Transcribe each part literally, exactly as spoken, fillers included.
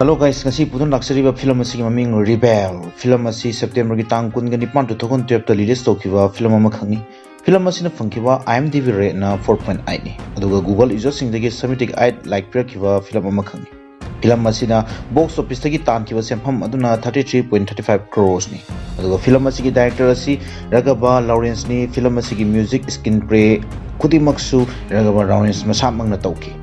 Hello guys, ꯉꯁꯤ ꯄꯨꯗꯨꯅ ꯂꯥꯛꯆꯔꯤꯕ film ꯑꯁꯤꯒꯤ ꯃꯃꯤꯡ Rebel꯫ ꯐꯤꯂꯝ ꯑꯁꯤ September ꯒꯤ ꯇꯥꯡ ꯀꯨꯟꯒ ꯅꯤꯄꯥꯟ, two thousand twelve ꯇ release ꯇꯧꯈꯤꯕ ꯐꯤꯂꯝ ꯑꯃꯈꯛꯅꯤ꯫ ꯐꯤꯂꯝ ꯑꯁꯤꯅ ꯐꯪꯈꯤꯕ IMDb rate ꯅ four point eight ꯅꯤ, ꯑꯗꯨꯒ Google user ꯁꯤꯡꯗꯒꯤ seventy eight like ꯄꯤꯔꯛꯈꯤꯕ ꯐꯤꯂꯝ ꯑꯃꯈꯛꯅꯤ꯫ ꯐꯤꯂꯝ ꯑꯁꯤꯅ box office ꯇꯒꯤ ꯇꯥꯟꯈꯤꯕ ꯁꯦꯟꯐꯝ ꯑꯗꯨꯅ thirty three point thirty five crores ꯅꯤ꯫ ꯑꯗꯨꯒ ꯐꯤꯂꯝ ꯑꯁꯤꯒꯤ director ꯑꯁꯤ ꯔꯒꯕ ꯂꯥꯎꯔꯦꯟꯁꯅꯤ꯫ ꯐꯤꯂꯝ ꯑꯁꯤꯒꯤ music, screenplay ꯈꯨꯗꯤꯡꯃꯛꯁꯨ ꯔꯒꯕ ꯂꯥꯎꯔꯦꯟꯁ ꯃꯁꯥꯃꯛꯅ ꯇꯧꯈꯤ꯫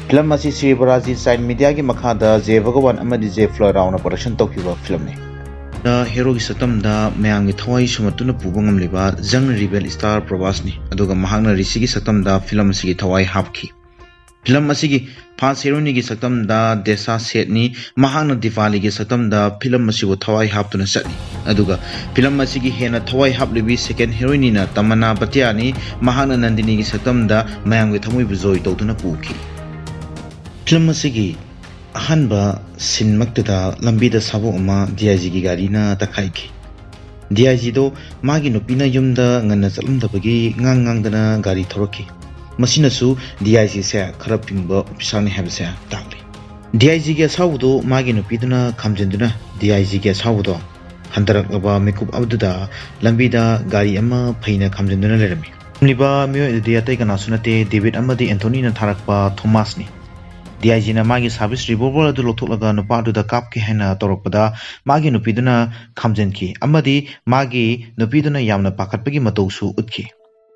ꯐꯤꯂꯝ ꯑꯁꯤ ꯁ꯭ꯔꯤ ꯕꯥꯂꯥꯖꯤ ꯆꯥꯏꯜ ꯃꯤꯗꯤꯌꯥꯒꯤ ꯃꯈꯥꯗ ꯖꯦ ꯚꯒꯋꯥꯟ ꯑꯃꯗꯤ ꯖꯦ ꯐ꯭ꯂꯣꯏꯔꯥꯎꯅ production ꯇꯧꯈꯤꯕ ꯐꯤꯂꯝꯅꯤ꯫ ꯍꯦꯔꯣꯒꯤ ꯁꯛꯇꯝꯗ ꯃꯌꯥꯝꯒꯤ ꯊꯋꯥꯏ ꯁꯨꯝꯍꯠꯇꯨꯅ ꯄꯨꯕ ꯉꯝꯂꯤꯕ young rebel star ꯄ꯭ꯔꯚꯥꯁꯅꯤ, ꯑꯗꯨꯒ ꯃꯍꯥꯛꯅ ꯔꯤꯁꯤꯒꯤ ꯁꯛꯇꯝꯗ ꯐꯤꯂꯝ ꯑꯁꯤꯒꯤ ꯊꯋꯥꯏ ꯍꯥꯞꯈꯤ꯫ ꯐꯤꯂꯝ ꯑꯁꯤꯒꯤ first heroine ꯒꯤ ꯁꯛꯇꯝꯗ ꯗꯦꯁꯥ ꯁꯦꯠꯅꯤ꯫ ꯃꯍꯥꯛꯅ ꯗꯤꯄꯥꯂꯤꯒꯤ ꯁꯛꯇꯝꯗ ꯐꯤꯂꯝ ꯑꯁꯤꯕꯨ ꯊꯋꯥꯏ ꯍꯥꯞꯇꯨꯅ ꯆꯠꯂꯤ꯫ ꯑꯗꯨꯒ ꯐꯤꯂꯝ ꯑꯁꯤꯒꯤ ꯍꯦꯟꯅ ꯊꯋꯥꯏ ꯍꯥꯞꯂꯤꯕꯤ second heroine ꯅꯤꯅ ꯇꯃꯟꯅꯥ ꯕꯇꯤꯌꯥꯅꯤ꯫ ꯃꯍꯥꯛꯅ ꯅꯟꯗꯤꯅꯤꯒꯤ ꯁꯛꯇꯝꯗ ꯃꯌꯥꯝꯒꯤ ꯊꯃꯣꯏꯕꯨ ꯖꯣꯏ ꯇꯧꯗꯨꯅ ꯄꯨꯈꯤ꯫ ꯐꯤꯂꯝ ꯑꯁꯤꯒꯤ ꯑꯍꯥꯟꯕ ꯁꯤꯟꯃꯛꯇꯨꯗ ꯂꯝꯕꯤꯗ ꯁꯥꯕꯣꯛ ꯑꯃ DIG ꯒꯤ ꯒꯥꯔꯤꯅ ꯇꯛꯈꯥꯏꯈꯤ꯫ DIG ꯗꯣ ꯃꯥꯒꯤ ꯅꯨꯄꯤꯅ ꯌꯨꯝꯗ ꯉꯟꯅ ꯆꯠꯂꯝꯗꯕꯒꯤ ꯉꯥꯡ ꯉꯥꯡꯗꯅ ꯒꯥꯔꯤ ꯊꯧꯔꯛꯈꯤ꯫ ꯃꯁꯤꯅꯁꯨ DIG ꯁꯦ ꯈꯔ ꯐꯤꯡꯕ officer ꯅꯤ ꯍꯥꯏꯕꯁꯦ ꯇꯥꯛꯂꯤ꯫ DIG ꯒꯤ ꯑꯁꯥꯎꯕꯗꯨ ꯃꯥꯒꯤ ꯅꯨꯄꯤꯗꯨꯅ ꯈꯥꯝꯖꯤꯟꯗꯨꯅ DIG ꯒꯤ ꯑꯁꯥꯎꯕꯗꯣ ꯍꯟꯊꯔꯛꯂꯕ ꯃꯤꯀꯨꯞ ꯑꯗꯨꯗ ꯂꯝꯕꯤꯗ ꯒꯥꯔꯤ ꯑꯃ ꯐꯩꯅ ꯈꯥꯝꯖꯤꯟꯗꯨꯅ ꯂꯩꯔꯝꯃꯤ꯫ ꯐꯝꯂꯤꯕ ꯃꯤꯑꯣꯏ ꯑꯗꯨꯗꯤ ꯑꯇꯩ ꯀꯅꯥꯁꯨ ꯅꯠꯇꯦ, ꯗꯦꯕꯤꯠ ꯑꯃꯗꯤ ꯑꯦꯟꯊꯣꯅꯤꯅ ꯊꯥꯔꯛꯄ ꯊꯣꯃꯥꯁꯅꯤ꯫ DIG ꯅ ꯃꯥꯒꯤ service revolver ꯑꯗꯨ ꯂꯧꯊꯣꯛꯂꯒ ꯅꯨꯄꯥ ꯑꯗꯨꯗ ꯀꯥꯞꯀꯦ ꯍꯥꯏꯅ ꯇꯧꯔꯛꯄꯗ ꯃꯥꯒꯤ ꯅꯨꯄꯤꯗꯨꯅ ꯈꯥꯝꯖꯤꯟꯈꯤ ꯑꯃꯗꯤ ꯃꯥꯒꯤ ꯅꯨꯄꯤꯗꯨꯅ ꯌꯥꯝꯅ ꯄꯥꯈꯠꯄꯒꯤ ꯃꯇꯧꯁꯨ ꯎꯠꯈꯤ꯫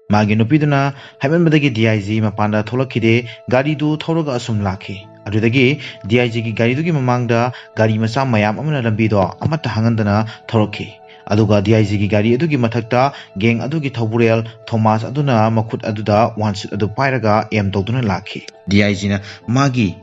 ꯃꯥꯒꯤ ꯅꯨꯄꯤꯗꯨꯅ ꯍꯥꯏꯃꯟꯕꯗꯒꯤ DIG ꯃꯄꯥꯟꯗ ꯊꯣꯛꯂꯛꯈꯤꯗꯦ, ꯒꯥꯔꯤꯗꯨ ꯊꯧꯔꯒ ꯑꯁꯨꯝ ꯂꯥꯛꯈꯤ꯫ ꯑꯗꯨꯗꯒꯤ DIG ꯒꯤ ꯒꯥꯔꯤꯗꯨꯒꯤ ꯃꯃꯥꯡꯗ ꯒꯥꯔꯤ ꯃꯆꯥ ꯃꯌꯥꯝ ꯑꯃꯅ ꯂꯝꯕꯤꯗꯣ ꯑꯃꯠꯇ ꯍꯥꯡꯍꯟꯗꯅ ꯊꯧꯔꯛꯈꯤ꯫ ꯑꯗꯨꯒ DIG ꯒꯤ ꯒꯥꯔꯤ ꯑꯗꯨꯒꯤ ꯃꯊꯛꯇ gang ꯑꯗꯨꯒꯤ ꯊꯧꯕꯨꯔꯦꯜ ꯊꯣꯃꯥꯁ ꯑꯗꯨꯅ ꯃꯈꯨꯠ ꯑꯗꯨꯗ ꯋꯥꯟꯁꯨꯠ ꯑꯗꯨ ꯄꯥꯏꯔꯒ aim ꯇꯧꯗꯨꯅ ꯂꯥꯛꯈꯤ꯫ DIG ꯅ ꯃꯥꯒꯤ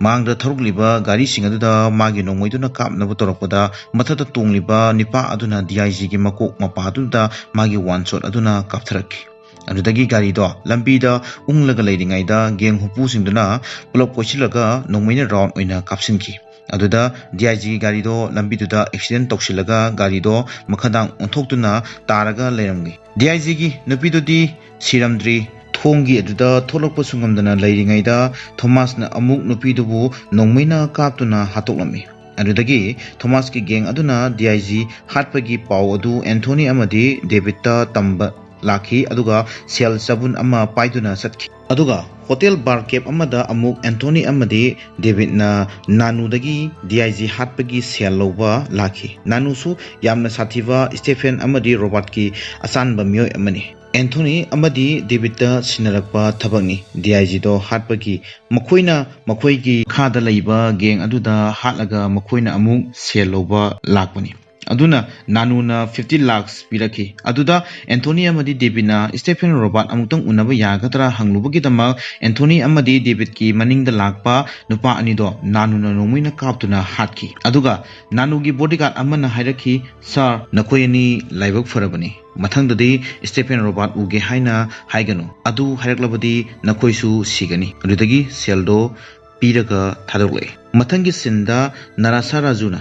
ꯃꯥꯡꯗ ꯊꯧꯔꯛꯂꯤꯕ ꯒꯥꯔꯤꯁꯤꯡ ꯑꯗꯨꯗ ꯃꯥꯒꯤ ꯅꯣꯡꯃꯩꯗꯨꯅ ꯀꯥꯞꯅꯕ ꯇꯧꯔꯛꯄꯗ ꯃꯊꯛꯇ ꯇꯣꯡꯂꯤꯕ ꯅꯤꯄꯥ ꯑꯗꯨꯅ DIG ꯒꯤ ꯃꯀꯣꯛ ꯃꯄꯥꯗꯨꯗ ꯃꯥꯒꯤ ꯋꯥꯟꯁꯣꯠ ꯑꯗꯨꯅ ꯀꯥꯞꯊꯔꯛꯈꯤ꯫ ꯑꯗꯨꯗꯒꯤ ꯒꯥꯔꯤꯗꯣ ꯂꯝꯕꯤꯗ ꯎꯪꯂꯒ ꯂꯩꯔꯤꯉꯩꯗ gang ꯍꯨꯄꯨꯁꯤꯡꯗꯨꯅ ꯄꯨꯂꯞ ꯀꯣꯏꯁꯤꯜꯂꯒ ꯅꯣꯡꯃꯩꯅ round ꯑꯣꯏꯅ ꯀꯥꯞꯁꯤꯟꯈꯤ꯫ ꯑꯗꯨꯗ DIG ꯒꯤ ꯒꯥꯔꯤꯗꯣ ꯂꯝꯕꯤꯗꯨꯗ accident ꯇꯧꯁꯤꯜꯂꯒ ꯒꯥꯔꯤꯗꯣ ꯃꯈꯥꯗꯥꯡ ꯑꯣꯟꯊꯣꯛꯇꯨꯅ ꯇꯥꯔꯒ ꯂꯩꯔꯝꯃꯤ꯫ DIG ꯒꯤ ꯅꯨꯄꯤꯗꯨꯗꯤ ꯁꯤꯔꯝꯗ꯭ꯔꯤ, ꯄꯣꯡꯒꯤ ꯑꯗꯨꯗ ꯊꯣꯛꯂꯛꯄꯁꯨ ꯉꯝꯗꯅ ꯂꯩꯔꯤꯉꯩꯗ ꯊꯣꯃꯥꯁꯅ ꯑꯃꯨꯛ ꯅꯨꯄꯤꯗꯨꯕꯨ ꯅꯣꯡꯃꯩꯅ ꯀꯥꯞꯇꯨꯅ ꯍꯥꯠꯇꯣꯛꯂꯝꯃꯤ꯫ ꯑꯗꯨꯗꯒꯤ ꯊꯣꯃꯥꯁꯀꯤ ꯒꯦꯡ ꯑꯗꯨꯅ ꯗꯤ ꯑꯥꯏ ꯖꯤ ꯍꯥꯠꯄꯒꯤ ꯄꯥꯎ ꯑꯗꯨ ꯑꯦꯟꯊꯣꯅꯤ ꯑꯃꯗꯤ ꯗꯦꯕꯤꯠꯇ ꯇꯝꯕ ꯂꯥꯛꯈꯤ, ꯑꯗꯨꯒ ꯁꯦꯜ ꯆꯕꯨꯟ ꯑꯃ ꯄꯥꯏꯗꯨꯅ ꯆꯠꯈꯤ꯫ ꯑꯗꯨꯒ ꯍꯣꯇꯦꯜ ꯕꯥꯔ ꯀꯦꯞ ꯑꯃꯗ ꯑꯃꯨꯛ ꯑꯦꯟꯊꯣꯅꯤ ꯑꯃꯗꯤ ꯗꯦꯕꯤꯠꯅ ꯅꯥꯅꯨꯗꯒꯤ ꯗꯤ ꯑꯥꯏ ꯖꯤ ꯍꯥꯠꯄꯒꯤ ꯁꯦꯜ ꯂꯧꯕ ꯂꯥꯛꯈꯤ꯫ ꯅꯥꯅꯨꯁꯨ ꯌꯥꯝꯅ ꯁꯥꯊꯤꯕ ꯁ꯭ꯇꯦꯐꯦꯟ ꯑꯃꯗꯤ ꯔꯣꯕꯥꯔꯠꯀꯤ ꯑꯆꯥꯟꯕ ꯃꯤꯑꯣꯏ ꯑꯃꯅꯤ꯫ ꯑꯦꯟꯊꯣꯅꯤ ꯑꯃꯗꯤ ꯗꯦꯕꯤꯠꯇ ꯁꯤꯟꯅꯔꯛꯄ ꯊꯕꯛꯅꯤ꯫ ꯗꯤ ꯑꯥꯏ ꯖꯤꯗꯣ ꯍꯥꯠꯄꯒꯤ ꯃꯈꯣꯏꯅ ꯃꯈꯣꯏꯒꯤ ꯃꯈꯥꯗ ꯂꯩꯕ ꯒꯦꯡ ꯑꯗꯨꯗ ꯍꯥꯠꯂꯒ ꯃꯈꯣꯏꯅ ꯑꯃꯨꯛ ꯁꯦꯜ ꯂꯧꯕ ꯂꯥꯛꯄꯅꯤ꯫ ꯑꯗꯨꯅ ꯅꯥꯅꯨꯅ ꯐꯤꯐꯇꯤ ꯂꯥꯛꯁ ꯄꯤꯔꯛꯈꯤ꯫ ꯑꯗꯨꯗ ꯑꯦꯟꯊꯣꯅꯤ ꯑꯃꯗꯤ ꯗꯦꯕꯤꯠꯅ ꯁ꯭ꯇꯦꯐꯦꯟ ꯔꯣꯕꯥꯔꯠ ꯑꯃꯨꯛꯇꯪ ꯎꯅꯕ ꯌꯥꯒꯗ꯭ꯔꯥ ꯍꯪꯂꯨꯕꯒꯤꯗꯃꯛ ꯑꯦꯟꯊꯣꯅꯤ ꯑꯃꯗꯤ ꯗꯦꯕꯤꯠꯀꯤ ꯃꯅꯤꯡꯗ ꯂꯥꯛꯄ ꯅꯨꯄꯥ ꯑꯅꯤꯗꯣ ꯅꯥꯅꯨꯅ ꯅꯣꯡꯃꯩꯅ ꯀꯥꯞꯇꯨꯅ ꯍꯥꯠꯈꯤ꯫ ꯑꯗꯨꯒ ꯅꯥꯅꯨꯒꯤ ꯕꯣꯗꯤꯒꯥꯔꯗ ꯑꯃꯅ ꯍꯥꯏꯔꯛꯈꯤ, "ꯁꯥꯔ, ꯅꯈꯣꯏ ꯑꯅꯤ ꯂꯥꯏꯕꯛ ꯐꯔꯕꯅꯤ꯫ ꯃꯊꯪꯗꯗꯤ ꯁ꯭ꯇꯦꯐꯦꯟ ꯔꯣꯕꯥꯔꯠ ꯎꯒꯦ ꯍꯥꯏꯅ ꯍꯥꯏꯒꯅꯨ꯫ ꯑꯗꯨ ꯍꯥꯏꯔꯛꯂꯕꯗꯤ ꯅꯈꯣꯏꯁꯨ ꯁꯤꯒꯅꯤ꯫" ꯑꯗꯨꯗꯒꯤ ꯁꯦꯜꯗꯣ ꯄꯤꯔꯒ ꯊꯥꯗꯣꯛꯂꯛꯏ꯫ ꯃꯊꯪꯒꯤ ꯁꯤꯟꯗ ꯅꯔꯥꯁꯥ ꯔꯥꯖꯨꯅ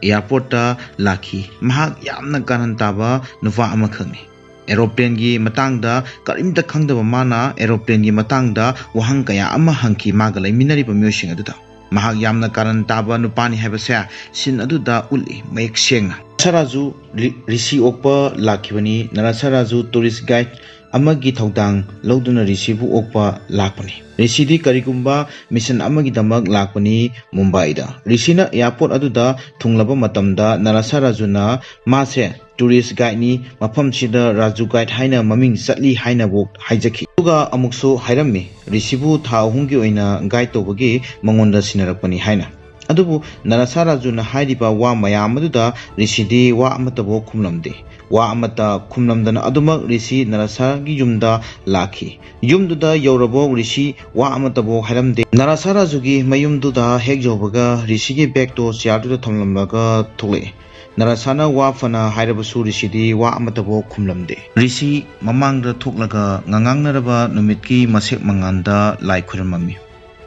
ꯑꯦꯌꯥꯔꯄꯣꯔꯠꯇ ꯂꯥꯛꯈꯤ꯫ ꯃꯍꯥꯛ ꯌꯥꯝꯅ ꯀꯥꯔꯟ ꯇꯥꯕ ꯅꯨꯄꯥ ꯑꯃꯈꯛꯅꯤ꯫ ꯑꯦꯔꯣꯄ꯭ꯂꯦꯟꯒꯤ ꯃꯇꯥꯡꯗ ꯀꯔꯤꯝꯇ ꯈꯪꯗꯕ ꯃꯥꯅ ꯑꯦꯔꯣꯄ꯭ꯂꯦꯟꯒꯤ ꯃꯇꯥꯡꯗ ꯋꯥꯍꯪ ꯀꯌꯥ ꯑꯃ ꯍꯪꯈꯤ ꯃꯥꯒ ꯂꯩꯃꯤꯟꯅꯔꯤꯕ ꯃꯤꯑꯣꯏꯁꯤꯡ ꯑꯗꯨꯗ꯫ ꯃꯍꯥꯛ ꯌꯥꯝꯅ ꯀꯥꯔꯟ ꯇꯥꯕ ꯅꯨꯄꯥꯅꯤ ꯍꯥꯏꯕꯁꯦ ꯁꯤꯟ ꯑꯗꯨꯗ ꯎꯠꯂꯤ ꯃꯌꯦꯛ ꯁꯦꯡꯅ꯫ ꯅꯔꯥꯁꯥ ꯔꯥꯖꯨ ꯔꯤ-, ꯔꯤꯁꯤ ꯑꯣꯛꯄ ꯂꯥꯛꯈꯤꯕꯅꯤ꯫ ꯅꯔꯥꯁꯥ ꯔꯥꯖꯨ ꯇꯨꯔꯤꯁ ꯒꯥꯏꯗ ꯑꯃꯒꯤ ꯊꯧꯗꯥꯡ ꯂꯧꯗꯨꯅ ꯔꯤꯁꯤꯕꯨ ꯑꯣꯛꯄ ꯂꯥꯛꯄꯅꯤ꯫ ꯔꯤꯁꯤꯗꯤ ꯀꯔꯤꯒꯨꯝꯕ ꯃꯤꯁꯟ ꯑꯃꯒꯤꯗꯃꯛ ꯂꯥꯛꯄꯅꯤ ꯃꯨꯝꯕꯥꯏꯗ꯫ ꯔꯤꯁꯤꯅ ꯑꯦꯌꯥꯔꯄꯣꯔꯠ ꯑꯗꯨꯗ ꯊꯨꯡꯂꯕ ꯃꯇꯝꯗ ꯅꯔꯥꯁꯥ ꯔꯥꯖꯨꯅ ꯃꯥꯁꯦ ꯇꯨꯔꯤꯁ ꯒꯥꯏꯗꯅꯤ, ꯃꯐꯝꯁꯤꯗ ꯔꯥꯖꯨ ꯒꯥꯏꯗ ꯍꯥꯏꯅ ꯃꯃꯤꯡ ꯆꯠꯂꯤ ꯍꯥꯏꯅꯕꯨ ꯍꯥꯏꯖꯈꯤ꯫ ꯑꯗꯨꯒ ꯑꯃꯨꯛꯁꯨ ꯍꯥꯏꯔꯝꯃꯤ, ꯔꯤꯁꯤꯕꯨ ꯊꯥ ꯑꯍꯨꯝꯒꯤ ꯑꯣꯏꯅ ꯒꯥꯏꯗ ꯇꯧꯕꯒꯤ ꯃꯉꯣꯟꯗ ꯁꯤꯟꯅꯔꯛꯄꯅꯤ ꯍꯥꯏꯅ꯫ ꯑꯗꯨꯕꯨ ꯅꯔꯥꯁꯥ ꯔꯥꯖꯨꯅ ꯍꯥꯏꯔꯤꯕ ꯋꯥ ꯃꯌꯥꯝ ꯑꯗꯨꯗ ꯔꯤꯁꯤꯗꯤ ꯋꯥ ꯑꯃꯠꯇꯕꯨ ꯈꯨꯝꯂꯝꯗꯦ꯫ ꯋꯥ ꯑꯃꯠꯇ ꯈꯨꯝꯂꯝꯗꯅ ꯑꯗꯨꯃꯛ ꯔꯤꯁꯤ ꯅꯔꯥꯁꯥꯒꯤ ꯌꯨꯝꯗ ꯂꯥꯛꯈꯤ꯫ ꯌꯨꯝꯗꯨꯗ ꯌꯧꯔꯕ ꯔꯤꯁꯤ ꯋꯥ ꯑꯃꯠꯇꯕꯨ ꯍꯥꯏꯔꯝꯗꯦ꯫ ꯅꯔꯥꯁꯥ ꯔꯥꯖꯨꯒꯤ ꯃꯌꯨꯝꯗꯨꯗ ꯍꯦꯛ ꯌꯧꯕꯒ ꯔꯤꯁꯤꯒꯤ ꯕꯦꯒꯇꯣ ꯆꯤꯌꯥꯔꯗꯨꯗ ꯊꯝꯂꯝꯂꯒ ꯊꯣꯛꯂꯛꯏ꯫ ꯅꯔꯥꯁꯥꯅ ꯋꯥ ꯐꯅ ꯍꯥꯏꯔꯕꯁꯨ ꯔꯤꯁꯤꯗꯤ ꯋꯥ ꯑꯃꯠꯇꯕꯨ ꯈꯨꯝꯂꯝꯗꯦ꯫ ꯔꯤꯁꯤ ꯃꯃꯥꯡꯗ ꯊꯣꯛꯂꯒ ꯉꯉꯥꯡꯅꯔꯕ ꯅꯨꯃꯤꯠꯀꯤ ꯃꯁꯦꯛ ꯃꯉꯥꯜꯗ ꯂꯥꯏ ꯈꯨꯔꯨꯝꯃꯝꯃꯤ꯫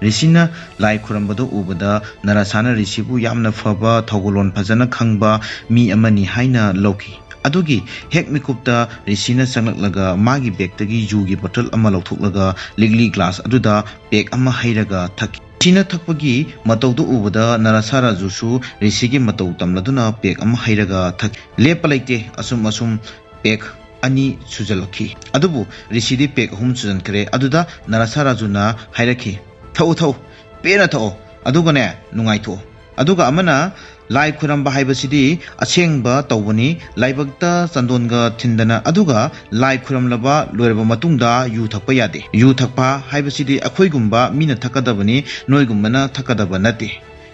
ꯔꯤꯁꯤꯅ ꯂꯥꯏ ꯈꯨꯔꯝꯕꯗꯨ ꯎꯕꯗ ꯅꯔꯥꯁꯥꯅ ꯔꯤꯁꯤꯕꯨ ꯌꯥꯝꯅ ꯐꯕ, ꯊꯧꯒꯜꯂꯣꯟ ꯐꯖꯅ ꯈꯪꯕ ꯃꯤ ꯑꯃꯅꯤ ꯍꯥꯏꯅ ꯂꯧꯈꯤ꯫ ꯑꯗꯨꯒꯤ ꯍꯦꯛ ꯃꯤꯀꯨꯞꯇ ꯔꯤꯁꯤꯅ ꯆꯪꯂꯛꯂꯒ ꯃꯥꯒꯤ ꯕꯦꯒꯇꯒꯤ ꯖꯨꯒꯤ ꯕꯣꯇꯜ ꯑꯃ ꯂꯧꯊꯣꯛꯂꯒ ꯂꯤꯛꯂꯤ ꯒ꯭ꯂꯥꯁ ꯑꯗꯨꯗ ꯄꯦꯛ ꯑꯃ ꯍꯩꯔꯒ ꯊꯛꯈꯤ꯫ ꯔꯤꯁꯤꯅ ꯊꯛꯄꯒꯤ ꯃꯇꯧꯗꯨ ꯎꯕꯗ ꯅꯔꯥꯁꯥ ꯔꯥꯖꯨꯁꯨ ꯔꯤꯁꯤꯒꯤ ꯃꯇꯧ ꯇꯝꯂꯗꯨꯅ ꯄꯦꯛ ꯑꯃ ꯍꯩꯔꯒ ꯊꯛꯈꯤ꯫ ꯂꯦꯞꯄ ꯂꯩꯇꯦ, ꯑꯁꯨꯝ ꯑꯁꯨꯝ ꯄꯦꯛ ꯑꯅꯤ ꯁꯨꯖꯜꯂꯛꯈꯤ꯫ ꯑꯗꯨꯕꯨ ꯔꯤꯁꯤꯗꯤ ꯄꯦꯛ ꯑꯍꯨꯝ ꯁꯨꯖꯟꯈ꯭ꯔꯦ꯫ ꯑꯗꯨꯗ ꯅꯔꯥꯁꯥ ꯔꯥꯖꯨꯅ ꯍꯥꯏꯔꯛꯈꯤ, "ꯊꯛꯎ, ꯊꯛꯎ, ꯄꯦꯟꯅ ꯊꯛꯑꯣ, ꯑꯗꯨꯒꯅꯦ, ꯅꯨꯡꯉꯥꯏꯊꯣꯛꯑꯣ꯫ ꯑꯗꯨꯒ ꯑꯃꯅ, ꯂꯥꯏ ꯈꯨꯔꯝꯕ ꯍꯥꯏꯕꯁꯤꯗꯤ ꯑꯁꯦꯡꯕ ꯇꯧꯕꯅꯤ, ꯂꯥꯏꯕꯛꯇ ꯆꯟꯗꯣꯟꯒ ꯊꯤꯟꯗꯅ, ꯑꯗꯨꯒ ꯂꯥꯏ ꯈꯨꯔꯝꯂꯕ ꯂꯣꯏꯔꯕ ꯃꯇꯨꯡꯗ ꯌꯨ ꯊꯛꯄ ꯌꯥꯗꯦ꯫ ꯌꯨ ꯊꯛꯄ ꯍꯥꯏꯕꯁꯤꯗꯤ ꯑꯩꯈꯣꯏꯒꯨꯝꯕ ꯃꯤꯅ ꯊꯛꯀꯗꯕꯅꯤ, ꯅꯣꯏꯒꯨꯝꯕꯅ ꯊꯛꯀꯗꯕ ꯅꯠꯇꯦ꯫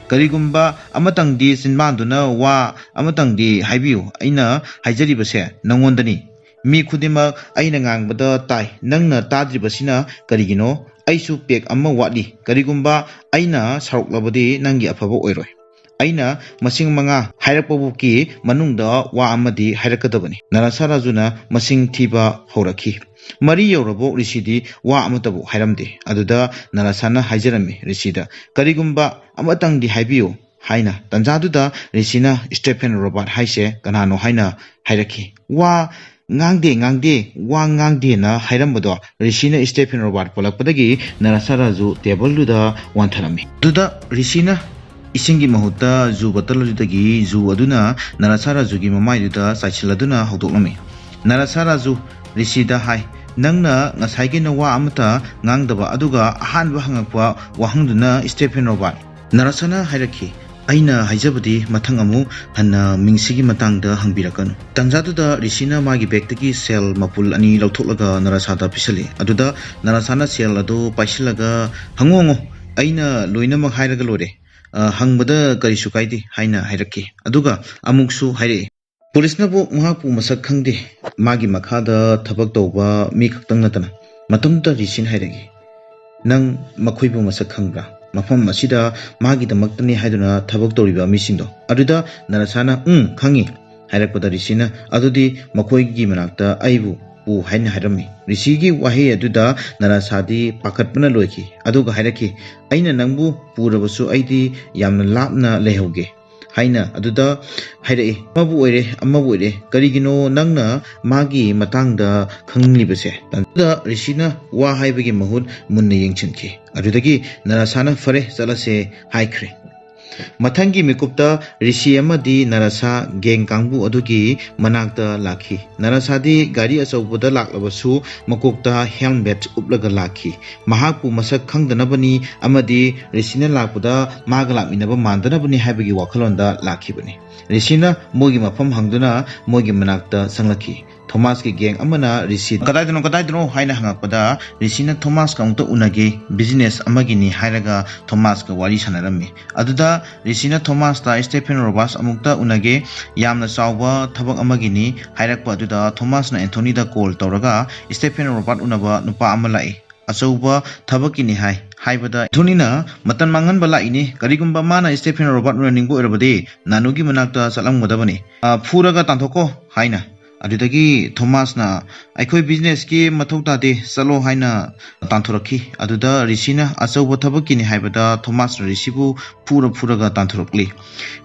ꯀꯔꯤꯒꯨꯝꯕ ꯑꯃꯇꯪꯗꯤ ꯆꯤꯟꯕꯥꯟꯗꯨꯅ ꯋꯥ ꯑꯃꯇꯪꯗꯤ ꯍꯥꯏꯕꯤꯌꯨ, ꯑꯩꯅ ꯍꯥꯏꯖꯔꯤꯕꯁꯦ ꯅꯪꯉꯣꯟꯗꯅꯤ꯫ ꯃꯤ ꯈꯨꯗꯤꯡꯃꯛ ꯑꯩꯅ ꯉꯥꯡꯕꯗ ꯇꯥꯏ, ꯅꯪꯅ ꯇꯥꯗ꯭ꯔꯤꯕꯁꯤꯅ ꯀꯔꯤꯒꯤꯅꯣ? ꯑꯩꯁꯨ ꯄꯦꯛ ꯑꯃ ꯋꯥꯠꯂꯤ꯫ ꯀꯔꯤꯒꯨꯝꯕ ꯑꯩꯅ ꯁꯥꯎꯔꯛꯂꯕꯗꯤ ꯅꯪꯒꯤ ꯑꯐꯕ ꯑꯣꯏꯔꯣꯏ꯫ ꯑꯩꯅ ꯃꯁꯤꯡ ꯃꯉꯥ ꯍꯥꯏꯔꯛꯄꯕꯨꯛꯀꯤ ꯃꯅꯨꯡꯗ ꯋꯥ ꯑꯃꯗꯤ ꯍꯥꯏꯔꯛꯀꯗꯕꯅꯤ꯫" ꯅꯔꯥꯁꯥ ꯔꯥꯖꯨꯅ ꯃꯁꯤꯡ ꯊꯤꯕ ꯍꯧꯔꯛꯈꯤ꯫ ꯃꯔꯤ ꯌꯧꯔꯕꯣ ꯔꯤꯁꯤꯗꯤ ꯋꯥ ꯑꯃꯠꯇꯕꯨ ꯍꯥꯏꯔꯝꯗꯦ꯫ ꯑꯗꯨꯗ ꯅꯔꯥꯁꯥꯅ ꯍꯥꯏꯖꯔꯝꯃꯤ ꯔꯤꯁꯤꯗ, "ꯀꯔꯤꯒꯨꯝꯕ ꯑꯃꯇꯪꯗꯤ ꯍꯥꯏꯕꯤꯌꯨ" ꯍꯥꯏꯅ꯫ ꯇꯟꯖꯥꯗꯨꯗ ꯔꯤꯁꯤꯅ, "ꯁ꯭ꯇꯦꯐꯦꯟ ꯔꯣꯕꯥꯔꯠ ꯍꯥꯏꯁꯦ ꯀꯅꯥꯅꯣ?" ꯍꯥꯏꯅ ꯍꯥꯏꯔꯛꯈꯤ꯫ "ꯋꯥ ꯉꯥꯡꯗꯦ, ꯉꯥꯡꯗꯦ, ꯋꯥ ꯉꯥꯡꯗꯦꯅ" ꯍꯥꯏꯔꯝꯕꯗꯣ ꯔꯤꯁꯤꯅ ꯁ꯭ꯇꯦꯐꯦꯟ ꯔꯣꯕꯥꯔꯠ ꯄꯣꯜꯂꯛꯄꯗꯒꯤ ꯅꯔꯥꯁꯥ ꯔꯥꯖꯨ ꯇꯦꯕꯜꯗꯨꯗ ꯋꯥꯟꯊꯔꯝꯃꯤ꯫ ꯑꯗꯨꯗ ꯔꯤꯁꯤꯅ ꯏꯁꯤꯡꯒꯤ ꯃꯍꯨꯠꯇ ꯖꯨ ꯕꯣꯇꯜ ꯑꯗꯨꯗꯒꯤ ꯖꯨ ꯑꯗꯨꯅ ꯅꯔꯥꯁꯥ ꯔꯥꯖꯨꯒꯤ ꯃꯃꯥꯏꯗꯨꯗ ꯆꯥꯏꯁꯤꯜꯂꯗꯨꯅ ꯍꯧꯗꯣꯛꯂꯝꯃꯤ꯫ ꯅꯔꯥꯁꯥ ꯔꯥꯖꯨ ꯔꯤꯁꯤꯗ ꯍꯥꯏ, "ꯅꯪꯅ ꯉꯁꯥꯏꯒꯤ ꯅꯋꯥ ꯑꯃꯠꯇ ꯉꯥꯡꯗꯕ, ꯑꯗꯨꯒ ꯑꯍꯥꯟꯕ ꯍꯪꯉꯛꯄ ꯋꯥꯍꯪꯗꯨꯅ ꯁ꯭ꯇꯦꯐꯦꯟ ꯔꯣꯕꯥꯔꯠ?" ꯅꯔꯥꯁꯥꯅ ꯍꯥꯏꯔꯛꯈꯤ, "ꯑꯩꯅ ꯍꯥꯏꯖꯕꯗꯤ ꯃꯊꯪ ꯑꯃꯨꯛ ꯍꯟꯅ ꯃꯤꯡꯁꯤꯒꯤ ꯃꯇꯥꯡꯗ ꯍꯪꯕꯤꯔꯛꯀꯅꯨ꯫" ꯇꯟꯖꯥꯗꯨꯗ ꯔꯤꯁꯤꯅ ꯃꯥꯒꯤ ꯕꯦꯒꯇꯒꯤ ꯁꯦꯜ ꯃꯄꯨꯜ ꯑꯅꯤ ꯂꯧꯊꯣꯛꯂꯒ ꯅꯔꯥꯁꯥꯗ ꯄꯤꯁꯜꯂꯤ꯫ ꯑꯗꯨꯗ ꯅꯔꯥꯁꯥꯅ ꯁꯦꯜ ꯑꯗꯨ ꯄꯥꯏꯁꯤꯜꯂꯒ, "ꯍꯪꯉꯨ, ꯍꯪꯉꯨ, ꯑꯩꯅ ꯂꯣꯏꯅꯃꯛ ꯍꯥꯏꯔꯒ ꯂꯣꯏꯔꯦ꯫ ꯑ, ꯍꯪꯕꯗ ꯀꯔꯤꯁꯨ ꯀꯥꯏꯗꯦ" ꯍꯥꯏꯅ ꯍꯥꯏꯔꯛꯈꯤ꯫ ꯑꯗꯨꯒ ꯑꯃꯨꯛꯁꯨ ꯍꯥꯏꯔꯛꯏ, "ꯄꯨꯂꯤꯁꯅꯕꯨ ꯃꯍꯥꯛꯄꯨ ꯃꯁꯛ ꯈꯪꯗꯦ꯫ ꯃꯥꯒꯤ ꯃꯈꯥꯗ ꯊꯕꯛ ꯇꯧꯕ ꯃꯤ ꯈꯛꯇꯪ ꯅꯠꯇꯅ꯫" ꯃꯇꯝꯗꯨꯗ ꯔꯤꯁꯤꯅ ꯍꯥꯏꯔꯛꯏ, "ꯅꯪ ꯃꯈꯣꯏꯕꯨ ꯃꯁꯛ ꯈꯪꯕ꯭ꯔꯥ? ꯃꯐꯝ ꯑꯁꯤꯗ ꯃꯥꯒꯤꯗꯃꯛꯇꯅꯤ ꯍꯥꯏꯗꯨꯅ ꯊꯕꯛ ꯇꯧꯔꯤꯕ ꯃꯤꯁꯤꯡꯗꯣ?" ꯑꯗꯨꯗ ꯅꯔꯥꯁꯥꯅ, "ꯎꯝ, ꯈꯪꯉꯤ" ꯍꯥꯏꯔꯛꯄꯗ ꯔꯤꯁꯤꯅ, "ꯑꯗꯨꯗꯤ ꯃꯈꯣꯏꯒꯤ ꯃꯅꯥꯛꯇ ꯑꯩꯕꯨ ꯄꯨ ꯍꯥꯏꯅ ꯍꯥꯏꯔꯝꯃꯤ꯫ ꯔꯤꯁꯤꯒꯤ ꯋꯥꯍꯩ ꯑꯗꯨꯗ ꯅꯔꯥꯁꯥꯗꯤ ꯄꯥꯈꯠꯄꯅ ꯂꯣꯏꯈꯤ, ꯑꯗꯨꯒ ꯍꯥꯏꯔꯛꯈꯤ, "ꯑꯩꯅ ꯅꯪꯕꯨ ꯄꯨꯔꯕꯁꯨ ꯑꯩꯗꯤ ꯌꯥꯝꯅ ꯂꯥꯞꯅ ꯂꯩꯍꯧꯒꯦ" ꯍꯥꯏꯅ ꯑꯗꯨꯗ ꯍꯥꯏꯔꯛꯏ꯫ "ꯑꯃꯕꯨ ꯑꯣꯏꯔꯦ, ꯑꯃꯕꯨ ꯑꯣꯏꯔꯦ, ꯀꯔꯤꯒꯤꯅꯣ ꯅꯪꯅ ꯃꯥꯒꯤ ꯃꯇꯥꯡꯗ ꯈꯪꯂꯤꯕꯁꯦ?" ꯑꯗꯨꯗ ꯔꯤꯁꯤꯅ ꯋꯥ ꯍꯥꯏꯕꯒꯤ ꯃꯍꯨꯠ ꯃꯨꯟꯅ ꯌꯦꯡꯁꯤꯟꯈꯤ꯫ ꯑꯗꯨꯗꯒꯤ ꯅꯔꯥꯁꯥꯅ "ꯐꯔꯦ, ꯆꯠꯂꯁꯦ" ꯍꯥꯏꯈ꯭ꯔꯦ꯫ ꯃꯊꯪꯒꯤ ꯃꯤꯀꯨꯞꯇ ꯔꯤꯁꯤ ꯑꯃꯗꯤ ꯅꯔꯥꯁꯥ ꯒꯦꯡ ꯀꯥꯡꯕꯨ ꯑꯗꯨꯒꯤ ꯃꯅꯥꯛꯇ ꯂꯥꯛꯈꯤ꯫ ꯅꯔꯥꯁꯥꯗꯤ ꯒꯥꯔꯤ ꯑꯆꯧꯕꯗ ꯂꯥꯛꯂꯕꯁꯨ ꯃꯀꯣꯛꯇ ꯍꯦꯜꯃꯦꯠ ꯎꯞꯂꯒ ꯂꯥꯛꯈꯤ꯫ ꯃꯍꯥꯛꯄꯨ ꯃꯁꯛ ꯈꯪꯗꯅꯕꯅꯤ ꯑꯃꯗꯤ ꯔꯤꯁꯤꯅ ꯂꯥꯛꯄꯗ ꯃꯥꯒ ꯂꯥꯛꯃꯤꯟꯅꯕ ꯃꯥꯟꯗꯅꯕꯅꯤ ꯍꯥꯏꯕꯒꯤ ꯋꯥꯈꯜꯂꯣꯟꯗ ꯂꯥꯛꯈꯤꯕꯅꯤ꯫ ꯔꯤꯁꯤꯅ ꯃꯣꯏꯒꯤ ꯃꯐꯝ ꯍꯪꯗꯨꯅ ꯃꯣꯏꯒꯤ ꯃꯅꯥꯛꯇ ꯆꯪꯂꯛꯈꯤ꯫ ꯊꯣꯃꯥꯁꯀꯤ ꯒꯦꯡ ꯑꯃꯅ ꯔꯤꯁꯤ "ꯀꯗꯥꯏꯗꯅꯣ, ꯀꯗꯥꯏꯗꯅꯣ?" ꯍꯥꯏꯅ ꯍꯪꯉꯛꯄꯗ, ꯔꯤꯁꯤꯅ "ꯊꯣꯃꯥꯁꯀ ꯑꯃꯨꯛꯇ ꯎꯅꯒꯦ, ꯕꯤꯖꯤꯅꯦꯁ ꯑꯃꯒꯤꯅꯤ" ꯍꯥꯏꯔꯒ ꯊꯣꯃꯥꯁꯀ ꯋꯥꯔꯤ ꯁꯥꯟꯅꯔꯝꯃꯤ꯫ ꯑꯗꯨꯗ ꯔꯤꯁꯤꯅ ꯊꯣꯃꯥꯁꯇ "ꯁ꯭ꯇꯦꯐꯦꯟ ꯔꯣꯕꯥꯔꯠꯁ ꯑꯃꯨꯛꯇ ꯎꯅꯒꯦ, ꯌꯥꯝꯅ ꯆꯥꯎꯕ ꯊꯕꯛ ꯑꯃꯒꯤꯅꯤ" ꯍꯥꯏꯔꯛꯄ ꯑꯗꯨꯗ ꯊꯣꯃꯥꯁꯅ ꯑꯦꯟꯊꯣꯅꯤꯗ ꯀꯣꯜ ꯇꯧꯔꯒ "ꯁ꯭ꯇꯦꯐꯦꯟ ꯔꯣꯕꯥꯔꯠ ꯎꯅꯕ ꯅꯨꯄꯥ ꯑꯃ ꯂꯥꯛꯏ, ꯑꯆꯧꯕ ꯊꯕꯛꯀꯤꯅꯤ" ꯍꯥꯏ꯫ ꯍꯥꯏꯕꯗ ꯑꯦꯟꯊꯣꯅꯤꯅ "ꯃꯇꯝ ꯃꯥꯡꯍꯟꯕ ꯂꯥꯛꯏꯅꯦ, ꯀꯔꯤꯒꯨꯝꯕ ꯃꯥꯅ ꯁ꯭ꯇꯦꯐꯦꯟ ꯔꯣꯕꯥꯔꯠ ꯎꯅꯅꯤꯡꯕ ꯑꯣꯏꯔꯕꯗꯤ ꯅꯥꯅꯨꯒꯤ ꯃꯅꯥꯛꯇ ꯆꯠꯂꯝꯒꯗꯕꯅꯤ, "ꯑ, ꯐꯨꯔꯒ ꯇꯥꯟꯊꯣꯛꯀꯣ" ꯍꯥꯏꯅ꯫ ꯑꯗꯨꯗꯒꯤ ꯊꯣꯃꯥꯁꯅ "ꯑꯩꯈꯣꯏ ꯕꯤꯖꯤꯅꯦꯁꯀꯤ ꯃꯊꯧ ꯇꯥꯗꯦ, ꯆꯠꯂꯣ" ꯍꯥꯏꯅ ꯇꯥꯟꯊꯣꯔꯛꯈꯤ꯫ ꯑꯗꯨꯗ ꯔꯤꯁꯤꯅ "ꯑꯆꯧꯕ ꯊꯕꯛꯀꯤꯅꯤ" ꯍꯥꯏꯕꯗ ꯊꯣꯃꯥꯁꯅ ꯔꯤꯁꯤꯕꯨ ꯐꯨꯔ ꯐꯨꯔꯒ ꯇꯥꯟꯊꯣꯔꯛꯂꯤ꯫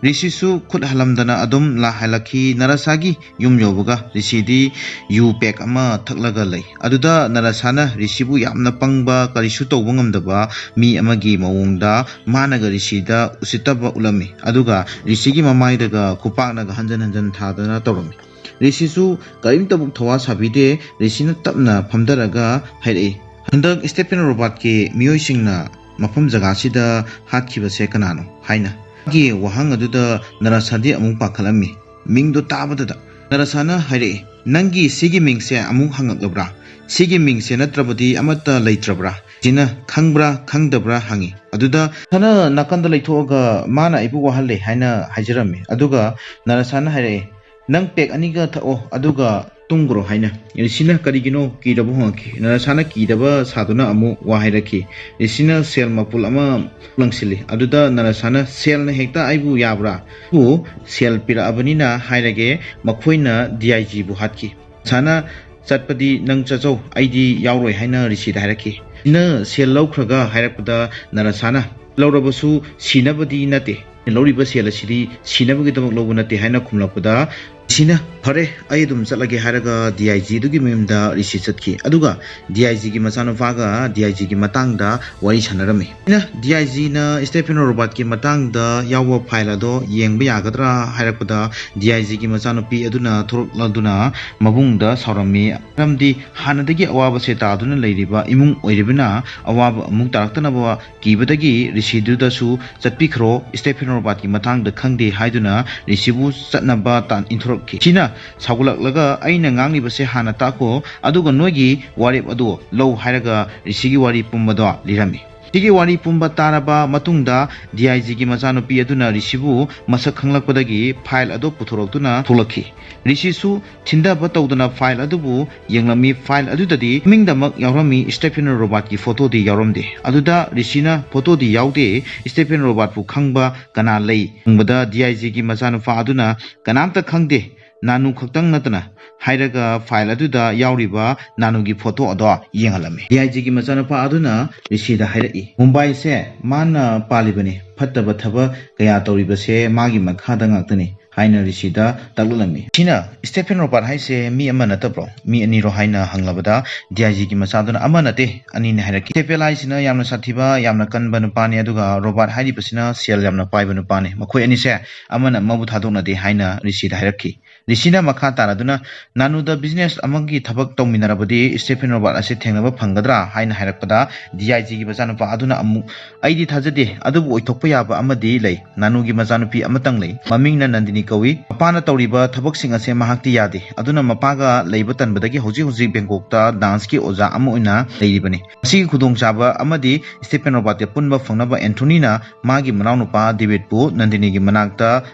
ꯔꯤꯁꯤꯁꯨ ꯈꯨꯠ ꯍꯜꯂꯝꯗꯅ ꯑꯗꯨꯝ ꯂꯥꯛꯍꯜꯂꯛꯈꯤ꯫ ꯅꯔꯥꯁꯥꯒꯤ ꯌꯨꯝ ꯌꯧꯕꯒ ꯔꯤꯁꯤꯗꯤ ꯌꯨ ꯄꯦꯛ ꯑꯃ ꯊꯛꯂꯒ ꯂꯩ꯫ ꯑꯗꯨꯗ ꯅꯔꯥꯁꯥꯅ ꯔꯤꯁꯤꯕꯨ ꯌꯥꯝꯅ ꯄꯪꯕ, ꯀꯔꯤꯁꯨ ꯇꯧꯕ ꯉꯝꯗꯕ ꯃꯤ ꯑꯃꯒꯤ ꯃꯑꯣꯡꯗ ꯃꯥꯅꯒ ꯔꯤꯁꯤꯗ ꯎꯁꯤꯠꯇꯕ ꯎꯠꯂꯝꯃꯤ꯫ ꯑꯗꯨꯒ ꯔꯤꯁꯤꯒꯤ ꯃꯃꯥꯏꯗꯒ ꯈꯨꯄꯥꯛꯅꯒ ꯍꯟꯖꯟ ꯍꯟꯖꯟ ꯊꯥꯗꯅ ꯇꯧꯔꯝꯃꯤ꯫ ꯔꯤꯁꯤꯁꯨ ꯀꯔꯤꯝꯇꯕꯨ ꯊꯋꯥ ꯁꯥꯕꯤꯗꯦ꯫ ꯔꯤꯁꯤꯅ ꯇꯞꯅ ꯐꯝꯊꯔꯒ ꯍꯥꯏꯔꯛꯏ, "ꯍꯟꯗꯛ ꯁ꯭ꯇꯦꯐꯦꯟ ꯔꯣꯕꯥꯔꯠꯀꯤ ꯃꯤꯑꯣꯏꯁꯤꯡꯅ ꯃꯐꯝ ꯖꯒꯥꯁꯤꯗ ꯍꯥꯠꯈꯤꯕꯁꯦ ꯀꯅꯥꯅꯣ?" ꯍꯥꯏꯅ꯫ ꯃꯥꯒꯤ ꯋꯥꯍꯪ ꯑꯗꯨꯗ ꯅꯔꯥꯁꯥꯗꯤ ꯑꯃꯨꯛ ꯄꯥꯈꯠꯂꯝꯃꯤ꯫ ꯃꯤꯡꯗꯣ ꯇꯥꯕꯗꯗ ꯅꯔꯥꯁꯥꯅ ꯍꯥꯏꯔꯛꯏ, "ꯅꯪꯒꯤ ꯁꯤꯒꯤ ꯃꯤꯡꯁꯦ ꯑꯃꯨꯛ ꯍꯪꯉꯛꯂꯕ꯭ꯔꯥ? ꯁꯤꯒꯤ ꯃꯤꯡꯁꯦ ꯅꯠꯇ꯭ꯔꯕꯗꯤ ꯑꯃꯠꯇ ꯂꯩꯇ꯭ꯔꯕ꯭ꯔꯥ?" ꯁꯤꯅ "ꯈꯪꯕ꯭ꯔꯥ ꯈꯪꯗꯕ꯭ꯔꯥ?" ꯍꯪꯉꯤ꯫ ꯑꯗꯨꯗ ꯅꯔꯥꯁꯥꯅ ꯅꯥꯀꯟꯗ ꯂꯩꯊꯣꯛꯑꯒ "ꯃꯥꯅ ꯑꯩꯕꯨ ꯋꯥꯍꯜꯂꯦ" ꯍꯥꯏꯅ ꯍꯥꯏꯖꯔꯝꯃꯤ꯫ ꯑꯗꯨꯒ ꯅꯔꯥꯁꯥꯅ ꯍꯥꯏꯔꯛꯏ, "ꯅꯪ ꯄꯦꯛ ꯑꯅꯤꯒ ꯊꯛꯑꯣ, ꯑꯗꯨꯒ ꯇꯨꯝꯈ꯭ꯔꯣ" ꯍꯥꯏꯅ꯫ ꯔꯤꯁꯤꯅ "ꯀꯔꯤꯒꯤꯅꯣ?" ꯀꯤꯔꯕ ꯍꯪꯉꯛꯈꯤ꯫ ꯅꯔꯥꯁꯥꯅ ꯀꯤꯗꯕ ꯁꯥꯗꯨꯅ ꯑꯃꯨꯛ ꯋꯥ ꯍꯥꯏꯔꯛꯈꯤ꯫ ꯔꯤꯁꯤꯅ ꯁꯦꯜ ꯃꯄꯨꯜ ꯑꯃ ꯂꯪꯁꯤꯜꯂꯤ꯫ ꯑꯗꯨꯗ ꯅꯔꯥꯁꯥꯅ "ꯁꯦꯜꯅ ꯍꯦꯛꯇ ꯑꯩꯕꯨ ꯌꯥꯕ꯭ꯔꯥ? ꯑꯩꯕꯨ ꯁꯦꯜ ꯄꯤꯔꯛꯑꯕꯅꯤꯅ" ꯍꯥꯏꯔꯒꯦ꯫ ꯃꯈꯣꯏꯅ ꯗꯤ ꯑꯥꯏ ꯖꯤꯕꯨ ꯍꯥꯠꯈꯤ꯫ ꯅꯔꯥꯁꯥꯅ "ꯆꯠꯄꯗꯤ ꯅꯪ ꯆꯠꯆꯧ, ꯑꯩꯗꯤ ꯌꯥꯎꯔꯣꯏ" ꯍꯥꯏꯅ ꯔꯤꯁꯤꯗ ꯍꯥꯏꯔꯛꯈꯤ꯫ ꯔꯤꯁꯤꯅ ꯁꯦꯜ ꯂꯧꯈ꯭ꯔꯒ ꯍꯥꯏꯔꯛꯄꯗ, "ꯅꯔꯁꯥꯅ, ꯂꯧꯔꯕꯁꯨ ꯁꯤꯅꯕꯗꯤ ꯅꯠꯇꯦ, ꯂꯧꯔꯤꯕ ꯁꯦꯜ ꯑꯁꯤꯗꯤ ꯁꯤꯅꯕꯒꯤꯗꯃꯛ ꯂꯧꯕ ꯅꯠꯇꯦ" ꯍꯥꯏꯅ ꯈꯨꯝꯂꯛꯄꯗ, ꯔꯤꯁꯤꯅ, "ꯐꯔꯦ, ꯑꯩ ꯑꯗꯨꯝ ꯆꯠꯂꯒꯦ" ꯍꯥꯏꯔꯒ ꯗꯤ ꯑꯥꯏ ꯖꯤꯗꯨꯒꯤ ꯃꯌꯨꯝꯗ ꯔꯤꯁꯤ ꯆꯠꯈꯤ꯫ ꯑꯗꯨꯒ ꯗꯤ ꯑꯥꯏ ꯖꯤꯒꯤ ꯃꯆꯥꯅꯨꯄꯥꯒ ꯗꯤ ꯑꯥꯏ ꯖꯤꯒꯤ ꯃꯇꯥꯡꯗ ꯋꯥꯔꯤ ꯁꯥꯟꯅꯔꯝꯃꯤ꯫ ꯑꯩꯅ ꯗꯤ ꯑꯥꯏ ꯖꯤꯅ ꯁ꯭ꯇꯦꯐꯦꯅꯣ ꯔꯣꯕꯥꯔꯠꯀꯤ ꯃꯇꯥꯡꯗ ꯌꯥꯎꯕ ꯐꯥꯏꯜ ꯑꯗꯣ ꯌꯦꯡꯕ ꯌꯥꯒꯗ꯭ꯔꯥ ꯍꯥꯏꯔꯛꯄꯗ, ꯗꯤ ꯑꯥꯏ ꯖꯤꯒꯤ ꯃꯆꯥꯅꯨꯄꯤ ꯑꯗꯨꯅ ꯊꯣꯔꯛꯂꯗꯨꯅ ꯃꯕꯨꯡꯗ ꯁꯥꯎꯔꯝꯃꯤ꯫ ꯃꯔꯝꯗꯤ ꯍꯥꯟꯅꯗꯒꯤ ꯑꯋꯥꯕꯁꯦ ꯇꯥꯗꯨꯅ ꯂꯩꯔꯤꯕ ꯏꯃꯨꯡ ꯑꯣꯏꯔꯤꯕꯅ, ꯑꯋꯥꯕ ꯑꯃꯨꯛ ꯇꯥꯔꯛꯇꯅꯕ ꯀꯤꯕꯗꯒꯤ ꯔꯤꯁꯤꯗꯨꯗꯁꯨ "ꯆꯠꯄꯤꯈ꯭ꯔꯣ, ꯁ꯭ꯇꯦꯐꯦꯅꯣ ꯔꯣꯕꯥꯔꯠꯀꯤ ꯃꯇꯥꯡꯗ ꯈꯪꯗꯦ" ꯍꯥꯏꯗꯨꯅ ꯔꯤꯁꯤꯕꯨ ꯆꯠꯅꯕ ꯇꯥꯟ-, ꯏꯟꯊꯣꯔꯛꯈꯤ꯫ ꯔꯤꯁꯤꯅ ꯁꯥꯎꯒꯠꯂꯛꯂꯒ, "ꯑꯩꯅ ꯉꯥꯡꯂꯤꯕꯁꯦ ꯍꯥꯟꯅ ꯇꯥꯈꯣ, ꯑꯗꯨꯒ ꯅꯣꯏꯒꯤ ꯋꯥꯔꯦꯞ ꯑꯗꯨ ꯂꯧ" ꯍꯥꯏꯔꯒ ꯔꯤꯁꯤꯒꯤ ꯋꯥꯔꯤ ꯄꯨꯝꯕꯗꯣ ꯂꯤꯔꯝꯃꯤ꯫ ꯁꯤꯒꯤ ꯋꯥꯔꯤ ꯄꯨꯝꯕ ꯇꯥꯔꯕ ꯃꯇꯨꯡꯗ, ꯗꯤ ꯑꯥꯏ ꯖꯤꯒꯤ ꯃꯆꯥꯅꯨꯄꯤ ꯑꯗꯨꯅ ꯔꯤꯁꯤꯕꯨ ꯃꯁꯛ ꯈꯪꯂꯛꯄꯗꯒꯤ ꯐꯥꯏꯜ ꯑꯗꯨ ꯄꯨꯊꯣꯔꯛꯇꯨꯅ ꯊꯣꯛꯂꯛꯈꯤ꯫ ꯔꯤꯁꯤꯁꯨ ꯊꯤꯟꯊꯕ ꯇꯧꯗꯅ ꯐꯥꯏꯜ ꯑꯗꯨꯕꯨ ꯌꯦꯡꯂꯝꯃꯤ꯫ ꯐꯥꯏꯜ ꯑꯗꯨꯗꯗꯤ ꯃꯃꯤꯡꯗꯃꯛ ꯌꯥꯎꯔꯝꯃꯤ, ꯁ꯭ꯇꯦꯐꯦꯅꯣ ꯔꯣꯕꯥꯔꯠꯀꯤ ꯐꯣꯇꯣꯗꯤ ꯌꯥꯎꯔꯝꯗꯦ꯫ ꯑꯗꯨꯗ ꯔꯤꯁꯤꯅ, "ꯐꯣꯇꯣꯗꯤ ꯌꯥꯎꯗꯦ, ꯁ꯭ꯇꯦꯐꯦꯅꯣ ꯔꯣꯕꯥꯔꯠꯄꯨ ꯈꯪꯕ ꯀꯅꯥ ꯂꯩ?" ꯍꯪꯕꯗ, ꯗꯤ ꯑꯥꯏ ꯖꯤꯒꯤ ꯃꯆꯥꯅꯨꯄꯥ ꯑꯗꯨꯅ, "ꯀꯅꯥꯝꯇ ꯈꯪꯗꯦ, ꯅꯥꯅꯨ ꯈꯛꯇꯪ ꯅꯠꯇꯅ" ꯍꯥꯏꯔꯒ ꯐꯥꯏꯜ ꯑꯗꯨꯗ ꯌꯥꯎꯔꯤꯕ ꯅꯥꯅꯨꯒꯤ ꯐꯣꯇꯣ ꯑꯗꯣ ꯌꯦꯡꯍꯜꯂꯝꯃꯤ꯫ ꯗꯤ ꯑꯥꯏ ꯖꯤꯒꯤ ꯃꯆꯥꯅꯨꯄꯥ ꯑꯗꯨꯅ ꯔꯤꯁꯤꯗ ꯍꯥꯏꯔꯛꯏ, "ꯃꯨꯝꯕꯥꯏꯁꯦ ꯃꯥꯅ ꯄꯥꯜꯂꯤꯕꯅꯤ, ꯐꯠꯇꯕ ꯊꯕꯛ ꯀꯌꯥ ꯇꯧꯔꯤꯕꯁꯦ ꯃꯥꯒꯤ ꯃꯈꯥꯗ ꯉꯥꯛꯇꯅꯤ" ꯍꯥꯏꯅ ꯔꯤꯁꯤꯗ ꯇꯥꯛꯂꯛꯂꯝꯃꯤ꯫ ꯁꯤꯅ, "ꯁ꯭ꯇꯦꯐꯦꯟ ꯔꯣꯕꯥꯔꯠ ꯍꯥꯏꯁꯦ ꯃꯤ ꯑꯃ ꯅꯠꯇꯕ꯭ꯔꯣ? ꯃꯤ ꯑꯅꯤꯔꯣ?" ꯍꯥꯏꯅ ꯍꯪꯂꯕꯗ, ꯗꯤ ꯑꯥꯏ ꯖꯤꯒꯤ ꯃꯆꯥꯗꯨꯅ, "ꯑꯃ ꯅꯠꯇꯦ, ꯑꯅꯤꯅꯤ" ꯍꯥꯏꯔꯛꯈꯤ꯫ "ꯁ꯭ꯇꯦꯐꯦꯟ ꯍꯥꯏꯁꯤꯅ ꯌꯥꯝꯅ ꯁꯥꯊꯤꯕ, ꯌꯥꯝꯅ ꯀꯟꯕ ꯅꯨꯄꯥꯅꯤ, ꯑꯗꯨꯒ ꯔꯣꯕꯥꯔꯠ ꯍꯥꯏꯔꯤꯕꯁꯤꯅ ꯁꯦꯜ ꯌꯥꯝꯅ ꯄꯥꯏꯕ ꯅꯨꯄꯥꯅꯤ꯫ ꯃꯈꯣꯏ ꯑꯅꯤꯁꯦ ꯑꯃꯅ ꯑꯃꯕꯨ ꯊꯥꯗꯣꯛꯅꯗꯦ" ꯍꯥꯏꯅ ꯔꯤꯁꯤꯗ ꯍꯥꯏꯔꯛꯈꯤ꯫ ꯔꯤꯁꯤꯅ ꯃꯈꯥ ꯇꯥꯔꯗꯨꯅ, "ꯅꯥꯅꯨꯗ ꯕꯤꯖꯤꯅꯦꯁ ꯑꯃꯒꯤ ꯊꯕꯛ ꯇꯧꯃꯤꯟꯅꯔꯕꯗꯤ ꯁ꯭ꯇꯦꯐꯦꯟ ꯔꯣꯕꯥꯔꯠ ꯑꯁꯤ ꯊꯦꯡꯅꯕ ꯐꯪꯒꯗ꯭ꯔꯥ?" ꯍꯥꯏꯅ ꯍꯥꯏꯔꯛꯄꯗ, ꯗꯤ ꯑꯥꯏ ꯖꯤꯒꯤ ꯃꯆꯥꯅꯨꯄꯥ ꯑꯗꯨꯅ ꯑꯃꯨꯛ, "ꯑꯩꯗꯤ ꯊꯥꯖꯗꯦ, ꯑꯗꯨꯕꯨ ꯑꯣꯏꯊꯣꯛꯄ ꯌꯥꯕ ꯑꯃꯗꯤ ꯂꯩ꯫ ꯅꯥꯅꯨꯒꯤ ꯃꯆꯥꯅꯨꯄꯤ ꯑꯃꯇꯪ ꯂꯩ꯫ ꯃꯃꯤꯡꯅ ꯅꯟꯗꯤꯅꯤ ꯀꯧꯏ꯫ ꯃꯄꯥꯅ ꯇꯧꯔꯤꯕ ꯊꯕꯛꯁꯤꯡ ꯑꯁꯦ ꯃꯍꯥꯛꯇꯤ ꯌꯥꯗꯦ꯫ ꯑꯗꯨꯅ ꯃꯄꯥꯒ ꯂꯩꯕ ꯇꯟꯕꯗꯒꯤ ꯍꯧꯖꯤꯛ ꯍꯧꯖꯤꯛ ꯕꯦꯡꯀꯣꯛꯇ ꯗꯥꯟꯁꯀꯤ ꯑꯣꯖꯥ ꯑꯃ ꯑꯣꯏꯅ ꯂꯩꯔꯤꯕꯅꯤ꯫ ꯃꯁꯤꯒꯤ ꯈꯨꯗꯣꯡꯆꯥꯕ ꯑꯃꯗꯤ ꯁ꯭ꯇꯦꯐꯦꯟ ꯔꯣꯕꯥꯔꯠꯀ ꯄꯨꯟꯕ ꯐꯪꯅꯕ ꯑꯦꯟꯊꯣꯅꯤꯅ ꯃꯥꯒꯤ ꯃꯅꯥꯎꯅꯨꯄꯥ ꯗꯦꯕꯤꯠꯄꯨ ꯅꯟꯗꯤꯅꯤꯒꯤ ꯃꯅꯥꯛꯇ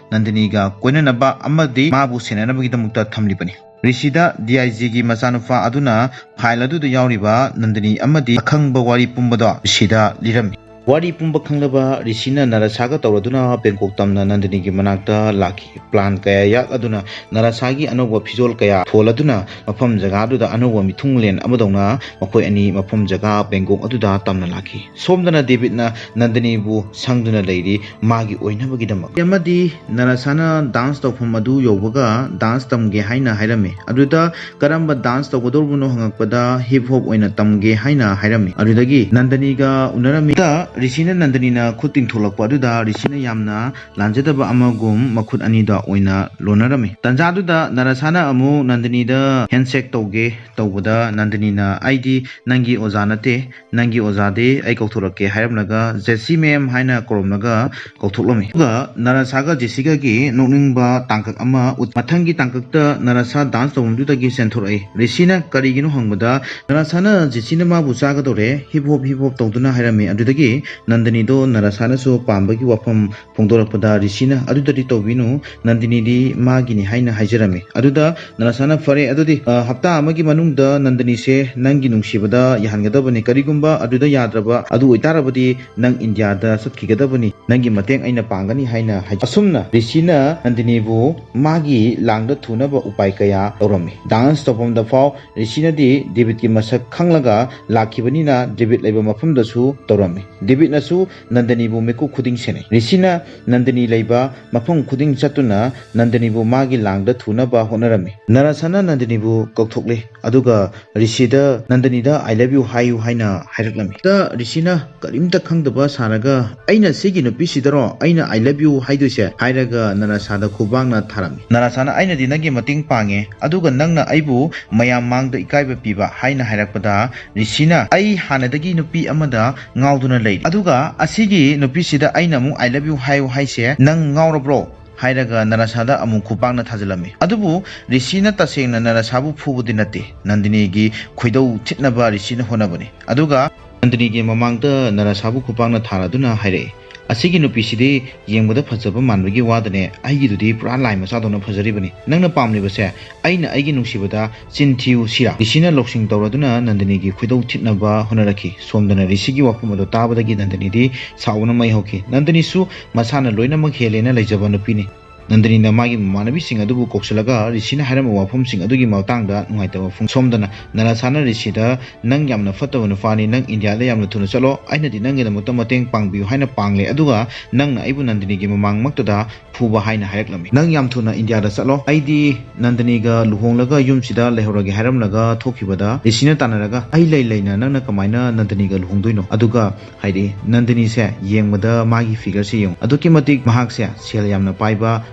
ꯅꯟꯗꯤꯅꯤꯒ ꯀꯣꯏꯅꯅꯕ ꯑꯃꯗꯤ ꯃꯥꯕꯨ ꯁꯦꯟꯅꯅꯕꯒꯤꯗꯃꯛꯇ ꯊꯝꯂꯤꯕꯅꯤ"꯫ ꯔꯤꯁꯤꯗ ꯗꯤ ꯑꯥꯏ ꯖꯤꯒꯤ ꯃꯆꯥꯅꯨꯄꯥ ꯑꯗꯨꯅ ꯐꯥꯏꯜ ꯑꯗꯨꯗ ꯌꯥꯎꯔꯤꯕ ꯅꯟꯗꯤꯅꯤ ꯑꯃꯗꯤ ꯑꯈꯪꯕ ꯋꯥꯔꯤ ꯄꯨꯝꯕꯗꯣ ꯔꯤꯁꯤꯗ ꯂꯤꯔꯝꯃꯤ꯫ ꯋꯥꯔꯤ ꯄꯨꯝꯕ ꯈꯪꯂꯕ ꯔꯤꯁꯤꯅ ꯅꯔꯥꯁꯥꯒ ꯇꯧꯔꯗꯨꯅ ꯕꯦꯡꯀꯣꯛ ꯇꯝꯅ ꯅꯟꯗꯅꯤꯒꯤ ꯃꯅꯥꯛꯇ ꯂꯥꯛꯈꯤ꯫ ꯄ꯭ꯂꯥꯟ ꯀꯌꯥ ꯌꯥꯛꯂꯗꯨꯅ ꯅꯔꯥꯁꯥꯒꯤ ꯑꯅꯧꯕ ꯐꯤꯖꯣꯜ ꯀꯌꯥ ꯊꯣꯜꯂꯗꯨꯅ ꯃꯐꯝ ꯖꯒꯥꯗꯨꯗ ꯑꯅꯧꯕ ꯃꯤꯊꯨꯡꯂꯦꯟ ꯑꯃꯗꯧꯅ ꯃꯈꯣꯏ ꯑꯅꯤ ꯃꯐꯝ ꯖꯒꯥ ꯕꯦꯡꯀꯣꯛ ꯑꯗꯨꯗ ꯇꯝꯅ ꯂꯥꯛꯈꯤ꯫ ꯁꯣꯝꯗꯅ ꯗꯦꯕꯤꯠꯅ ꯅꯟꯗꯅꯤꯕꯨ ꯁꯪꯗꯨꯅ ꯂꯩꯔꯤ꯫ ꯃꯥꯒꯤ ꯑꯣꯏꯅꯕꯒꯤꯗꯃꯛ꯫ ꯑꯃꯗꯤ ꯅꯔꯥꯁꯥꯅ ꯗꯥꯟꯁ ꯇꯧꯐꯝ ꯑꯗꯨ ꯌꯧꯕꯒ ꯗꯥꯟꯁ ꯇꯝꯒꯦ ꯍꯥꯏꯅ ꯍꯥꯏꯔꯝꯃꯤ꯫ ꯑꯗꯨꯗ ꯀꯔꯝꯕ ꯗꯥꯟꯁ ꯇꯧꯒꯗꯧꯔꯤꯕꯅꯣ ꯍꯪꯉꯛꯄꯗ ꯍꯤꯞ ꯍꯣꯞ ꯑꯣꯏꯅ ꯇꯝꯒꯦ ꯍꯥꯏꯅ ꯍꯥꯏꯔꯝꯃꯤ꯫ ꯑꯗꯨꯗꯒꯤ ꯅꯟꯗꯅꯤꯒ ꯎꯅꯔꯝꯃꯤ꯫ ꯔꯤꯁꯤꯅ ꯅꯟꯗꯅꯤꯅ ꯈꯨꯠ ꯇꯤꯡꯊꯣꯛꯂꯛꯄ ꯑꯗꯨꯗ ꯔꯤꯁꯤꯅ ꯌꯥꯝꯅ ꯂꯥꯟꯖꯗꯕ ꯑꯃꯒꯨꯝ ꯃꯈꯨꯠ ꯑꯅꯤꯗ ꯑꯣꯏꯅ ꯂꯣꯟꯅꯔꯝꯃꯤ꯫ ꯇꯟꯖꯥꯗꯨꯗ ꯅꯔꯥꯁꯥꯅ ꯑꯃꯨꯛ ꯅꯟꯗꯅꯤꯗ ꯍꯦꯟꯁꯦꯛ ꯇꯧꯒꯦ ꯇꯧꯕꯗ ꯅꯟꯗꯅꯤꯅ "ꯑꯩꯗꯤ ꯅꯪꯒꯤ ꯑꯣꯖꯥ ꯅꯠꯇꯦ, ꯅꯪꯒꯤ ꯑꯣꯖꯥꯗꯤ ꯑꯩ ꯀꯧꯊꯣꯔꯛꯀꯦ" ꯍꯥꯏꯔꯝꯂꯒ "ꯖꯦꯁꯤ ꯃꯦꯝ" ꯍꯥꯏꯅ ꯀꯧꯔꯝꯂꯒ ꯀꯧꯊꯣꯛꯂꯝꯃꯤ꯫ ꯑꯗꯨꯒ ꯅꯔꯥꯁꯥꯒ ꯖꯦꯁꯤꯒꯒꯤ ꯅꯣꯛꯅꯤꯡꯕ ꯇꯥꯡꯀꯛ ꯑꯃ ꯎꯠ-, ꯃꯊꯪꯒꯤ ꯇꯥꯡꯀꯛꯇ ꯅꯔꯥꯁꯥ ꯗꯥꯟꯁ ꯇꯧꯐꯝꯗꯨꯗꯒꯤ ꯆꯦꯟꯊꯣꯔꯛꯏ꯫ ꯔꯤꯁꯤꯅ ꯀꯔꯤꯒꯤꯅꯣ ꯍꯪꯕꯗ ꯅꯔꯥꯁꯥꯅ ꯖꯦꯁꯤꯅ ꯃꯥꯕꯨ ꯆꯥꯒꯗꯧꯔꯦ, ꯍꯤꯞ ꯍꯣꯞ ꯍꯤꯞ ꯍꯣꯞ ꯇꯧꯗꯨꯅ ꯍꯥꯏꯔꯝꯃꯤ꯫ ꯑꯗꯨꯗꯒꯤ ꯅꯟꯗꯅꯤꯗꯣ ꯅꯔꯥꯁꯥꯅꯁꯨ ꯄꯥꯝꯕꯒꯤ ꯋꯥꯐꯝ ꯐꯣꯡꯗꯣꯔꯛꯄꯗ ꯔꯤꯁꯤꯅ "ꯑꯗꯨꯗꯗꯤ ꯇꯧꯕꯤꯅꯨ, ꯅꯟꯗꯤꯅꯤꯗꯤ ꯃꯥꯒꯤꯅꯤ" ꯍꯥꯏꯅ ꯍꯥꯏꯖꯔꯝꯃꯤ꯫ ꯑꯗꯨꯗ ꯅꯔꯥꯁꯥꯅ "ꯐꯔꯦ, ꯑꯗꯨꯗꯤ, ꯑ, ꯍꯞꯇꯥ ꯑꯃꯒꯤ ꯃꯅꯨꯡꯗ ꯅꯟꯗꯅꯤꯁꯦ ꯅꯪꯒꯤ ꯅꯨꯡꯁꯤꯕꯗ ꯌꯥꯍꯟꯒꯗꯕꯅꯤ꯫ ꯀꯔꯤꯒꯨꯝꯕ ꯑꯗꯨꯗ ꯌꯥꯗ꯭ꯔꯕ ꯑꯗꯨ ꯑꯣꯏꯇꯥꯔꯕꯗꯤ ꯅꯪ ꯏꯟꯗꯤꯌꯥꯗ ꯆꯠꯈꯤꯒꯗꯕꯅꯤ꯫ ꯅꯪꯒꯤ ꯃꯇꯦꯡ ꯑꯩꯅ ꯄꯥꯡꯒꯅꯤ" ꯍꯥꯏꯅ ꯍꯥꯏ꯫ ꯑꯁꯨꯝꯅ ꯔꯤꯁꯤꯅ ꯅꯟꯗꯤꯅꯤꯕꯨ ꯃꯥꯒꯤ ꯂꯥꯡꯗ ꯊꯨꯅꯕ ꯎꯄꯥꯏ ꯀꯌꯥ ꯇꯧꯔꯝꯃꯤ꯫ ꯗꯥꯟꯁ ꯇꯧꯐꯝꯗ ꯐꯥꯎ ꯔꯤꯁꯤꯅꯗꯤ ꯗꯦꯕꯤꯠꯀꯤ ꯃꯁꯛ ꯈꯪꯂꯒ ꯂꯥꯛꯈꯤꯕꯅꯤꯅ ꯗꯦꯕꯤꯠ ꯂꯩꯕ ꯃꯐꯝꯗꯁꯨ ꯇꯧꯔꯝꯃꯤ꯫ ꯗꯦꯕꯤꯠꯅꯁꯨ ꯅꯟꯗꯅꯤꯕꯨ ꯃꯤꯀꯨꯞ ꯈꯨꯗꯤꯡ ꯁꯦꯟꯅꯩ꯫ ꯔꯤꯁꯤꯅ ꯅꯟꯗꯅꯤ ꯂꯩꯕ ꯃꯐꯝ ꯈꯨꯗꯤꯡ ꯆꯠꯇꯨꯅ ꯅꯟꯗꯅꯤꯕꯨ ꯃꯥꯒꯤ ꯂꯥꯡꯗ ꯊꯨꯅꯕ ꯍꯣꯠꯅꯔꯝꯃꯤ꯫ ꯅꯔꯥꯁꯥꯅ ꯅꯟꯗꯅꯤꯕꯨ ꯀꯧꯊꯣꯛꯂꯦ, ꯑꯗꯨꯒ ꯔꯤꯁꯤꯗ "ꯅꯟꯗꯅꯤꯗ I love you ꯍꯥꯏꯌꯨ" ꯍꯥꯏꯅ ꯍꯥꯏꯔꯛꯂꯝꯃꯤ꯫ ꯗ ꯔꯤꯁꯤꯅ ꯀꯔꯤꯝꯇ ꯈꯪꯗꯕ ꯁꯥꯔꯒ "ꯑꯩꯅ ꯁꯤꯒꯤ ꯅꯨꯄꯤꯁꯤꯗꯔꯣ ꯑꯩꯅ I love you ꯍꯥꯏꯗꯣꯏꯁꯦ?" ꯍꯥꯏꯔꯒ ꯅꯔꯥꯁꯥꯗ ꯈꯨꯕꯥꯛꯅ ꯊꯥꯔꯝꯃꯤ꯫ ꯅꯔꯥꯁꯥꯅ "ꯑꯩꯅꯗꯤ ꯅꯪꯒꯤ ꯃꯇꯦꯡ ꯄꯥꯡꯉꯦ, ꯑꯗꯨꯒ ꯅꯪꯅ ꯑꯩꯕꯨ ꯃꯌꯥꯝ ꯃꯥꯡꯗ ꯏꯀꯥꯏꯕ ꯄꯤꯕ" ꯍꯥꯏꯅ ꯍꯥꯏꯔꯛꯄꯗ ꯔꯤꯁꯤꯅ "ꯑꯩ ꯍꯥꯟꯅꯗꯒꯤ ꯅꯨꯄꯤ ꯑꯃꯗ ꯉꯥꯎꯗꯨꯅ ꯂꯩꯔꯤ, ꯑꯗꯨꯒ ꯑꯁꯤꯒꯤ ꯅꯨꯄꯤꯁꯤꯗ ꯑꯩꯅ ꯑꯃꯨꯛ I love you ꯍꯥꯏꯌꯨ ꯍꯥꯏꯁꯦ ꯅꯪ ꯉꯥꯎꯔꯕ꯭ꯔꯣ?" ꯍꯥꯏꯔꯒ ꯅꯔꯥꯁꯥꯗ ꯑꯃꯨꯛ ꯈꯨꯄꯥꯛꯅ ꯊꯥꯖꯤꯜꯂꯝꯃꯤ꯫ ꯑꯗꯨꯕꯨ ꯔꯤꯁꯤꯅ ꯇꯁꯦꯡꯅ ꯅꯔꯥꯁꯥꯕꯨ ꯐꯨꯕꯗꯤ ꯅꯠꯇꯦ꯫ ꯅꯟꯗꯤꯅꯤꯒꯤ ꯈꯣꯏꯗꯧ ꯊꯤꯠꯅꯕ ꯔꯤꯁꯤꯅ ꯍꯣꯠꯅꯕꯅꯤ꯫ ꯑꯗꯨꯒ ꯅꯟꯗꯤꯅꯤꯒꯤ ꯃꯃꯥꯡꯗ ꯅꯔꯥꯁꯥꯕꯨ ꯈꯨꯄꯥꯛꯅ ꯊꯥꯔꯗꯨꯅ ꯍꯥꯏꯔꯛꯏ, "ꯑꯁꯤꯒꯤ ꯅꯨꯄꯤꯁꯤꯗꯤ ꯌꯦꯡꯕꯗ ꯐꯖꯕ ꯃꯥꯟꯕꯒꯤ ꯋꯥꯗꯅꯦ, ꯑꯩꯒꯤꯗꯨꯗꯤ ꯄꯨꯔꯥ ꯂꯥꯏ ꯃꯆꯥꯗꯧꯅ ꯐꯖꯔꯤꯕꯅꯤ꯫ ꯅꯪꯅ ꯄꯥꯝꯂꯤꯕꯁꯦ ꯑꯩꯅ ꯑꯩꯒꯤ ꯅꯨꯡꯁꯤꯕꯗ ꯆꯤꯟ ꯊꯤꯌꯨ ꯁꯤꯔꯥ?" ꯔꯤꯁꯤꯅ ꯂꯧꯁꯤꯡ ꯇꯧꯔꯗꯨꯅ ꯅꯟꯗꯅꯤꯒꯤ ꯈꯣꯏꯗꯧ ꯊꯤꯠꯅꯕ ꯍꯣꯠꯅꯔꯛꯈꯤ꯫ ꯁꯣꯝꯗꯅ ꯔꯤꯁꯤꯒꯤ ꯋꯥꯐꯝ ꯑꯗꯨ ꯇꯥꯕꯗꯒꯤ ꯅꯟꯗꯅꯤꯗꯤ ꯁꯥꯎꯕꯅ ꯃꯩ ꯍꯧꯈꯤ꯫ ꯅꯟꯗꯅꯤꯁꯨ ꯃꯁꯥꯅ ꯂꯣꯏꯅꯃꯛ ꯍꯦꯜꯂꯦꯅ ꯂꯩꯖꯕ ꯅꯨꯄꯤꯅꯤ꯫ ꯅꯟꯗꯅꯤꯅ ꯃꯥꯒꯤ ꯃꯃꯥꯟꯅꯕꯤꯁꯤꯡ ꯑꯗꯨꯕꯨ ꯀꯧꯁꯤꯜꯂꯒ ꯔꯤꯁꯤꯅ ꯍꯥꯏꯔꯝꯕ ꯋꯥꯐꯝꯁꯤꯡ ꯑꯗꯨꯒꯤ ꯃꯇꯥꯡꯗ ꯅꯨꯡꯉꯥꯏꯇꯕ ꯐꯣꯡ-, ꯁꯣꯝꯗꯅ ꯅꯔꯥꯁꯥꯅ ꯔꯤꯁꯤꯗ, "ꯅꯪ ꯌꯥꯝꯅ ꯐꯠꯇꯕ ꯅꯨꯄꯥꯅꯤ, ꯅꯪ ꯏꯟꯗꯤꯌꯥꯗ ꯌꯥꯝꯅ ꯊꯨꯅ ꯆꯠꯂꯣ, ꯑꯩꯅꯗꯤ ꯅꯪꯒꯤꯗꯃꯛꯇ ꯃꯇꯦꯡ ꯄꯥꯡꯕꯤꯌꯨ ꯍꯥꯏꯅ ꯄꯥꯡꯂꯦ, ꯑꯗꯨꯒ ꯅꯪꯅ ꯑꯩꯕꯨ ꯅꯟꯗꯅꯤꯒꯤ ꯃꯃꯥꯡꯃꯛꯇꯗ ꯐꯨꯕ ꯍꯥꯏꯅ ꯍꯥꯏꯔꯛꯂꯝꯃꯤ꯫ ꯅꯪ ꯌꯥꯝ ꯊꯨꯅ ꯏꯟꯗꯤꯌꯥꯗ ꯆꯠꯂꯣ, ꯑꯩꯗꯤ ꯅꯟꯗꯅꯤꯒ ꯂꯨꯍꯣꯡꯂꯒ ꯌꯨꯝꯁꯤꯗ ꯂꯩꯍꯧꯔꯒꯦ" ꯍꯥꯏꯔꯝꯂꯒ ꯊꯣꯛꯈꯤꯕꯗ ꯔꯤꯁꯤꯅ ꯇꯥꯟꯅꯔꯒ, "ꯑꯩ ꯂꯩ ꯂꯩꯅ ꯅꯪꯅ ꯀꯃꯥꯏꯅ ꯅꯟꯗꯅꯤꯒ ꯂꯨꯍꯣꯡꯗꯣꯏꯅꯣ?" ꯑꯗꯨꯒ ꯍꯥꯏꯗꯤ ꯅꯟꯗꯅꯤꯁꯦ ꯌꯦꯡꯕꯗ ꯃꯥꯒꯤ figureꯁꯦ ꯌꯦꯡꯉꯨ, ꯑꯗꯨꯛꯀꯤ ꯃꯇꯤꯛ ꯃꯍꯥꯛꯁꯦ ꯁꯦꯜ ꯌꯥꯝꯅ ꯄꯥꯏꯕ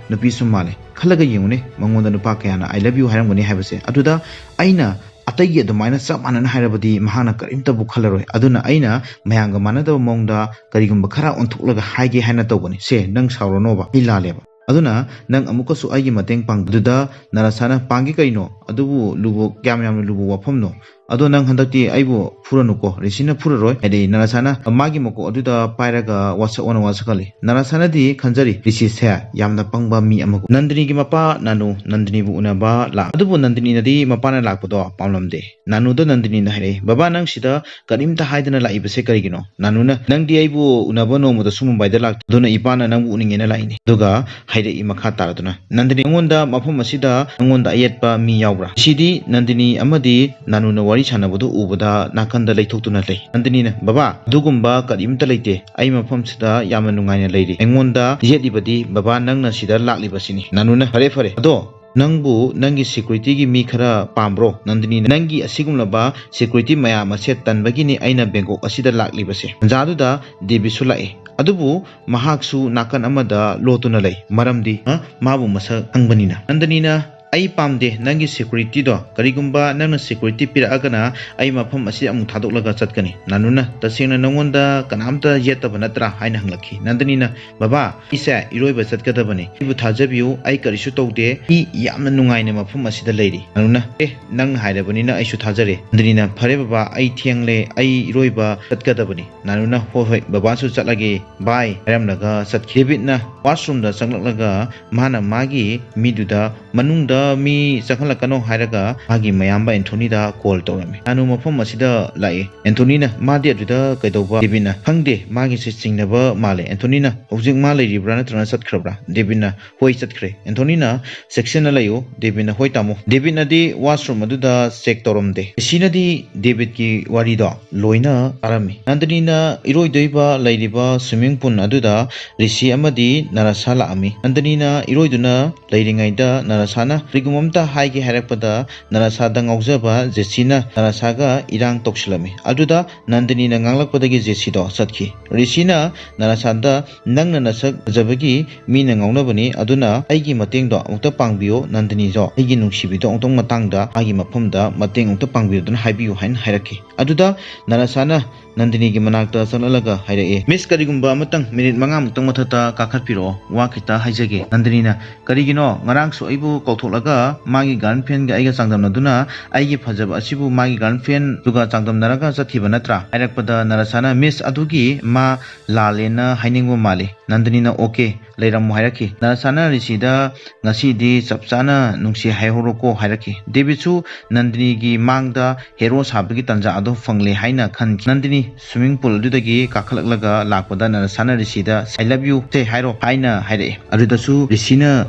ꯅꯨꯄꯤꯁꯨ ꯃꯥꯜꯂꯦ꯫ ꯈꯜꯂꯒ ꯌꯦꯡꯉꯨꯅꯦ, ꯃꯉꯣꯟꯗ ꯅꯨꯄꯥ ꯀꯌꯥꯅ "I love you" ꯍꯥꯏꯔꯝꯒꯅꯤ ꯍꯥꯏꯕꯁꯦ꯫ ꯑꯗꯨꯗ ꯑꯩꯅ ꯑꯇꯩꯒꯤ ꯑꯗꯨꯃꯥꯏꯅ ꯆꯞ ꯃꯥꯟꯅꯅ ꯍꯥꯏꯔꯕꯗꯤ ꯃꯍꯥꯛꯅ ꯀꯔꯤꯝꯇꯕꯨ ꯈꯜꯂꯔꯣꯏ꯫ ꯑꯗꯨꯅ ꯑꯩꯅ ꯃꯌꯥꯝꯒ ꯃꯥꯟꯅꯗꯕ ꯃꯑꯣꯡꯗ ꯀꯔꯤꯒꯨꯝꯕ ꯈꯔ ꯑꯣꯟꯊꯣꯛꯂꯒ ꯍꯥꯏꯒꯦ ꯍꯥꯏꯅ ꯇꯧꯕꯅꯤ꯫ ꯁꯦ, ꯅꯪ ꯁꯥꯎꯔꯅꯣꯕ, ꯑꯩ ꯂꯥꯜꯂꯦꯕ꯫ ꯑꯗꯨꯅ ꯅꯪ ꯑꯃꯨꯛꯀꯁꯨ ꯑꯩꯒꯤ ꯃꯇꯦꯡ ꯄꯥꯡ-, ꯑꯗꯨꯗ ꯅꯔꯥꯁꯥꯅ, "ꯄꯥꯡꯒꯦ ꯀꯩꯅꯣ? ꯑꯗꯨꯕꯨ ꯂꯨꯕ, ꯀꯌꯥꯝ ꯌꯥꯝꯅ ꯂꯨꯕ ꯋꯥꯐꯝꯅꯣ? ꯑꯗꯣ ꯅꯪ ꯍꯟꯗꯛꯇꯤ ꯑꯩꯕꯨ ꯐꯨꯔꯅꯨꯀꯣ"꯫ ꯔꯤꯁꯤꯅ ꯐꯨꯔꯔꯣꯏ꯫ ꯍꯥꯏꯗꯤ ꯅꯔꯥꯁꯥꯅ ꯃꯥꯒꯤ ꯃꯀꯣꯛ ꯑꯗꯨꯗ ꯄꯥꯏꯔꯒ ꯋꯥꯁꯛ ꯑꯣꯟꯅ ꯋꯥꯁꯛꯍꯜꯂꯤ꯫ ꯅꯔꯥꯁꯥꯅꯗꯤ ꯈꯟꯖꯔꯤ, ꯔꯤꯁꯤꯁꯦ ꯌꯥꯝꯅ ꯄꯪꯕ ꯃꯤ ꯑꯃꯒꯨꯝ꯫ ꯅꯟꯗꯅꯤꯒꯤ ꯃꯄꯥ ꯅꯥꯅꯨ ꯅꯟꯗꯅꯤꯕꯨ ꯎꯅꯕ ꯂꯥꯛ-, ꯑꯗꯨꯕꯨ ꯅꯟꯗꯅꯤꯅꯗꯤ ꯃꯄꯥꯅ ꯂꯥꯛꯄꯗꯣ ꯄꯥꯝꯂꯝꯗꯦ꯫ ꯅꯥꯅꯨꯗ ꯅꯟꯗꯅꯤꯅ ꯍꯥꯏꯔꯛꯏ, "ꯕꯕꯥ, ꯅꯪ ꯁꯤꯗ ꯀꯔꯤꯝꯇ ꯍꯥꯏꯗꯅ ꯂꯥꯛꯏꯕꯁꯦ ꯀꯔꯤꯒꯤꯅꯣ?" ꯅꯥꯅꯨꯅ, "ꯅꯪꯗꯤ ꯑꯩꯕꯨ ꯎꯅꯕ ꯅꯣꯡꯃꯗꯁꯨ ꯃꯨꯝꯕꯥꯏꯗ ꯂꯥꯛꯇꯦ, ꯑꯗꯨꯅ ꯏꯄꯥꯅ ꯅꯪꯕꯨ ꯎꯅꯤꯡꯉꯦꯅ ꯂꯥꯛꯏꯅꯦ"꯫ ꯑꯗꯨꯒ ꯍꯥꯏꯔꯛꯏ ꯃꯈꯥ ꯇꯥꯔꯗꯨꯅ, "ꯅꯟꯗꯅꯤ, ꯑꯩꯉꯣꯟꯗ ꯃꯐꯝ ꯑꯁꯤꯗ ꯅꯪꯉꯣꯟꯗ ꯑꯌꯦꯠꯄ ꯃꯤ ꯌꯥꯎꯕ꯭ꯔꯥ?" ꯁꯤꯗꯤ ꯅꯟꯗꯅꯤ ꯑꯃꯗꯤ ꯅꯥꯅꯨꯅ ꯋꯥꯔꯤ ꯁꯥꯟꯅꯕꯗꯨ ꯎꯕꯗ ꯅꯥꯀꯟꯗ ꯂꯩꯊꯣꯛꯇꯨꯅ ꯂꯩ꯫ ꯅꯟꯗꯅꯤꯅ, "ꯕꯕꯥ, ꯑꯗꯨꯒꯨꯝꯕ ꯀꯔꯤꯝꯇ ꯂꯩꯇꯦ꯫ ꯑꯩ ꯃꯐꯝꯁꯤꯗ ꯌꯥꯝꯅ ꯅꯨꯡꯉꯥꯏꯅ ꯂꯩꯔꯤ꯫ ꯑꯩꯉꯣꯟꯗ ꯌꯦꯠꯂꯤꯕꯗꯤ ꯕꯕꯥ ꯅꯪꯅ ꯁꯤꯗ ꯂꯥꯛꯂꯤꯕꯁꯤꯅꯤ"꯫ ꯅꯥꯅꯨꯅ, "ꯐꯔꯦ, ꯐꯔꯦ꯫ ꯑꯗꯣ ꯅꯪꯕꯨ ꯅꯪꯒꯤ securityꯒꯤ ꯃꯤ ꯈꯔ ꯄꯥꯝꯕ꯭ꯔꯣ?" ꯅꯟꯗꯅꯤꯅ, "ꯅꯪꯒꯤ ꯑꯁꯤꯒꯨꯝꯂꯕ security ꯃꯌꯥꯝ ꯑꯁꯦ ꯇꯟꯕꯒꯤꯅꯤ ꯑꯩꯅ ꯕꯦꯡꯀꯣꯛ ꯑꯁꯤꯗ ꯂꯥꯛꯂꯤꯕꯁꯦ"꯫ ꯇꯟꯖꯥꯗꯨꯗ ꯗꯦꯕꯤꯠꯁꯨ ꯂꯥꯛꯏ꯫ ꯑꯗꯨꯕꯨ ꯃꯍꯥꯛꯁꯨ ꯅꯥꯀꯟ ꯑꯃꯗ ꯂꯣꯠꯇꯨꯅ ꯂꯩ꯫ ꯃꯔꯝꯗꯤ, ꯑ, ꯃꯥꯕꯨ ꯃꯁꯛ ꯈꯪꯕꯅꯤꯅ꯫ ꯅꯟꯗꯅꯤꯅ, "ꯑꯩ ꯄꯥꯝꯗꯦ ꯅꯪꯒꯤ ꯁꯦꯀ꯭ꯌꯨꯔꯤꯇꯤꯗꯣ꯫ ꯀꯔꯤꯒꯨꯝꯕ ꯅꯪꯅ ꯁꯦꯀ꯭ꯌꯨꯔꯤꯇꯤ ꯄꯤꯔꯛꯑꯒꯅ ꯑꯩ ꯃꯐꯝ ꯑꯁꯤꯗ ꯑꯃꯨꯛ ꯊꯥꯗꯣꯛꯂꯒ ꯆꯠꯀꯅꯤ꯫" ꯅꯥꯅꯨꯅ, "ꯇꯁꯦꯡꯅ ꯅꯉꯣꯟꯗ ꯀꯅꯥꯝꯇ ꯌꯦꯠꯇꯕ ꯅꯠꯇ꯭ꯔꯥ?" ꯍꯥꯏꯅ ꯍꯪꯂꯛꯈꯤ꯫ ꯅꯟꯗꯅꯤꯅ, "ꯕꯕꯥ, ꯑꯩꯁꯦ ꯏꯔꯣꯏꯕ ꯆꯠꯀꯗꯕꯅꯤ꯫ ꯑꯩꯕꯨ ꯊꯥꯖꯕꯤꯌꯨ, ꯑꯩ ꯀꯔꯤꯁꯨ ꯇꯧꯗꯦ꯫ ꯑꯩ ꯌꯥꯝꯅ ꯅꯨꯡꯉꯥꯏꯅ ꯃꯐꯝ ꯑꯁꯤꯗ ꯂꯩꯔꯤ꯫" ꯅꯥꯅꯨꯅ, "ꯑꯦ, ꯅꯪꯅ ꯍꯥꯏꯔꯕꯅꯤꯅ ꯑꯩꯁꯨ ꯊꯥꯖꯔꯦ꯫" ꯅꯟꯗꯅꯤꯅ, "ꯐꯔꯦ ꯕꯕꯥ, ꯑꯩ ꯊꯦꯡꯂꯦ, ꯑꯩ ꯏꯔꯣꯏꯕ ꯆꯠꯀꯗꯕꯅꯤ꯫" ꯅꯥꯅꯨꯅ, "ꯍꯣꯏ, ꯍꯣꯏ, ꯕꯕꯥꯁꯨ ꯆꯠꯂꯒꯦ, ꯕꯥꯏ" ꯍꯥꯏꯔꯝꯂꯒ ꯆꯠꯈꯤ꯫ ꯗꯦꯕꯤꯠꯅ ꯋꯥꯁꯔꯨꯝꯗ ꯆꯪꯂꯛꯂꯒ ꯃꯥꯅ ꯃꯥꯒꯤ ꯃꯤꯗꯨꯗ ꯃꯅꯨꯡꯗ ꯃꯤ ꯆꯪꯍꯜꯂꯛꯀꯅꯣ ꯍꯥꯏꯔꯒ ꯃꯥꯒꯤ ꯃꯌꯥꯝꯕ ꯑꯦꯟꯊꯣꯅꯤꯗ ꯀꯣꯜ ꯇꯧꯔꯝꯃꯤ꯫ ꯅꯥꯅꯨ ꯃꯐꯝ ꯑꯁꯤꯗ ꯂꯥꯛꯏ꯫ ꯑꯦꯟꯊꯣꯅꯤꯅ, "ꯃꯥꯗꯤ ꯑꯗꯨꯗ ꯀꯩꯗꯧꯕ?" ꯗꯦꯕꯤꯠꯅ, "ꯈꯪꯗꯦ, ꯃꯥꯒꯤꯁꯦ ꯆꯤꯡꯅꯕ ꯃꯥꯜꯂꯦ꯫" ꯑꯦꯟꯊꯣꯅꯤꯅ, "ꯍꯧꯖꯤꯛ ꯃꯥ ꯂꯩꯔꯤꯕ꯭ꯔꯥ ꯅꯠꯇ꯭ꯔꯒꯅ ꯆꯠꯈ꯭ꯔꯕ꯭ꯔꯥ?" ꯗꯦꯕꯤꯠꯅ, "ꯍꯣꯏ, ꯆꯠꯈ꯭ꯔꯦ꯫" ꯑꯦꯟꯊꯣꯅꯤꯅ, "ꯆꯦꯛꯁꯤꯟꯅ ꯂꯩꯌꯨ꯫" ꯗꯦꯕꯤꯠꯅ, "ꯍꯣꯏ ꯇꯥꯃꯣ꯫" ꯗꯦꯕꯤꯠꯅꯗꯤ ꯋꯥꯁꯔꯨꯝ ꯑꯗꯨꯗ ꯆꯦꯛ ꯇꯧꯔꯝꯗꯦ꯫ ꯔꯤꯁꯤꯅꯗꯤ ꯗꯦꯕꯤꯠꯀꯤ ꯋꯥꯔꯤꯗꯣ ꯂꯣꯏꯅ ꯇꯥꯔꯝꯃꯤ꯫ ꯅꯟꯗꯅꯤꯅ ꯏꯔꯣꯏꯗꯣꯏꯕ ꯂꯩꯔꯤꯕ ꯁ꯭ꯋꯤꯃꯤꯡ ꯄꯨꯜ ꯑꯗꯨꯗ ꯔꯤꯁꯤ ꯑꯃꯗꯤ ꯅꯔꯥꯁꯥ ꯂꯥꯛꯑꯝꯃꯤ꯫ ꯅꯟꯗꯅꯤꯅ ꯏꯔꯣꯏꯗꯨꯅ ꯂꯩꯔꯤꯉꯩꯗ ꯅꯔꯥꯁꯥꯅ ꯀꯔꯤꯒꯨꯝꯕ ꯑꯝꯇ ꯍꯥꯏꯒꯦ ꯍꯥꯏꯔꯛꯄꯗ ꯅꯔꯥꯁꯥꯗ ꯉꯥꯎꯖꯕ ꯖꯦꯁꯤꯅ ꯅꯔꯥꯁꯥꯒ ꯏꯔꯥꯡ ꯇꯧꯁꯤꯜꯂꯝꯃꯤ꯫ ꯑꯗꯨꯗ ꯅꯟꯗꯅꯤꯅ ꯉꯥꯡꯂꯛꯄꯗꯒꯤ ꯖꯦꯁꯤꯗꯣ ꯆꯠꯈꯤ꯫ ꯔꯤꯁꯤꯅ ꯅꯔꯥꯁꯥꯗ, "ꯅꯪꯅ ꯅꯁꯛ ꯐꯖꯕꯒꯤ ꯃꯤꯅ ꯉꯥꯎꯅꯕꯅꯤ, ꯑꯗꯨꯅ ꯑꯩꯒꯤ ꯃꯇꯦꯡꯗꯣ ꯑꯃꯨꯛꯇ ꯄꯥꯡꯕꯤꯌꯣ, ꯅꯟꯗꯅꯤꯗꯣ ꯑꯩꯒꯤ ꯅꯨꯡꯁꯤꯕꯤꯗꯣ ꯑꯃꯨꯛꯇꯪ ꯃꯇꯥꯡꯗ ꯃꯥꯒꯤ ꯃꯐꯝꯗ ꯃꯇꯦꯡ ꯑꯃꯨꯛꯇ ꯄꯥꯡꯕꯤꯌꯨ" ꯑꯗꯨꯅ ꯍꯥꯏꯕꯤꯌꯨ ꯍꯥꯏꯅ ꯍꯥꯏꯔꯛꯈꯤ꯫ ꯑꯗꯨꯗ ꯅꯔꯥꯁꯥꯅ ꯅꯟꯗꯅꯤꯒꯤ ꯃꯅꯥꯛꯇ ꯆꯪꯂꯛꯂꯒ ꯍꯥꯏꯔꯛꯑꯦ, "ꯃꯤꯁ, ꯀꯔꯤꯒꯨꯝꯕ ꯑꯃꯇꯪ ꯃꯤꯅꯤꯠ ꯃꯉꯥꯃꯨꯛꯇꯪ ꯃꯊꯛꯇ ꯀꯥꯈꯠꯄꯤꯔꯛꯑꯣ, ꯋꯥ ꯈꯤꯇ ꯍꯥꯏꯖꯒꯦ꯫" ꯅꯟꯗꯅꯤꯅ, "ꯀꯔꯤꯒꯤꯅꯣ? ꯉꯔꯥꯡꯁꯨ ꯑꯩꯕꯨ ꯀꯧꯊꯣꯛꯂꯒ ꯃꯥꯒꯤ ꯒꯥꯔꯜꯐ꯭ꯔꯦꯟꯒ ꯑꯩꯒ ꯆꯥꯡꯗꯝꯅꯗꯨꯅ ꯑꯩꯒꯤ ꯐꯖꯕ ꯑꯁꯤꯕꯨ ꯃꯥꯒꯤ ꯒꯥꯔꯜꯐ꯭ꯔꯦꯟꯗꯨꯒ ꯆꯥꯡꯗꯝꯅꯔꯒ ꯆꯠꯈꯤꯕ ꯅꯠꯇ꯭ꯔꯥ?" ꯍꯥꯏꯔꯛꯄꯗ ꯅꯔꯥꯁꯥꯅ, "ꯃꯤꯁ, ꯑꯗꯨꯒꯤ ꯃꯥ ꯂꯥꯜꯂꯦꯅ ꯍꯥꯏꯅꯤꯡꯕ ꯃꯥꯜꯂꯤ꯫" ꯅꯟꯗꯅꯤꯅ, "ꯑꯣꯀꯦ, ꯂꯩꯔꯝꯃꯣ" ꯍꯥꯏꯔꯛꯈꯤ꯫ ꯅꯔꯥꯁꯥꯅ ꯔꯤꯁꯤꯗ, "ꯉꯁꯤꯗꯤ ꯆꯞ ꯆꯥꯅ ꯅꯨꯡꯁꯤ ꯍꯥꯏꯍꯧꯔꯣꯀꯣ" ꯍꯥꯏꯔꯛꯈꯤ꯫ ꯗꯦꯕꯤꯠꯁꯨ ꯅꯟꯗꯅꯤꯒꯤ ꯃꯥꯡꯗ ꯍꯦꯔꯣ ꯁꯥꯕꯒꯤ ꯇꯥꯟꯖꯥ ꯑꯗꯨ ꯐꯪꯂꯦ ꯍꯥꯏꯅ ꯈꯟꯈꯤ꯫ ꯅꯟꯗꯅꯤ ꯁ꯭ꯋꯤꯃꯤꯡ ꯄꯨꯜ ꯑꯗꯨꯗꯒꯤ ꯀꯥꯈꯠꯂꯛꯂꯒ ꯂꯥꯛꯄꯗ ꯅꯔꯥꯁꯥꯅ ꯔꯤꯁꯤꯗ, "I love you ꯁꯦ ꯍꯥꯏꯔꯣ" ꯍꯥꯏꯅ ꯍꯥꯏꯔꯛꯑꯦ꯫ ꯑꯗꯨꯗꯁꯨ ꯔꯤꯁꯤꯅ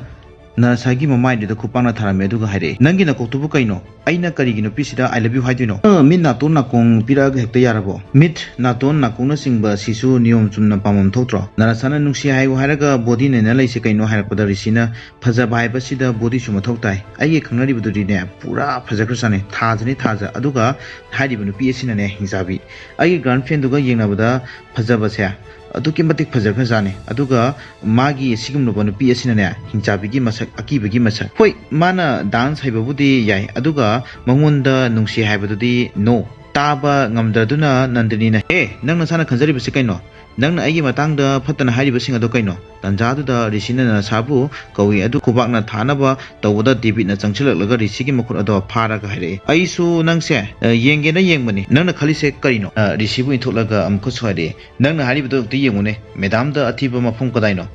ꯅꯔꯥꯁꯥꯒꯤ ꯃꯃꯥꯏꯗꯨꯗ ꯈꯨꯄꯥꯛꯅ ꯊꯥꯔꯝꯃꯦ, ꯑꯗꯨꯒ ꯍꯥꯏꯔꯛꯑꯦ, "ꯅꯪꯒꯤ ꯅꯀꯣꯛꯇꯨꯕꯨ ꯀꯩꯅꯣ? ꯑꯩꯅ ꯀꯔꯤꯒꯤ ꯅꯨꯄꯤꯁꯤꯗ I love you ꯍꯥꯏꯗꯣꯏꯅꯣ? ꯑ, ꯃꯤꯠ, ꯅꯥꯇꯣꯟ, ꯅꯥꯀꯣꯡ ꯄꯤꯔꯛꯑꯒ ꯍꯦꯛꯇ ꯌꯥꯔꯕꯣ? ꯃꯤꯠ, ꯅꯥꯇꯣꯟ, ꯅꯥꯀꯣꯡꯅꯆꯤꯡꯕ ꯑꯁꯤꯁꯨ ꯅꯤꯌꯣꯝ ꯆꯨꯝꯅ ꯄꯥꯝꯕꯝ ꯊꯣꯛꯇ꯭ꯔꯣ?" ꯅꯔꯥꯁꯥꯅ, "ꯅꯨꯡꯁꯤ ꯍꯥꯏꯌꯨ ꯍꯥꯏꯔꯒ ꯕꯣꯗꯤ ꯅꯩꯅ ꯂꯩꯁꯦ ꯀꯩꯅꯣ?" ꯍꯥꯏꯔꯛꯄꯗ ꯔꯤꯁꯤꯅ, "ꯐꯖꯕ ꯍꯥꯏꯕꯁꯤꯗ ꯕꯣꯗꯤꯁꯨ ꯃꯊꯧ ꯇꯥꯏ꯫ ꯑꯩꯒꯤ ꯈꯪꯅꯔꯤꯕꯗꯨꯗꯤꯅꯦ, ꯄꯨꯔꯥ ꯐꯖꯈ꯭ꯔꯖꯥꯠꯅꯤ, ꯊꯥꯖꯅꯤ ꯊꯥꯖ꯫ ꯑꯗꯨꯒ ꯍꯥꯏꯔꯤꯕ ꯅꯨꯄꯤ ꯑꯁꯤꯅꯅꯦ, ꯍꯤꯡꯆꯥꯕꯤ, ꯑꯩꯒꯤ ꯒꯥꯔꯜꯐ꯭ꯔꯦꯟꯗꯨꯒ ꯌꯦꯡꯅꯕꯗ ꯐꯖꯕꯁꯦ, ꯑ, ꯑꯗꯨꯛꯀꯤ ꯃꯇꯤꯛ ꯐꯖꯈ꯭ꯔꯖꯥꯠꯅꯤ꯫ ꯑꯗꯨꯒ ꯃꯥꯒꯤ ꯁꯤꯒꯨꯝꯂꯕ ꯅꯨꯄꯤ ꯑꯁꯤꯅꯅꯦ, ꯍꯤꯡꯆꯥꯕꯤꯒꯤ ꯃꯁꯛ, ꯑꯀꯤꯕꯒꯤ ꯃꯁꯛ꯫ ꯍꯣꯏ, ꯃꯥꯅ dance ꯍꯩꯕꯕꯨꯗꯤ ꯌꯥꯏ, ꯑꯗꯨꯒ ꯃꯉꯣꯟꯗ ꯅꯨꯡꯁꯤ ꯍꯥꯏꯕꯗꯨꯗꯤ no꯫ ꯇꯥꯕ ꯉꯝꯗ꯭ꯔꯗꯨꯅ ꯅꯟꯗꯅꯤꯅ, "ꯍꯦ, ꯅꯪ ꯅꯁꯥꯅ ꯈꯟꯖꯔꯤꯕꯁꯤ ꯀꯩꯅꯣ? ꯅꯪꯅ ꯑꯩꯒꯤ ꯃꯇꯥꯡꯗ ꯐꯠꯇꯅ ꯍꯥꯏꯔꯤꯕꯁꯤꯡ ꯑꯗꯣ ꯀꯩꯅꯣ?" ꯇꯟꯖꯥꯗꯨꯗ ꯔꯤꯁꯤꯅ ꯅꯔꯁꯥꯕꯨ ꯀꯧꯏ, ꯑꯗꯨ ꯈꯨꯕꯥꯛꯅ ꯊꯥꯅꯕ ꯇꯧꯕꯗ ꯗꯦꯕꯤꯠꯅ ꯆꯪꯁꯤꯜꯂꯛꯂꯒ ꯔꯤꯁꯤꯒꯤ ꯃꯈꯨꯠ ꯑꯗꯣ ꯐꯥꯔꯒ ꯍꯥꯏꯔꯛꯏ, "ꯑꯩꯁꯨ ꯅꯪꯁꯦ, ꯑ, ꯌꯦꯡꯒꯦꯅ ꯌꯦꯡꯕꯅꯤ꯫ ꯅꯪꯅ ꯈꯜꯂꯤꯁꯦ ꯀꯔꯤꯅꯣ?" ꯑ, ꯔꯤꯁꯤꯕꯨ ꯏꯟꯊꯣꯛꯂꯒ ꯑꯃꯨꯛꯀꯁꯨ ꯍꯥꯏꯔꯛꯏ, "ꯅꯪꯅ ꯍꯥꯏꯔꯤꯕꯗꯣ ꯑꯝꯇ ꯌꯦꯡꯉꯨꯅꯦ꯫ ꯃꯦꯗꯥꯝꯗ ꯑꯊꯤꯕ ꯃꯐꯝ ꯀꯗꯥꯏꯅꯣ?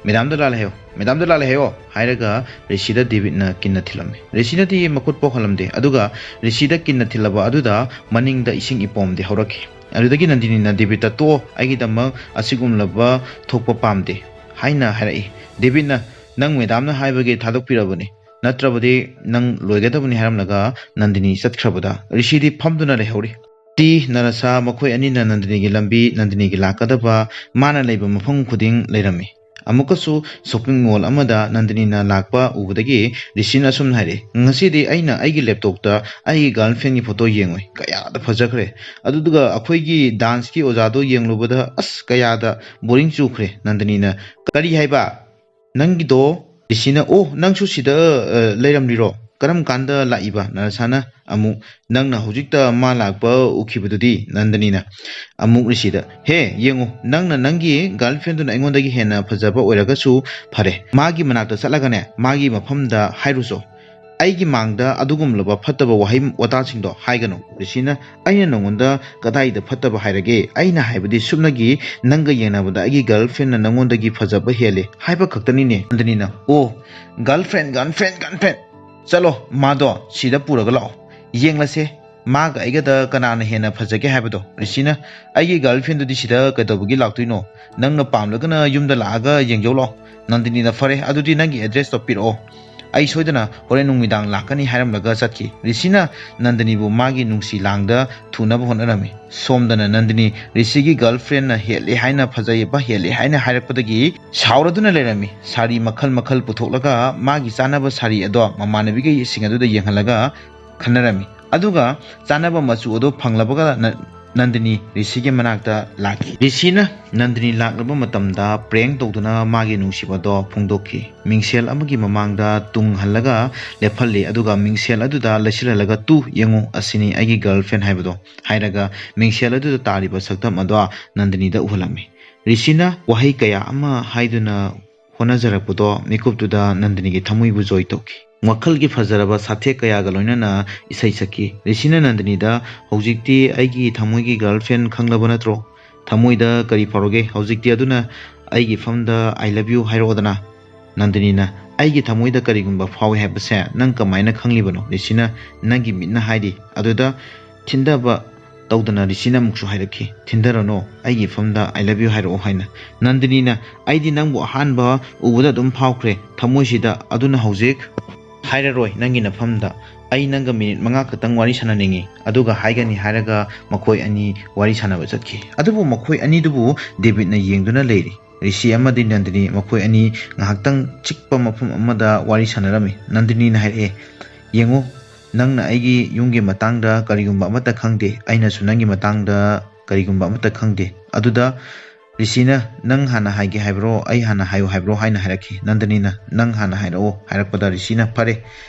ꯃꯦꯗꯥꯝꯗ ꯂꯥꯜꯂꯦ ꯍꯥꯏꯌꯣ, ꯃꯦꯗꯥꯝꯗ ꯂꯥꯜꯂꯦ ꯍꯥꯏꯌꯣ" ꯍꯥꯏꯔꯒ ꯔꯤꯁꯤꯗ ꯗꯦꯕꯤꯠꯅ ꯀꯤꯟꯅ ꯊꯤꯜꯂꯝꯃꯤ꯫ ꯔꯤꯁꯤꯅꯗꯤ ꯃꯈꯨꯠ ꯄꯣꯛꯍꯜꯂꯝꯗꯦ, ꯑꯗꯨꯒ ꯔꯤꯁꯤꯗ ꯀꯤꯟꯅ ꯊꯤꯜꯂꯕ ꯑꯗꯨꯗ ꯃꯅꯤꯡꯗ ꯏꯁꯤꯡ ꯏꯄꯣꯝꯗꯤ ꯍꯧꯔꯛꯈꯤ꯫ ꯑꯗꯨꯗꯒꯤ ꯅꯟꯗꯤꯅꯤꯅ ꯗꯦꯕꯤꯠꯇ, "ꯇꯣ, ꯑꯩꯒꯤꯗꯃꯛ ꯑꯁꯤꯒꯨꯝꯂꯕ ꯊꯣꯛꯄ ꯄꯥꯝꯗꯦ" ꯍꯥꯏꯅ ꯍꯥꯏꯔꯛꯏ꯫ ꯗꯦꯕꯤꯠꯅ, "ꯅꯪ ꯃꯦꯗꯥꯝꯅ ꯍꯥꯏꯕꯒꯤ ꯊꯥꯗꯣꯛꯄꯤꯔꯕꯅꯤ, ꯅꯠꯇ꯭ꯔꯕꯗꯤ ꯅꯪ ꯂꯣꯏꯒꯗꯕꯅꯤ" ꯍꯥꯏꯔꯝꯂꯒ ꯅꯟꯗꯤꯅꯤ ꯆꯠꯈ꯭ꯔꯕꯗ ꯔꯤꯁꯤꯗꯤ ꯐꯝꯗꯨꯅ ꯂꯩꯍꯧꯔꯤ꯫ ꯇꯤ ꯅꯔꯁꯥ ꯃꯈꯣꯏ ꯑꯅꯤꯅ ꯅꯟꯗꯤꯅꯤꯒꯤ ꯂꯝꯕꯤ, ꯅꯟꯗꯤꯅꯤꯒꯤ ꯂꯥꯛꯀꯗꯕ, ꯃꯥꯅ ꯂꯩꯕ ꯃꯐꯝ ꯈꯨꯗꯤꯡ ꯂꯩꯔꯝꯃꯤ꯫ ꯑꯃꯨꯛꯀꯁꯨ shopping mall ꯑꯃꯗ ꯅꯟꯗꯤꯅꯤꯅ ꯂꯥꯛꯄ ꯎꯕꯗꯒꯤ ꯔꯤꯁꯤꯅ ꯑꯁꯨꯝꯅ ꯍꯥꯏꯔꯛꯏ, "ꯉꯁꯤꯗꯤ ꯑꯩꯅ ꯑꯩꯒꯤ laptopꯇ ꯑꯩꯒꯤ girlfriendꯒꯤ photo ꯌꯦꯡꯉꯨꯏ, ꯀꯌꯥꯗ ꯐꯖꯈ꯭ꯔꯦ꯫ ꯑꯗꯨꯗꯨꯒ ꯑꯩꯈꯣꯏꯒꯤ danceꯀꯤ ꯑꯣꯖꯥꯗꯣ ꯌꯦꯡꯂꯨꯕꯗ ꯑꯁ ꯀꯌꯥꯗ boring ꯆꯨꯈ꯭ꯔꯦ"꯫ ꯅꯟꯗꯤꯅꯤꯅ, "ꯀꯔꯤ ꯍꯥꯏꯕ? ꯅꯪꯒꯤꯗꯣ?" ꯔꯤꯁꯤꯅ, "ꯑꯣ, ꯅꯪꯁꯨ ꯁꯤꯗ, ꯑ, ꯂꯩꯔꯝꯂꯤꯔꯣ? ꯀꯔꯝ ꯀꯥꯟꯗ ꯂꯥꯛꯏꯕ?" ꯅꯔꯁꯥꯅ ꯑꯃꯨꯛ, "ꯅꯪꯅ ꯍꯧꯖꯤꯛꯇ ꯃꯥ ꯂꯥꯛꯄ ꯎꯈꯤꯕꯗꯨꯗꯤ?" ꯅꯟꯗꯅꯤꯅ ꯑꯃꯨꯛ ꯔꯤꯁꯤꯗ, "ꯍꯦ, ꯌꯦꯡꯉꯨ, ꯅꯪꯅ ꯅꯪꯒꯤ girlfriendꯗꯨꯅ ꯑꯩꯉꯣꯟꯗꯒꯤ ꯍꯦꯟꯅ ꯐꯖꯕ ꯑꯣꯏꯔꯒꯁꯨ ꯐꯔꯦ, ꯃꯥꯒꯤ ꯃꯅꯥꯛꯇ ꯆꯠꯂꯒꯅꯦ, ꯃꯥꯒꯤ ꯃꯐꯝꯗ ꯍꯥꯏꯔꯨꯆꯣ꯫ ꯑꯩꯒꯤ ꯃꯥꯡꯗ ꯑꯗꯨꯒꯨꯝꯂꯕ ꯐꯠꯇꯕ ꯋꯥꯍꯩ ꯋꯥꯇꯥꯁꯤꯡꯗꯣ ꯍꯥꯏꯒꯅꯨ꯫" ꯔꯤꯁꯤꯅ, "ꯑꯩꯅ ꯅꯉꯣꯟꯗ ꯀꯗꯥꯏꯗ ꯐꯠꯇꯕ ꯍꯥꯏꯔꯒꯦ? ꯑꯩꯅ ꯍꯥꯏꯕꯗꯤ ꯁꯨꯞꯅꯒꯤ ꯅꯪꯒ ꯌꯦꯡꯅꯕꯗ ꯑꯩꯒꯤ girlfriendꯅ ꯅꯉꯣꯟꯗꯒꯤ ꯐꯖꯕ ꯍꯦꯜꯂꯦ ꯍꯥꯏꯕ ꯈꯛꯇꯅꯤꯅꯦ꯫" ꯅꯟꯗꯅꯤꯅ, "ꯑꯣ, girlfriend, girlfriend, girlfriend꯫ ꯆꯠꯂꯣ, ꯃꯥꯗꯣ ꯁꯤꯗ ꯄꯨꯔꯒ ꯂꯥꯛꯑꯣ, ꯌꯦꯡꯂꯁꯦ꯫ ꯃꯥꯒ ꯑꯩꯒꯗ ꯀꯅꯥꯅ ꯍꯦꯟꯅ ꯐꯖꯒꯦ ꯍꯥꯏꯕꯗꯣ꯫" ꯔꯤꯁꯤꯅ, "ꯑꯩꯒꯤ girlfriendꯗꯨꯗꯤ ꯁꯤꯗ ꯀꯩꯗꯧꯕꯒꯤ ꯂꯥꯛꯇꯣꯏꯅꯣ? ꯅꯪꯅ ꯄꯥꯝꯂꯒꯅ ꯌꯨꯝꯗ ꯂꯥꯛꯑꯒ ꯌꯦꯡꯖꯧ ꯂꯥꯛꯑꯣ꯫" ꯅꯟꯗꯅꯤꯅ, "ꯐꯔꯦ, ꯑꯗꯨꯗꯤ ꯅꯪꯒꯤ addressꯇꯣ ꯄꯤꯔꯛꯑꯣ꯫ ꯑꯩ ꯁꯣꯏꯗꯅ ꯍꯣꯔꯦꯟ ꯅꯨꯃꯤꯗꯥꯡ ꯂꯥꯛꯀꯅꯤ" ꯍꯥꯏꯔꯝꯂꯒ ꯆꯠꯈꯤ꯫ ꯔꯤꯁꯤꯅ ꯅꯟꯗꯅꯤꯕꯨ ꯃꯥꯒꯤ ꯅꯨꯡꯁꯤ ꯂꯥꯡꯗ ꯊꯨꯅꯕ ꯍꯣꯠꯅꯔꯝꯃꯤ꯫ ꯁꯣꯝꯗꯅ ꯅꯟꯗꯅꯤ ꯔꯤꯁꯤꯒꯤ girlfriendꯅ ꯍꯦꯜꯂꯦ ꯍꯥꯏꯅ, ꯐꯖꯩꯕ ꯍꯦꯜꯂꯦ ꯍꯥꯏꯅ ꯍꯥꯏꯔꯛꯄꯗꯒꯤ ꯁꯥꯎꯔꯗꯨꯅ ꯂꯩꯔꯝꯃꯤ꯫ ꯁꯥꯔꯤ ꯃꯈꯜ ꯃꯈꯜ ꯄꯨꯊꯣꯛꯂꯒ ꯃꯥꯒꯤ ꯆꯥꯅꯕ ꯁꯥꯔꯤ ꯑꯗꯣ ꯃꯃꯥꯟꯅꯕꯤꯒꯩꯁꯤꯡ ꯑꯗꯨꯗ ꯌꯦꯡꯍꯜꯂꯒ ꯈꯟꯅꯔꯝꯃꯤ꯫ ꯑꯗꯨꯒ ꯆꯥꯅꯕ ꯃꯆꯨ ꯑꯗꯨ ꯐꯪꯂꯕꯒ ꯅ-, ꯅꯟꯗꯤꯅꯤ ꯔꯤꯁꯤꯒꯤ ꯃꯅꯥꯛꯇ ꯂꯥꯛꯈꯤ꯫ ꯔꯤꯁꯤꯅ ꯅꯟꯗꯤꯅꯤ ꯂꯥꯛꯂꯕ ꯃꯇꯝꯗ ꯄ꯭ꯔꯦꯡ ꯇꯧꯗꯨꯅ ꯃꯥꯒꯤ ꯅꯨꯡꯁꯤꯕꯗꯣ ꯐꯣꯡꯗꯣꯛꯈꯤ꯫ ꯃꯤꯡꯁꯦꯜ ꯑꯃꯒꯤ ꯃꯃꯥꯡꯗ ꯇꯨꯡ ꯍꯜꯂꯒ ꯂꯦꯞꯍꯜꯂꯤ, ꯑꯗꯨꯒ ꯃꯤꯡꯁꯦꯜ ꯑꯗꯨꯗ ꯂꯩꯁꯤꯜꯍꯜꯂꯒ, "ꯇꯨ, ꯌꯦꯡꯉꯨ, ꯑꯁꯤꯅꯤ ꯑꯩꯒꯤ ꯒꯔꯜ ꯐ꯭ꯔꯦꯟ ꯍꯥꯏꯕꯗꯣ" ꯍꯥꯏꯔꯒ ꯃꯤꯡꯁꯦꯜ ꯑꯗꯨꯗ ꯇꯥꯔꯤꯕ ꯁꯛꯇꯝ ꯑꯗꯣ ꯅꯟꯗꯤꯅꯤꯗ ꯎꯍꯜꯂꯝꯃꯤ꯫ ꯔꯤꯁꯤꯅ ꯋꯥꯍꯩ ꯀꯌꯥ ꯑꯃ ꯍꯥꯏꯗꯨꯅ ꯍꯣꯠꯅꯖꯔꯛꯄꯗꯣ ꯃꯤꯀꯨꯞꯇꯨꯗ ꯅꯟꯗꯤꯅꯤꯒꯤ ꯊꯃꯣꯏꯕꯨ ꯖꯣꯏ ꯇꯧꯈꯤ꯫ ꯋꯥꯈꯜꯒꯤ ꯐꯖꯔꯕ ꯁꯥꯊꯦꯛ ꯀꯌꯥꯒ ꯂꯣꯏꯅꯅ ꯏꯁꯩ ꯁꯛꯈꯤ꯫ ꯔꯤꯁꯤꯅ ꯅꯟꯗꯤꯅꯤꯗ, "ꯍꯧꯖꯤꯛꯇꯤ ꯑꯩꯒꯤ ꯊꯃꯣꯏꯒꯤ ꯒꯔꯜ ꯐ꯭ꯔꯦꯟ ꯈꯪꯂꯕ ꯅꯠꯇ꯭ꯔꯣ? ꯊꯃꯣꯏꯗ ꯀꯔꯤ ꯐꯥꯎꯔꯒꯦ? ꯍꯧꯖꯤꯛꯇꯤ ꯑꯗꯨꯅ ꯑꯩꯒꯤ ꯐꯝꯗ 'I love you' ꯍꯥꯏꯔꯛꯑꯣꯗꯅ?" ꯅꯟꯗꯤꯅꯤꯅ, "ꯑꯩꯒꯤ ꯊꯃꯣꯏꯗ ꯀꯔꯤꯒꯨꯝꯕ ꯐꯥꯎꯏ ꯍꯥꯏꯕꯁꯦ ꯅꯪ ꯀꯃꯥꯏꯅ ꯈꯪꯂꯤꯕꯅꯣ?" ꯔꯤꯁꯤꯅ, "ꯅꯪꯒꯤ ꯃꯤꯠꯅ ꯍꯥꯏꯔꯤ"꯫ ꯑꯗꯨꯗ ꯊꯤꯟꯊꯕ ꯇꯧꯗꯅ ꯔꯤꯁꯤꯅ ꯑꯃꯨꯛꯁꯨ ꯍꯥꯏꯔꯛꯈꯤ, "ꯊꯤꯟꯊꯔꯅꯣ, ꯑꯩꯒꯤ ꯐꯝꯗ 'I love you' ꯍꯥꯏꯔꯛꯑꯣ" ꯍꯥꯏꯅ꯫ ꯅꯟꯗꯤꯅꯤꯅ, "ꯑꯩꯗꯤ ꯅꯪꯕꯨ ꯑꯍꯥꯟꯕ ꯎꯕꯗ ꯑꯗꯨꯝ ꯐꯥꯎꯈ꯭ꯔꯦ ꯊꯃꯣꯏꯁꯤꯗ, ꯑꯗꯨꯅ ꯍꯧꯖꯤꯛ ꯍꯥꯏꯔꯔꯣꯏ ꯅꯪꯒꯤ ꯅꯐꯝꯗ꯫ ꯑꯩ ꯅꯪꯒ ꯃꯤꯅꯤꯠ ꯃꯉꯥ ꯈꯛꯇꯪ ꯋꯥꯔꯤ ꯁꯥꯟꯅꯅꯤꯡꯉꯤ", ꯑꯗꯨꯒ ꯍꯥꯏꯒꯅꯤ ꯍꯥꯏꯔꯒ ꯃꯈꯣꯏ ꯑꯅꯤ ꯋꯥꯔꯤ ꯁꯥꯟꯅꯕ ꯆꯠꯈꯤ꯫ ꯑꯗꯨꯕꯨ ꯃꯈꯣꯏ ꯑꯅꯤꯗꯨꯕꯨ ꯗꯦꯕꯤꯠꯅ ꯌꯦꯡꯗꯨꯅ ꯂꯩꯔꯤ꯫ ꯔꯤꯁꯤ ꯑꯃꯗꯤ ꯅꯟꯗꯤꯅꯤ ꯃꯈꯣꯏ ꯑꯅꯤ ꯉꯥꯏꯍꯥꯛꯇꯪ ꯆꯤꯛꯄ ꯃꯐꯝ ꯑꯃꯗ ꯋꯥꯔꯤ ꯁꯥꯟꯅꯔꯝꯃꯤ꯫ ꯅꯟꯗꯤꯅꯤꯅ ꯍꯥꯏꯔꯛꯑꯦ, "ꯌꯦꯡꯉꯨ, ꯅꯪꯅ ꯑꯩꯒꯤ ꯌꯨꯝꯒꯤ ꯃꯇꯥꯡꯗ ꯀꯔꯤꯒꯨꯝꯕ ꯑꯃꯠꯇ ꯈꯪꯗꯦ, ꯑꯩꯅꯁꯨ ꯅꯪꯒꯤ ꯃꯇꯥꯡꯗ ꯀꯔꯤꯒꯨꯝꯕ ꯑꯃꯠꯇ ꯈꯪꯗꯦ꯫ ꯑꯗꯨꯗ ꯔꯤꯁꯤꯅ, 'ꯅꯪ ꯍꯥꯟꯅ ꯍꯥꯏꯒꯦ ꯍꯥꯏꯕ꯭ꯔꯣ, ꯑꯩ ꯍꯥꯟꯅ ꯍꯥꯏꯌꯨ ꯍꯥꯏꯕ꯭ꯔꯣ?' ꯍꯥꯏꯅ ꯍꯥꯏꯔꯛꯈꯤ꯫ ꯅꯟꯗꯤꯅꯤꯅ, "ꯅꯪ ꯍꯥꯟꯅ ꯍꯥꯏꯔꯛꯑꯣ" ꯍꯥꯏꯔꯛꯄꯗ ꯔꯤꯁꯤꯅ, "ꯐꯔꯦ,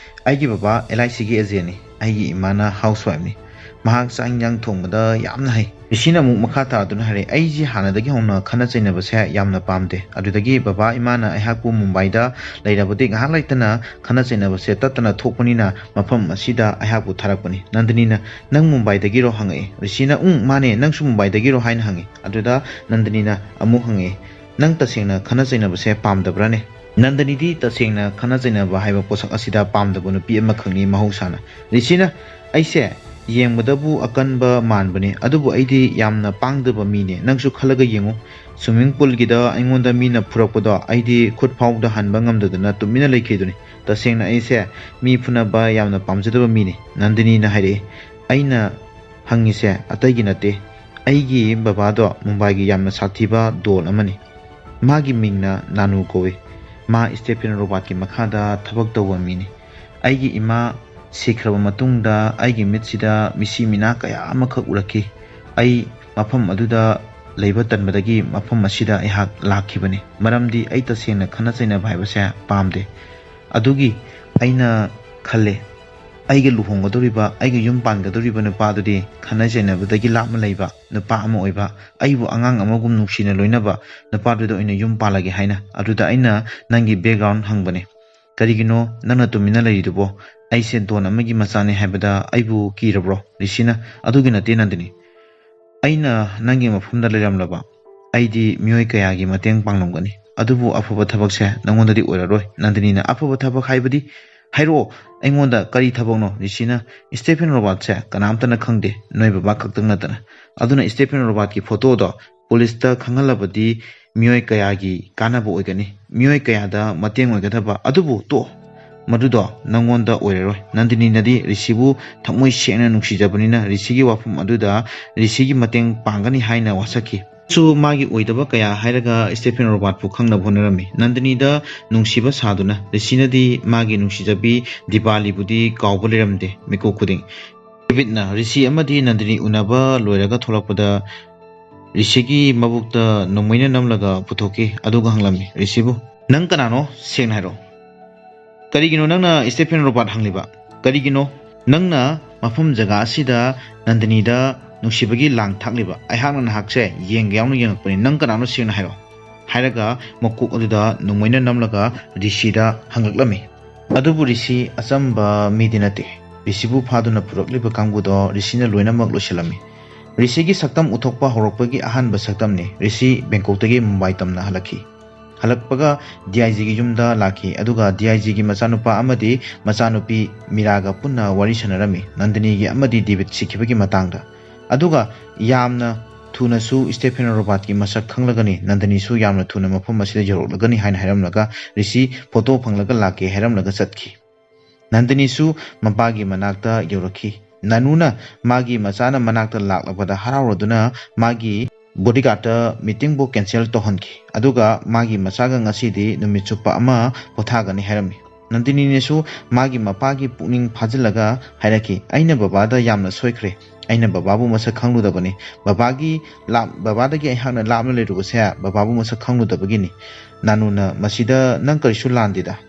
ꯑꯩꯒꯤ ꯕꯕꯥ LICꯒꯤ agentꯅꯤ, ꯑꯩꯒꯤ ꯏꯃꯥꯅ housewife ꯅꯤ꯫ ꯃꯍꯥꯛ ꯆꯥꯛ ꯏꯟꯖꯥꯡ ꯊꯣꯡꯕꯗ ꯌꯥꯝꯅ ꯍꯩ"꯫ ꯔꯤꯁꯤꯅ ꯑꯃꯨꯛ ꯃꯈꯥ ꯇꯥꯗꯨꯅ ꯍꯥꯏꯔꯛꯑꯦ, "ꯑꯩꯁꯤ ꯍꯥꯟꯅꯗꯒꯤ ꯍꯧꯅ ꯈꯠꯅ ꯆꯩꯅꯕꯁꯦ ꯌꯥꯝꯅ ꯄꯥꯝꯗꯦ꯫ ꯑꯗꯨꯗꯒꯤ ꯕꯕꯥ ꯏꯃꯥꯅ ꯑꯩꯍꯥꯛꯄꯨ ꯃꯨꯝꯕꯥꯏꯗ ꯂꯩꯔꯕꯗꯤ ꯉꯥꯏꯍꯥꯛ ꯂꯩꯇꯅ ꯈꯠꯅ ꯆꯩꯅꯕꯁꯦ ꯇꯠꯇꯅ ꯊꯣꯛꯄꯅꯤꯅ ꯃꯐꯝ ꯑꯁꯤꯗ ꯑꯩꯍꯥꯛꯄꯨ ꯊꯥꯔꯛꯄꯅꯤ"꯫ ꯅꯟꯗꯤꯅꯤꯅ, "ꯅꯪ ꯃꯨꯝꯕꯥꯏꯗꯒꯤꯔꯣ?" ꯍꯪꯉꯛꯑꯦ꯫ ꯔꯤꯁꯤꯅ, "ꯎꯝ, ꯃꯥꯅꯦ, ꯅꯪꯁꯨ ꯃꯨꯝꯕꯥꯏꯗꯒꯤꯔꯣ?" ꯍꯥꯏꯅ ꯍꯪꯉꯤ꯫ ꯑꯗꯨꯗ ꯅꯟꯗꯤꯅꯤꯅ ꯑꯃꯨꯛ ꯍꯪꯉꯛꯑꯦ, "ꯅꯪ ꯇꯁꯦꯡꯅ ꯈꯠꯅ ꯆꯩꯅꯕꯁꯦ ꯄꯥꯝꯗꯕ꯭ꯔꯥꯅꯦ?" ꯅꯟꯗꯅꯤꯗꯤ ꯇꯁꯦꯡꯅ ꯈꯠꯅ ꯆꯩꯅꯕ ꯍꯥꯏꯕ ꯄꯣꯠꯁꯛ ꯑꯁꯤꯗ ꯄꯥꯝꯗꯕ ꯅꯨꯄꯤ ꯑꯃꯈꯛꯅꯤ ꯃꯍꯧꯁꯥꯅ꯫ ꯔꯤꯁꯤꯅ, "ꯑꯩꯁꯦ ꯌꯦꯡꯕꯗꯕꯨ ꯑꯀꯟꯕ ꯃꯥꯟꯕꯅꯤ, ꯑꯗꯨꯕꯨ ꯑꯩꯗꯤ ꯌꯥꯝꯅ ꯄꯥꯡꯗꯕ ꯃꯤꯅꯦ꯫ ꯅꯪꯁꯨ ꯈꯜꯂꯒ ꯌꯦꯡꯉꯨ, swimming poolꯒꯤꯗ ꯑꯩꯉꯣꯟꯗ ꯃꯤꯅ ꯐꯨꯔꯛꯄꯗꯣ ꯑꯩꯗꯤ ꯈꯨꯠ ꯐꯥꯎꯗ ꯍꯟꯕ ꯉꯝꯗꯗꯅ ꯇꯨꯃꯤꯟꯅ ꯂꯩꯈꯤꯗꯨꯅꯤ꯫ ꯇꯁꯦꯡꯅ ꯑꯩꯁꯦ ꯃꯤ ꯐꯨꯅꯕ ꯌꯥꯝꯅ ꯄꯥꯝꯖꯗꯕ ꯃꯤꯅꯤ"꯫ ꯅꯟꯗꯅꯤꯅ ꯍꯥꯏꯔꯛꯏ, "ꯑꯩꯅ ꯍꯪꯉꯤꯁꯦ ꯑꯇꯩꯒꯤ ꯅꯠꯇꯦ꯫ ꯑꯩꯒꯤ ꯕꯕꯥꯗꯣ ꯃꯨꯝꯕꯥꯏꯒꯤ ꯌꯥꯝꯅ ꯁꯥꯊꯤꯕ don ꯑꯃꯅꯤ꯫ ꯃꯥꯒꯤ ꯃꯤꯡꯅ ꯅꯥꯅꯨ ꯀꯧꯏ꯫ ꯃꯥ ꯁ꯭ꯇꯦꯐꯦꯟ ꯔꯣꯕꯥꯔꯠꯀꯤ ꯃꯈꯥꯗ ꯊꯕꯛ ꯇꯧꯕ ꯃꯤꯅꯤ꯫ ꯑꯩꯒꯤ ꯏꯃꯥ ꯁꯤꯈ꯭ꯔꯕ ꯃꯇꯨꯡꯗ ꯑꯩꯒꯤ ꯃꯤꯠꯁꯤꯗ ꯃꯤꯁꯤ ꯃꯤꯅꯥ ꯀꯌꯥ ꯑꯃꯈꯛ ꯎꯔꯛꯈꯤ꯫ ꯑꯩ ꯃꯐꯝ ꯑꯗꯨꯗ ꯂꯩꯕ ꯇꯟꯕꯗꯒꯤ ꯃꯐꯝ ꯑꯁꯤꯗ ꯑꯩꯍꯥꯛ ꯂꯥꯛꯈꯤꯕꯅꯤ꯫ ꯃꯔꯝꯗꯤ ꯑꯩ ꯇꯁꯦꯡꯅ ꯈꯠꯅ ꯆꯩꯅꯕ ꯍꯥꯏꯕꯁꯦ ꯄꯥꯝꯗꯦ꯫ ꯑꯗꯨꯒꯤ ꯑꯩꯅ ꯈꯜꯂꯦ, ꯑꯩꯒ ꯂꯨꯍꯣꯡꯒꯗꯧꯔꯤꯕ, ꯑꯩꯒ ꯌꯨꯝ ꯄꯥꯟꯒꯗꯧꯔꯤꯕ ꯅꯨꯄꯥꯗꯨꯗꯤ ꯈꯠꯅ ꯆꯩꯅꯕꯗꯒꯤ ꯂꯥꯞꯅ ꯂꯩꯕ ꯅꯨꯄꯥ ꯑꯃ ꯑꯣꯏꯕ, ꯑꯩꯕꯨ ꯑꯉꯥꯡ ꯑꯃꯒꯨꯝ ꯅꯨꯡꯁꯤꯅ ꯂꯣꯏꯅꯕ ꯅꯨꯄꯥꯗꯨꯗ ꯑꯣꯏꯅ ꯌꯨꯝ ꯄꯥꯜꯂꯒꯦ ꯍꯥꯏꯅ꯫ ꯑꯗꯨꯗ ꯑꯩꯅ ꯅꯪꯒꯤ background ꯍꯪꯕꯅꯦ꯫ "ꯀꯔꯤꯒꯤꯅꯣ ꯅꯪꯅ ꯇꯨꯃꯤꯟꯅ ꯂꯩꯔꯤꯗꯨꯕꯣ? ꯑꯩꯁꯦ ꯗꯣꯟ ꯑꯃꯒꯤ ꯃꯆꯥꯅꯤ ꯍꯥꯏꯕꯗ ꯑꯩꯕꯨ ꯀꯤꯔꯕ꯭ꯔꯣ?" ꯔꯤꯁꯤꯅ, "ꯑꯗꯨꯒꯤ ꯅꯠꯇꯦ ꯅꯟꯗꯤꯅꯤ, ꯑꯩꯅ ꯅꯪꯒꯤ ꯃꯐꯝꯗ ꯂꯩꯔꯝꯂꯕ ꯑꯩꯗꯤ ꯃꯤꯑꯣꯏ ꯀꯌꯥꯒꯤ ꯃꯇꯦꯡ ꯄꯥꯡꯂꯝꯒꯅꯤ, ꯑꯗꯨꯕꯨ ꯑꯐꯕ ꯊꯕꯛꯁꯦ ꯅꯪꯉꯣꯟꯗꯗꯤ ꯑꯣꯏꯔꯔꯣꯏ꯫" ꯅꯟꯗꯤꯅꯤꯅ, "ꯑꯐꯕ ꯊꯕꯛ ꯍꯥꯏꯕꯗꯤ? ꯍꯥꯏꯔꯛꯑꯣ, ꯑꯩꯉꯣꯟꯗ ꯀꯔꯤ ꯊꯕꯛꯅꯣ?" ꯔꯤꯁꯤꯅ, "ꯁ꯭ꯇꯦꯐꯦꯟ ꯔꯣꯕꯥꯔꯠꯁꯦ ꯀꯅꯥꯝꯇꯅ ꯈꯪꯗꯦ, ꯅꯣꯏ ꯕꯕꯥ ꯈꯛꯇꯪ ꯅꯠꯇꯅ꯫ ꯑꯗꯨꯅ ꯁ꯭ꯇꯦꯐꯦꯟ ꯔꯣꯕꯥꯔꯠꯀꯤ ꯐꯣꯇꯣꯗꯣ ꯄꯨꯂꯤꯁꯇ ꯈꯪꯍꯜꯂꯕꯗꯤ ꯃꯤꯑꯣꯏ ꯀꯌꯥꯒꯤ ꯀꯥꯟꯅꯕ ꯑꯣꯏꯒꯅꯤ, ꯃꯤꯑꯣꯏ ꯀꯌꯥꯗ ꯃꯇꯦꯡ ꯑꯣꯏꯒꯗꯕ꯫ ꯑꯗꯨꯕꯨ ꯇꯣꯛꯑꯣ, ꯃꯗꯨꯗꯣ ꯅꯪꯉꯣꯟꯗ ꯑꯣꯏꯔꯔꯣꯏ꯫" ꯅꯟꯗꯤꯅꯤꯅꯗꯤ ꯔꯤꯁꯤꯕꯨ ꯊꯃꯣꯏ ꯁꯦꯡꯅ ꯅꯨꯡꯁꯤꯖꯕꯅꯤꯅ ꯔꯤꯁꯤꯒꯤ ꯋꯥꯐꯝ ꯑꯗꯨꯗ ꯔꯤꯁꯤꯒꯤ ꯃꯇꯦꯡ ꯄꯥꯡꯒꯅꯤ ꯍꯥꯏꯅ ꯋꯥꯁꯛꯈꯤ꯫ ꯁꯨ ꯃꯥꯒꯤ ꯑꯣꯏꯗꯕ ꯀꯌꯥ ꯍꯥꯏꯔꯒ ꯁ꯭ꯇꯦꯐꯦꯟ ꯔꯣꯕꯥꯔꯠꯄꯨ ꯈꯪꯅꯕ ꯍꯣꯠꯅꯔꯝꯃꯤ꯫ ꯅꯟꯗꯤꯅꯤꯗ ꯅꯨꯡꯁꯤꯕ ꯁꯥꯗꯨꯅ ꯔꯤꯁꯤꯅꯗꯤ ꯃꯥꯒꯤ ꯅꯨꯡꯁꯤꯖꯕꯤ ꯗꯤꯄꯥꯂꯤꯕꯨꯗꯤ ꯀꯥꯎꯕ ꯂꯩꯔꯝꯗꯦ꯫ ꯃꯤꯀꯨꯞ ꯈꯨꯗꯤꯡ ꯗꯦꯕꯤꯠꯅ ꯔꯤꯁꯤ ꯑꯃꯗꯤ ꯅꯟꯗꯤꯅꯤ ꯎꯅꯕ ꯂꯣꯏꯔꯒ ꯊꯣꯛꯂꯛꯄꯗ ꯔꯤꯁꯤꯒꯤ ꯃꯕꯨꯛꯇ ꯅꯣꯡꯃꯩꯅ ꯅꯝꯂꯒ ꯄꯨꯊꯣꯛꯈꯤ꯫ ꯑꯗꯨꯒ ꯍꯪꯂꯝꯃꯤ ꯔꯤꯁꯤꯕꯨ, "ꯅꯪ ꯀꯅꯥꯅꯣ? ꯁꯦꯡꯅ ꯍꯥꯏꯔꯛꯑꯣ꯫ ꯀꯔꯤꯒꯤꯅꯣ ꯅꯪꯅ ꯁ꯭ꯇꯦꯐꯦꯟ ꯔꯣꯕꯥꯔꯠ ꯍꯪꯂꯤꯕ? ꯀꯔꯤꯒꯤꯅꯣ ꯅꯪꯅ ꯃꯐꯝ ꯖꯒꯥ ꯑꯁꯤꯗ ꯅꯟꯗꯤꯅꯤꯗ ꯅꯨꯡꯁꯤꯕꯒꯤ ꯂꯥꯡ ꯊꯥꯛꯂꯤꯕ? ꯑꯩꯍꯥꯛꯅ ꯅꯍꯥꯛꯁꯦ ꯌꯦꯡꯒꯦ ꯌꯥꯎꯅ ꯌꯦꯡꯉꯛꯄꯅꯤ꯫ ꯅꯪ ꯀꯅꯥꯅꯣ? ꯁꯦꯡꯅ ꯍꯥꯏꯔꯛꯑꯣ", ꯍꯥꯏꯔꯒ ꯃꯀꯣꯛ ꯑꯗꯨꯗ ꯅꯣꯡꯃꯩꯅ ꯅꯝꯂꯒ ꯔꯤꯁꯤꯗ ꯍꯪꯂꯛꯂꯝꯃꯤ꯫ ꯑꯗꯨꯕꯨ ꯔꯤꯁꯤ ꯑꯆꯝꯕ ꯃꯤꯗꯤ ꯅꯠꯇꯦ꯫ ꯔꯤꯁꯤꯕꯨ ꯐꯥꯗꯨꯅ ꯄꯨꯔꯛꯂꯤꯕ ꯀꯥꯡꯕꯨꯗꯣ ꯔꯤꯁꯤꯅ ꯂꯣꯏꯅꯃꯛ ꯂꯣꯏꯁꯤꯜꯂꯝꯃꯤ꯫ ꯔꯤꯁꯤꯒꯤ ꯁꯛꯇꯝ ꯎꯠꯊꯣꯛꯄ ꯍꯧꯔꯛꯄꯒꯤ ꯑꯍꯥꯟꯕ ꯁꯛꯇꯝꯅꯤ꯫ ꯔꯤꯁꯤ ꯕꯦꯡꯀꯣꯛꯇꯒꯤ ꯃꯨꯝꯕꯥꯏ ꯇꯝꯅ ꯍꯜꯂꯛꯈꯤ꯫ ꯍꯜꯂꯛꯄꯒ ꯗꯤ ꯑꯥꯏ ꯖꯤꯒꯤ ꯌꯨꯝꯗ ꯂꯥꯛꯈꯤ, ꯑꯗꯨꯒ ꯗꯤ ꯑꯥꯏ ꯖꯤꯒꯤ ꯃꯆꯥꯅꯨꯄꯥ ꯑꯃꯗꯤ ꯃꯆꯥꯅꯨꯄꯤ ꯃꯤꯔꯥꯒ ꯄꯨꯟꯅ ꯋꯥꯔꯤ ꯁꯥꯟꯅꯔꯝꯃꯤ, ꯅꯟꯗꯤꯅꯤꯒꯤ ꯑꯃꯗꯤ ꯗꯦꯕꯤꯠ ꯁꯤꯈꯤꯕꯒꯤ ꯃꯇꯥꯡꯗ꯫ ꯑꯗꯨꯒ ꯌꯥꯝꯅ ꯊꯨꯅꯁꯨ ꯁ꯭ꯇꯦꯐꯦꯟ ꯔꯣꯕꯥꯔꯠꯀꯤ ꯃꯁꯛ ꯈꯪꯂꯒꯅꯤ, ꯅꯟꯗꯤꯅꯤꯁꯨ ꯌꯥꯝꯅ ꯊꯨꯅ ꯃꯐꯝ ꯑꯁꯤꯗ ꯌꯧꯔꯛꯂꯒꯅꯤ ꯍꯥꯏꯅ ꯍꯥꯏꯔꯝꯂꯒ ꯔꯤꯁꯤ ꯐꯣꯇꯣ ꯐꯪꯂꯒ ꯂꯥꯛꯀꯦ ꯍꯥꯏꯔꯝꯂꯒ ꯆꯠꯈꯤ꯫ ꯅꯟꯗꯤꯅꯤꯁꯨ ꯃꯄꯥꯒꯤ ꯃꯅꯥꯛꯇ ꯌꯧꯔꯛꯈꯤ꯫ ꯅꯥꯅꯨꯅ ꯃꯥꯒꯤ ꯃꯆꯥꯅ ꯃꯅꯥꯛꯇ ꯂꯥꯛꯂꯕꯗ ꯍꯔꯥꯎꯔꯗꯨꯅ ꯃꯥꯒꯤ ꯕꯣꯗꯤꯒꯥꯔꯗꯇ ꯃꯤꯇꯤꯡꯕꯨ ꯀꯦꯟꯁꯦꯜ ꯇꯧꯍꯟꯈꯤ꯫ ꯑꯗꯨꯒ ꯃꯥꯒꯤ ꯃꯆꯥꯒ ꯉꯁꯤꯗꯤ ꯅꯨꯃꯤꯠ ꯆꯨꯞꯄ ꯑꯃ ꯄꯣꯊꯥꯒꯅꯤ ꯍꯥꯏꯔꯝꯃꯤ꯫ ꯅꯟꯗꯤꯅꯤꯅꯁꯨ ꯃꯥꯒꯤ ꯃꯄꯥꯒꯤ ꯄꯨꯛꯅꯤꯡ ꯐꯥꯖꯤꯜꯂꯒ ꯍꯥꯏꯔꯛꯈꯤ, "ꯑꯩꯅ ꯕꯕꯥꯗ ꯌꯥꯝꯅ ꯁꯣꯏꯈ꯭ꯔꯦ꯫ ꯑꯩꯅ ꯕꯕꯥꯕꯨ ꯃꯁꯛ ꯈꯪꯂꯨꯗꯕꯅꯤ꯫ ꯕꯕꯥꯒꯤ ꯂꯥꯞ-, ꯕꯕꯥꯗꯒꯤ ꯑꯩꯍꯥꯛꯅ ꯂꯥꯞꯅ ꯂꯩꯔꯨꯕꯁꯦ ꯕꯕꯥꯕꯨ ꯃꯁꯛ ꯈꯪꯂꯨꯗꯕꯒꯤꯅꯤ꯫" ꯅꯥꯅꯨꯅ, "ꯃꯁꯤꯗ ꯅꯪ ꯀꯔꯤꯁꯨ ꯂꯥꯟꯗꯦꯗ꯫"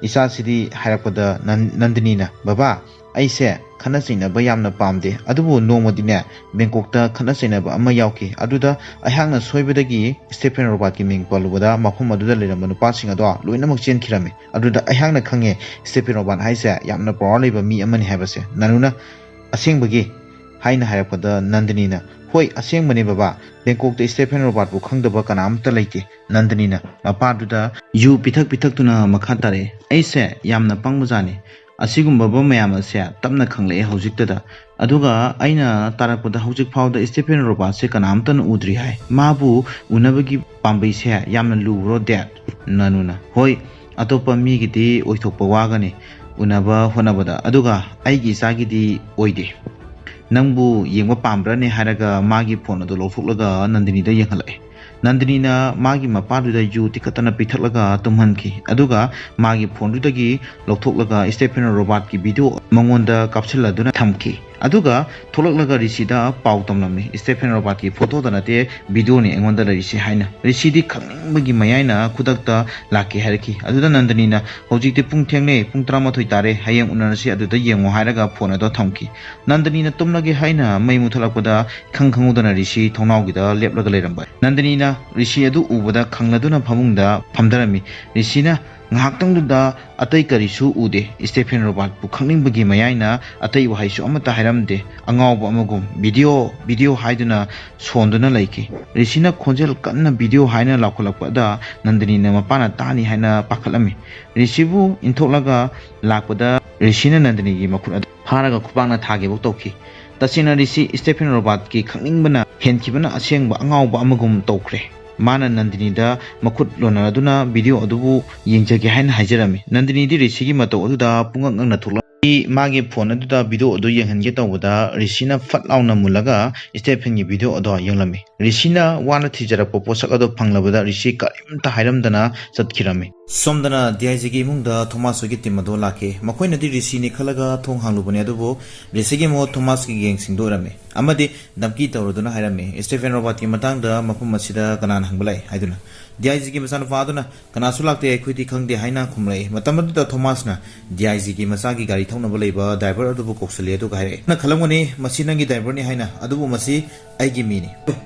ꯏꯆꯥꯁꯤꯗꯤ ꯍꯥꯏꯔꯛꯄꯗ ꯅꯟ-, ꯅꯟꯗꯤꯅꯤꯅ, "ꯕꯕꯥ, ꯑꯩꯁꯦ ꯈꯠꯅ ꯆꯩꯅꯕ ꯌꯥꯝꯅ ꯄꯥꯝꯗꯦ, ꯑꯗꯨꯕꯨ ꯅꯣꯡꯃꯗꯤꯅꯦ, ꯕꯦꯡꯀꯣꯛꯇ ꯈꯠꯅ ꯆꯩꯅꯕ ꯑꯃ ꯌꯥꯎꯈꯤ꯫ ꯑꯗꯨꯗ ꯑꯩꯍꯥꯛꯅ ꯁꯣꯏꯕꯗꯒꯤ ꯁ꯭ꯇꯦꯐꯦꯟ ꯔꯣꯕꯥꯔꯠꯀꯤ ꯃꯤꯡ ꯄꯜꯂꯨꯕꯗ ꯃꯐꯝ ꯑꯗꯨꯗ ꯂꯩꯔꯝꯕ ꯅꯨꯄꯥꯁꯤꯡ ꯑꯗꯣ ꯂꯣꯏꯅꯃꯛ ꯆꯦꯟꯈꯤꯔꯝꯃꯤ꯫ ꯑꯗꯨꯗ ꯑꯩꯍꯥꯛꯅ ꯈꯪꯉꯦ, ꯁ꯭ꯇꯦꯐꯦꯟ ꯔꯣꯕꯥꯔꯠ ꯍꯥꯏꯁꯦ ꯌꯥꯝꯅ ꯄꯋꯥꯔ ꯂꯩꯕ ꯃꯤ ꯑꯃꯅꯤ ꯍꯥꯏꯕꯁꯦ꯫" ꯅꯥꯅꯨꯅ, "ꯑꯁꯦꯡꯕꯒꯤ?" ꯍꯥꯏꯅ ꯍꯥꯏꯔꯛꯄꯗ ꯅꯟꯗꯤꯅꯤꯅ, "ꯍꯣꯏ, ꯑꯁꯦꯡꯕꯅꯦ ꯕꯕꯥ꯫ ꯕꯦꯡꯀꯣꯛꯇ ꯁ꯭ꯇꯦꯐꯦꯟ ꯔꯣꯕꯥꯔꯠꯄꯨ ꯈꯪꯗꯕ ꯀꯅꯥꯝꯇ ꯂꯩꯇꯦ꯫" ꯅꯟꯗꯤꯅꯤꯅ ꯃꯄꯥꯗꯨꯗ ꯌꯨ ꯄꯤꯊꯛ ꯄꯤꯊꯛꯇꯨꯅ ꯃꯈꯥ ꯇꯥꯔꯛꯑꯦ, "ꯑꯩꯁꯦ ꯌꯥꯝꯅ ꯄꯪꯕꯖꯥꯠꯅꯤ꯫ ꯑꯁꯤꯒꯨꯝꯕ ꯃꯌꯥꯝ ꯑꯁꯦ ꯇꯞꯅ ꯈꯪꯂꯛꯑꯦ ꯍꯧꯖꯤꯛꯇꯗ꯫ ꯑꯗꯨꯒ ꯑꯩꯅ ꯇꯥꯔꯛꯄꯗ ꯍꯧꯖꯤꯛ ꯐꯥꯎꯗ ꯁ꯭ꯇꯦꯐꯦꯟ ꯔꯣꯕꯥꯔꯠꯁꯦ ꯀꯅꯥꯝꯇꯅ ꯎꯗ꯭ꯔꯤ ꯍꯥꯏ꯫ ꯃꯥꯕꯨ ꯎꯅꯕꯒꯤ ꯄꯥꯝꯕꯩꯁꯦ ꯌꯥꯝꯅ ꯂꯨꯕ꯭ꯔꯣ, ꯗꯦꯗ?" ꯅꯥꯅꯨꯅ, "ꯍꯣꯏ, ꯑꯇꯣꯞꯄ ꯃꯤꯒꯤꯗꯤ ꯑꯣꯏꯊꯣꯛꯄ ꯋꯥꯒꯅꯤ ꯎꯅꯕ ꯍꯣꯠꯅꯕꯗ, ꯑꯗꯨꯒ ꯑꯩꯒꯤ ꯏꯆꯥꯒꯤꯗꯤ ꯑꯣꯏꯗꯦ꯫ ꯅꯪꯕꯨ ꯌꯦꯡꯕ ꯄꯥꯝꯕ꯭ꯔꯅꯦ?" ꯍꯥꯏꯔꯒ ꯃꯥꯒꯤ ꯐꯣꯟ ꯑꯗꯨ ꯂꯧꯊꯣꯛꯂꯒ ꯅꯟꯗꯤꯅꯤꯗ ꯌꯦꯡꯍꯜꯂꯛꯑꯦ꯫ ꯅꯟꯗꯤꯅꯤꯅ ꯃꯥꯒꯤ ꯃꯄꯥꯗꯨꯗ ꯌꯨ ꯇꯤꯈꯠꯇꯅ ꯄꯤꯊꯛꯂꯒ ꯇꯨꯝꯍꯟꯈꯤ꯫ ꯑꯗꯨꯒ ꯃꯥꯒꯤ ꯐꯣꯟꯗꯨꯗꯒꯤ ꯂꯧꯊꯣꯛꯂꯒ ꯁ꯭ꯇꯦꯐꯦꯟ ꯔꯣꯕꯥꯔꯠꯀꯤ ꯚꯤꯗꯤꯑꯣ ꯃꯉꯣꯟꯗ ꯀꯥꯞꯁꯤꯜꯂꯗꯨꯅ ꯊꯝꯈꯤ꯫ ꯑꯗꯨꯒ ꯊꯣꯛꯂꯛꯂꯒ ꯔꯤꯁꯤꯗ ꯄꯥꯎ ꯇꯝꯂꯝꯃꯤ, "ꯁ꯭ꯇꯦꯐꯦꯟ ꯔꯣꯕꯥꯔꯠꯀꯤ ꯐꯣꯇꯣꯗ ꯅꯠꯇꯦ, ꯚꯤꯗꯤꯑꯣꯅꯤ ꯑꯩꯉꯣꯟꯗ ꯂꯩꯔꯤꯁꯤ" ꯍꯥꯏꯅ꯫ ꯔꯤꯁꯤꯗꯤ ꯈꯪꯅꯤꯡꯕꯒꯤ ꯃꯌꯥꯏꯅ ꯈꯨꯗꯛꯇ ꯂꯥꯛꯀꯦ ꯍꯥꯏꯔꯛꯈꯤ꯫ ꯑꯗꯨꯗ ꯅꯟꯗꯅꯤꯅ, "ꯍꯧꯖꯤꯛꯇꯤ ꯄꯨꯡ ꯊꯦꯡꯂꯦ, ꯄꯨꯡ ꯇꯔꯥꯃꯥꯊꯣꯏ ꯇꯥꯔꯦ, ꯍꯌꯦꯡ ꯎꯅꯔꯁꯤ, ꯑꯗꯨꯗ ꯌꯦꯡꯉꯣ" ꯍꯥꯏꯔꯒ ꯐꯣꯟ ꯑꯗꯣ ꯊꯝꯈꯤ꯫ ꯅꯟꯗꯅꯤꯅ ꯇꯨꯝꯂꯒꯦ ꯍꯥꯏꯅ ꯃꯩ ꯃꯨꯊꯠꯂꯛꯄꯗ ꯏꯈꯪ ꯈꯪꯍꯧꯗꯅ ꯔꯤꯁꯤ ꯊꯣꯡꯅꯥꯎꯒꯤꯗ ꯂꯦꯞꯂꯒ ꯂꯩꯔꯝꯕ꯫ ꯅꯟꯗꯅꯤꯅ ꯔꯤꯁꯤ ꯑꯗꯨ ꯎꯕꯗ ꯈꯪꯂꯗꯨꯅ ꯐꯃꯨꯡꯗ ꯐꯝꯊꯔꯝꯃꯤ꯫ ꯔꯤꯁꯤꯅ ꯉꯥꯏꯍꯥꯛꯇꯪꯗꯨꯗ ꯑꯇꯩ ꯀꯔꯤꯁꯨ ꯎꯗꯦ꯫ ꯁ꯭ꯇꯦꯐꯦꯟ ꯔꯣꯕꯥꯔꯠꯄꯨ ꯈꯪꯅꯤꯡꯕꯒꯤ ꯃꯌꯥꯏꯅ ꯑꯇꯩ ꯋꯥꯍꯩꯁꯨ ꯑꯃꯠꯇ ꯍꯥꯏꯔꯝꯗꯦ꯫ ꯑꯉꯥꯎꯕ ꯑꯃꯒꯨꯝ "ꯚꯤꯗꯤꯑꯣ, ꯚꯤꯗꯤꯑꯣ" ꯍꯥꯏꯗꯨꯅ ꯁꯣꯟꯗꯨꯅ ꯂꯩꯈꯤ꯫ ꯔꯤꯁꯤꯅ ꯈꯣꯟꯖꯦꯜ ꯀꯟꯅ "ꯚꯤꯗꯤꯑꯣ" ꯍꯥꯏꯅ ꯂꯥꯎꯈꯠꯂꯛꯄꯗ ꯅꯟꯗꯅꯤꯅ ꯃꯄꯥꯅ ꯇꯥꯅꯤ ꯍꯥꯏꯅ ꯄꯥꯈꯠꯂꯝꯃꯤ꯫ ꯔꯤꯁꯤꯕꯨ ꯏꯟꯊꯣꯛꯂꯒ ꯂꯥꯛꯄꯗ ꯔꯤꯁꯤꯅ ꯅꯟꯗꯅꯤꯒꯤ ꯃꯈꯨꯠ ꯑꯗꯨ ꯐꯥꯔꯒ ꯈꯨꯄꯥꯛꯅ ꯊꯥꯒꯦꯕꯨ ꯇꯧꯈꯤ꯫ ꯇꯁꯦꯡꯅ ꯔꯤꯁꯤ ꯁ꯭ꯇꯦꯐꯦꯟ ꯔꯣꯕꯥꯔꯠꯀꯤ ꯈꯪꯅꯤꯡꯕꯅ ꯍꯦꯟꯈꯤꯕꯅ ꯑꯁꯦꯡꯕ ꯑꯉꯥꯎꯕ ꯑꯃꯒꯨꯝ ꯇꯧꯈ꯭ꯔꯦ꯫ ꯃꯥꯅ ꯅꯟꯗꯤꯅꯤꯗ ꯃꯈꯨꯠ ꯂꯣꯟꯅꯗꯨꯅ ꯚꯤꯗꯤꯑꯣ ꯑꯗꯨꯕꯨ ꯌꯦꯡꯖꯒꯦ ꯍꯥꯏꯅ ꯍꯥꯏꯖꯔꯝꯃꯤ꯫ ꯅꯟꯗꯤꯅꯤꯗꯤ ꯔꯤꯁꯤꯒꯤ ꯃꯇꯧ ꯑꯗꯨꯗ ꯄꯨꯡꯉꯛ ꯉꯛꯅ ꯊꯣꯛꯂꯛꯏ꯫ ꯃꯥꯒꯤ ꯐꯣꯟ ꯑꯗꯨꯗ ꯚꯤꯗꯤꯑꯣ ꯑꯗꯨ ꯌꯦꯡꯍꯟꯒꯦ ꯇꯧꯕꯗ ꯔꯤꯁꯤꯅ ꯐꯠ ꯂꯥꯎꯅ ꯃꯨꯜꯂꯒ ꯁ꯭ꯇꯦꯐꯦꯟꯒꯤ ꯚꯤꯗꯤꯑꯣ ꯑꯗꯣ ꯌꯦꯡꯂꯝꯃꯤ꯫ ꯔꯤꯁꯤꯅ ꯋꯥꯅ ꯊꯤꯖꯔꯛꯄ ꯄꯣꯠꯁꯛ ꯑꯗꯨ ꯐꯪꯂꯕꯗ ꯔꯤꯁꯤ ꯀꯔꯤꯝꯇ ꯍꯥꯏꯔꯝꯗꯅ ꯆꯠꯈꯤꯔꯝꯃꯤ꯫ ꯁꯣꯝꯗꯅ ꯗꯤ ꯑꯥꯏ ꯖꯤꯒꯤ ꯏꯃꯨꯡꯗ ꯊꯣꯃꯥꯁ ꯍꯣꯏꯒꯤ ꯇꯤꯝ ꯑꯗꯨ ꯂꯥꯛꯈꯤ꯫ ꯃꯈꯣꯏꯅꯗꯤ ꯔꯤꯁꯤꯅꯤ ꯈꯜꯂꯒ ꯊꯣꯡ ꯍꯥꯡꯂꯨꯕꯅꯤ, ꯑꯗꯨꯕꯨ ꯔꯤꯁꯤꯒꯤ ꯃꯍꯨꯠ ꯊꯣꯃꯥꯁꯀꯤ ꯒꯦꯡꯁꯤꯡꯗꯨ ꯑꯣꯏꯔꯝꯃꯤ ꯑꯃꯗꯤ ꯙꯝꯀꯤ ꯇꯧꯔꯗꯨꯅ ꯍꯥꯏꯔꯝꯃꯤ, "ꯁ꯭ꯇꯦꯐꯦꯟ ꯔꯣꯕꯥꯔꯠꯀꯤ ꯃꯇꯥꯡꯗ ꯃꯐꯝ ꯑꯁꯤꯗ ꯀꯅꯥꯅ ꯍꯪꯕ ꯂꯥꯛꯏ?" ꯍꯥꯏꯗꯨꯅ꯫ ꯗꯤ ꯑꯥꯏ ꯖꯤꯒꯤ ꯃꯆꯥꯅꯨꯄꯥ ꯑꯗꯨꯅ, "ꯀꯅꯥꯁꯨ ꯂꯥꯛꯇꯦ, ꯑꯩꯈꯣꯏꯗꯤ ꯈꯪꯗꯦ" ꯍꯥꯏꯅ ꯈꯨꯝꯂꯛꯏ꯫ ꯃꯇꯝ ꯑꯗꯨꯗ ꯊꯣꯃꯥꯁꯅ ꯗꯤ ꯑꯥꯏ ꯖꯤꯒꯤ ꯃꯆꯥꯒꯤ ꯒꯥꯔꯤ ꯊꯧꯅꯕ ꯂꯩꯕ ꯗ꯭ꯔꯥꯏꯚꯔ ꯑꯗꯨꯕꯨ ꯀꯧꯁꯤꯜꯂꯤ, ꯑꯗꯨꯒ ꯍꯥꯏꯔꯛꯏ, "ꯅꯪ ꯈꯜꯂꯝꯒꯅꯤ ꯃꯁꯤ ꯅꯪꯒꯤ ꯗ꯭ꯔꯥꯏꯚꯔꯅꯤ ꯍꯥꯏꯅ, ꯑꯗꯨꯕꯨ ꯃꯁꯤ ꯑꯩꯒꯤ ꯃꯤꯅꯤ꯫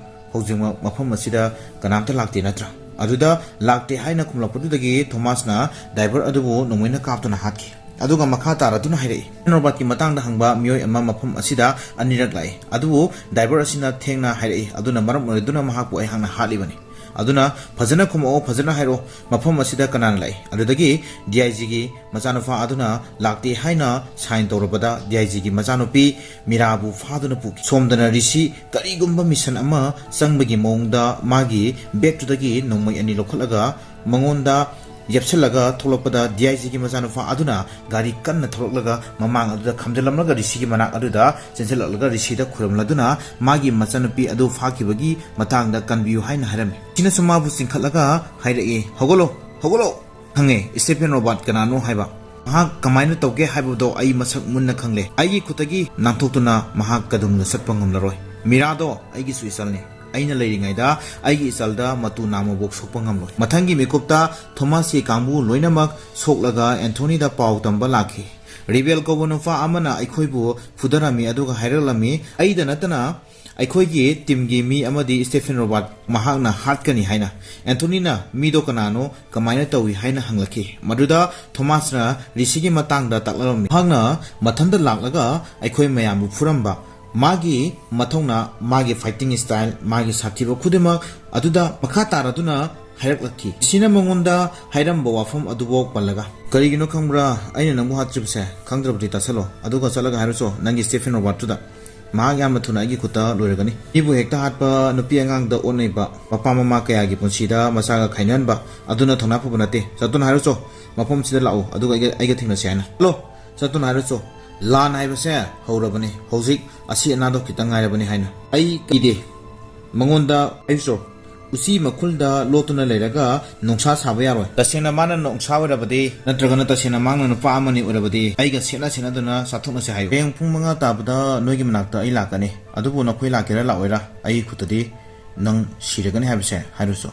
ꯍꯧꯖꯤꯛꯃꯛ ꯃꯐꯝ ꯑꯁꯤꯗ ꯀꯅꯥꯝꯇ ꯂꯥꯛꯇꯦ ꯅꯠꯇ꯭ꯔꯥ?" ꯑꯗꯨꯗ ꯂꯥꯛꯇꯦ ꯍꯥꯏꯅ ꯈꯨꯝꯂꯛꯄꯗꯨꯗꯒꯤ ꯊꯣꯃꯥꯁꯅ ꯗ꯭ꯔꯥꯏꯚꯔ ꯑꯗꯨꯕꯨ ꯅꯣꯡꯃꯩꯅ ꯀꯥꯞꯇꯨꯅ ꯍꯥꯠꯈꯤ꯫ ꯑꯗꯨꯒ ꯃꯈꯥ ꯇꯥꯔꯗꯨꯅ ꯍꯥꯏꯔꯛꯏ, "ꯔꯣꯕꯥꯔꯠꯀꯤ ꯃꯇꯥꯡꯗ ꯍꯪꯕ ꯃꯤꯑꯣꯏ ꯑꯃ ꯃꯐꯝ ꯑꯁꯤꯗ ꯑꯅꯤꯔꯛ ꯂꯥꯛꯏ, ꯑꯗꯨꯕꯨ ꯗ꯭ꯔꯥꯏꯚꯔ ꯑꯁꯤꯅ ꯊꯦꯡꯅ ꯍꯥꯏꯔꯛꯏ, ꯑꯗꯨꯅ ꯃꯔꯝ ꯑꯣꯏꯗꯨꯅ ꯃꯍꯥꯛꯄꯨ ꯑꯩꯍꯥꯛꯅ ꯍꯥꯠꯂꯤꯕꯅꯤ꯫ ꯑꯗꯨꯅ ꯐꯖꯅ ꯈꯨꯝꯃꯛꯑꯣ, ꯐꯖꯅ ꯍꯥꯏꯔꯛꯑꯣ, ꯃꯐꯝ ꯑꯁꯤꯗ ꯀꯅꯥꯅ ꯂꯥꯛꯏ?" ꯑꯗꯨꯗꯒꯤ ꯗꯤ ꯑꯥꯏ ꯖꯤꯒꯤ ꯃꯆꯥꯅꯨꯄꯥ ꯑꯗꯨꯅ ꯂꯥꯛꯇꯦ ꯍꯥꯏꯅ ꯁꯥꯏꯟ ꯇꯧꯔꯕꯗ ꯗꯤ ꯑꯥꯏ ꯖꯤꯒꯤ ꯃꯆꯥꯅꯨꯄꯤ ꯃꯤꯔꯥꯕꯨ ꯐꯥꯗꯨꯅ ꯄꯨꯈꯤ꯫ ꯁꯣꯝꯗꯅ ꯔꯤꯁꯤ ꯀꯔꯤꯒꯨꯝꯕ ꯃꯤꯁꯟ ꯑꯃ ꯆꯪꯕꯒꯤ ꯃꯑꯣꯡꯗ ꯃꯥꯒꯤ ꯕꯦꯛꯇꯨꯗꯒꯤ ꯅꯣꯡꯃꯩ ꯑꯅꯤ ꯂꯧꯈꯠꯂꯒ ꯃꯉꯣꯟꯗ ꯌꯦꯞꯁꯤꯜꯂꯒ ꯊꯣꯛꯂꯛꯄꯗ ꯗꯤ ꯑꯥꯏ ꯖꯤꯒꯤ ꯃꯆꯥꯅꯨꯄꯥ ꯑꯗꯨꯅ ꯒꯥꯔꯤ ꯀꯟꯅ ꯊꯧꯔꯛꯂꯒ ꯃꯃꯥꯡ ꯑꯗꯨꯗ ꯈꯥꯝꯖꯤꯜꯂꯝꯂꯒ ꯔꯤꯁꯤꯒꯤ ꯃꯅꯥꯛ ꯑꯗꯨꯗ ꯆꯦꯟꯁꯤꯜꯂꯛꯂꯒ ꯔꯤꯁꯤꯗ ꯈꯨꯔꯨꯝꯂꯗꯨꯅ ꯃꯥꯒꯤ ꯃꯆꯥꯅꯨꯄꯤ ꯑꯗꯨ ꯐꯥꯈꯤꯕꯒꯤ ꯃꯇꯥꯡꯗ ꯀꯟꯕꯤꯌꯨ ꯍꯥꯏꯅ ꯍꯥꯏꯔꯝꯃꯤ꯫ ꯁꯤꯅꯁꯨ ꯃꯥꯕꯨ ꯆꯤꯡꯈꯠꯂꯒ ꯍꯥꯏꯔꯛꯏ, "ꯍꯧꯒꯠꯂꯣ, ꯍꯧꯒꯠꯂꯣ!" ꯈꯪꯉꯦ ꯁ꯭ꯇꯦꯐꯦꯟ ꯔꯣꯕꯥꯔꯠ ꯀꯅꯥꯅꯣ ꯍꯥꯏꯕ꯫ ꯃꯍꯥꯛ ꯀꯃꯥꯏꯅ ꯇꯧꯒꯦ ꯍꯥꯏꯕꯗꯣ ꯑꯩ ꯃꯁꯛ ꯃꯨꯟꯅ ꯈꯪꯂꯦ꯫ ꯑꯩꯒꯤ ꯈꯨꯠꯇꯒꯤ ꯅꯥꯟꯊꯣꯛꯇꯨꯅ ꯃꯍꯥꯛ ꯀꯗꯣꯝꯗ ꯆꯠꯄ ꯉꯝꯂꯔꯣꯏ꯫ ꯃꯤꯔꯥꯗꯣ ꯑꯩꯒꯤꯁꯨ ꯏꯆꯜꯅꯤ꯫ ꯑꯩꯅ ꯂꯩꯔꯤꯉꯩꯗ ꯑꯩꯒꯤ ꯏꯆꯜꯗ ꯃꯇꯨ ꯅꯥꯝꯃꯕꯨꯛ ꯁꯣꯛꯄ ꯉꯝꯂꯣꯏ꯫ ꯃꯊꯪꯒꯤ ꯃꯤꯀꯨꯞꯇ ꯊꯣꯃꯥꯁꯀꯤ ꯀꯥꯡꯕꯨ ꯂꯣꯏꯅꯃꯛ ꯁꯣꯛꯂꯒ ꯑꯦꯟꯊꯣꯅꯤꯗ ꯄꯥꯎ ꯇꯝꯕ ꯂꯥꯛꯈꯤ꯫ ꯔꯤꯕꯦꯜ ꯀꯧꯕ ꯅꯨꯄꯥ ꯑꯃꯅ ꯑꯩꯈꯣꯏꯕꯨ ꯐꯨꯗꯔꯝꯃꯤ ꯑꯗꯨꯒ ꯍꯥꯏꯔꯛꯂꯝꯃꯤ, ꯑꯩꯗ ꯅꯠꯇꯅ ꯑꯩꯈꯣꯏꯒꯤ ꯇꯤꯝꯒꯤ ꯃꯤ ꯑꯃꯗꯤ ꯁ꯭ꯇꯦꯐꯦꯟ ꯔꯣꯕꯥꯔꯠ ꯃꯍꯥꯛꯅ ꯍꯥꯠꯀꯅꯤ ꯍꯥꯏꯅ꯫ ꯑꯦꯟꯊꯣꯅꯤꯅ ꯃꯤꯗꯣ ꯀꯅꯥꯅꯣ, ꯀꯃꯥꯏꯅ ꯇꯧꯏ ꯍꯥꯏꯅ ꯍꯪꯂꯛꯈꯤ꯫ ꯃꯗꯨꯗ ꯊꯣꯃꯥꯁꯅ ꯔꯤꯁꯤꯒꯤ ꯃꯇꯥꯡꯗ ꯇꯥꯛꯂꯛꯂꯝꯃꯤ꯫ ꯃꯍꯥꯛꯅ ꯃꯊꯟꯇ ꯂꯥꯛꯂꯒ ꯑꯩꯈꯣꯏ ꯃꯌꯥꯝꯕꯨ ꯐꯨꯔꯝꯕ, ꯃꯥꯒꯤ ꯃꯊꯧꯅꯥ, ꯃꯥꯒꯤ fighting style, ꯃꯥꯒꯤ ꯁꯥꯊꯤꯕ ꯈꯨꯗꯤꯡꯃꯛ ꯑꯗꯨꯗ ꯃꯈꯥ ꯇꯥꯔꯗꯨꯅ ꯍꯥꯏꯔꯛꯂꯛꯈꯤ꯫ ꯔꯤꯁꯤꯅ ꯃꯉꯣꯟꯗ ꯍꯥꯏꯔꯝꯕ ꯋꯥꯐꯝ ꯑꯗꯨꯐꯥꯎ ꯄꯜꯂꯒ, "ꯀꯔꯤꯒꯤꯅꯣ ꯈꯪꯕ꯭ꯔꯥ ꯑꯩꯅ ꯅꯪꯕꯨ ꯍꯥꯠꯇ꯭ꯔꯤꯕꯁꯦ? ꯈꯪꯗ꯭ꯔꯕꯗꯤ ꯇꯥꯁꯜꯂꯣ, ꯑꯗꯨꯒ ꯆꯠꯂꯒ ꯍꯥꯏꯔꯨꯆꯣ ꯅꯪꯒꯤ ꯁ꯭ꯇꯦꯐꯦꯟ ꯔꯣꯕꯥꯔꯠꯇꯨꯗ꯫ ꯃꯍꯥꯛ ꯌꯥꯝꯅ ꯊꯨꯅ ꯑꯩꯒꯤ ꯈꯨꯠꯇ ꯂꯣꯏꯔꯒꯅꯤ꯫ ꯃꯤꯕꯨ ꯍꯦꯛꯇ ꯍꯥꯠꯄ, ꯅꯨꯄꯤ ꯑꯉꯥꯡꯗ ꯑꯣꯠꯅꯩꯕ, ꯃꯄꯥ ꯃꯃꯥ ꯀꯌꯥꯒꯤ ꯄꯨꯟꯁꯤꯗ ꯃꯆꯥꯒ ꯈꯥꯏꯅꯍꯟꯕ, ꯑꯗꯨꯅ ꯊꯧꯅꯥ ꯐꯕ ꯅꯠꯇꯦ꯫ ꯆꯠꯇꯨꯅ ꯍꯥꯏꯔꯨꯆꯣ, ꯃꯐꯝꯁꯤꯗ ꯂꯥꯛꯎ, ꯑꯗꯨꯒ ꯑꯩꯒ, ꯑꯩꯒ ꯊꯦꯡꯅꯁꯤ ꯍꯥꯏꯅ꯫ ꯆꯠꯂꯣ, ꯆꯠꯇꯨꯅ ꯍꯥꯏꯔꯨꯆꯣ, ꯂꯥꯟ ꯍꯥꯏꯕꯁꯦ ꯍꯧꯔꯕꯅꯤ꯫ ꯍꯧꯖꯤꯛ ꯑꯁꯤ ꯑꯅꯥꯗꯣ ꯈꯤꯇꯪ ꯉꯥꯏꯔꯕꯅꯤ" ꯍꯥꯏꯅ꯫ ꯑꯩ ꯀꯤꯗꯦ꯫ ꯃꯉꯣꯟꯗ ꯑꯩꯁꯨ ꯎꯆꯤ ꯃꯈꯨꯜꯗ ꯂꯣꯠꯇꯨꯅ ꯂꯩꯔꯒ ꯅꯣꯡꯁꯥ ꯁꯥꯕ ꯌꯥꯔꯣꯏ꯫ ꯇꯁꯦꯡꯅ ꯃꯥꯅ ꯅꯣꯡꯁꯥ ꯑꯣꯏꯔꯕꯗꯤ, ꯅꯠꯇ꯭ꯔꯒꯅ ꯇꯁꯦꯡꯅ ꯃꯥꯅ ꯅꯨꯄꯥ ꯑꯃꯅꯤ ꯑꯣꯏꯔꯕꯗꯤ, ꯑꯩꯒ ꯁꯦꯠꯅ ꯁꯦꯠꯅꯗꯨꯅ ꯆꯥꯊꯣꯛꯅꯁꯦ ꯍꯥꯏꯌꯨ꯫ ꯍꯌꯦꯡ ꯄꯨꯡ ꯃꯉꯥ ꯇꯥꯕꯗ ꯅꯣꯏꯒꯤ ꯃꯅꯥꯛꯇ ꯑꯩ ꯂꯥꯛꯀꯅꯤ, ꯑꯗꯨꯕꯨ ꯅꯈꯣꯏ ꯂꯥꯛꯀꯦꯔꯥ ꯂꯥꯛꯑꯣꯏꯔꯥ, ꯑꯩꯒꯤ ꯈꯨꯠꯇꯗꯤ ꯅꯪ ꯁꯤꯔꯒꯅꯤ ꯍꯥꯏꯕꯁꯦ ꯍꯥꯏꯔꯨꯁꯨ꯫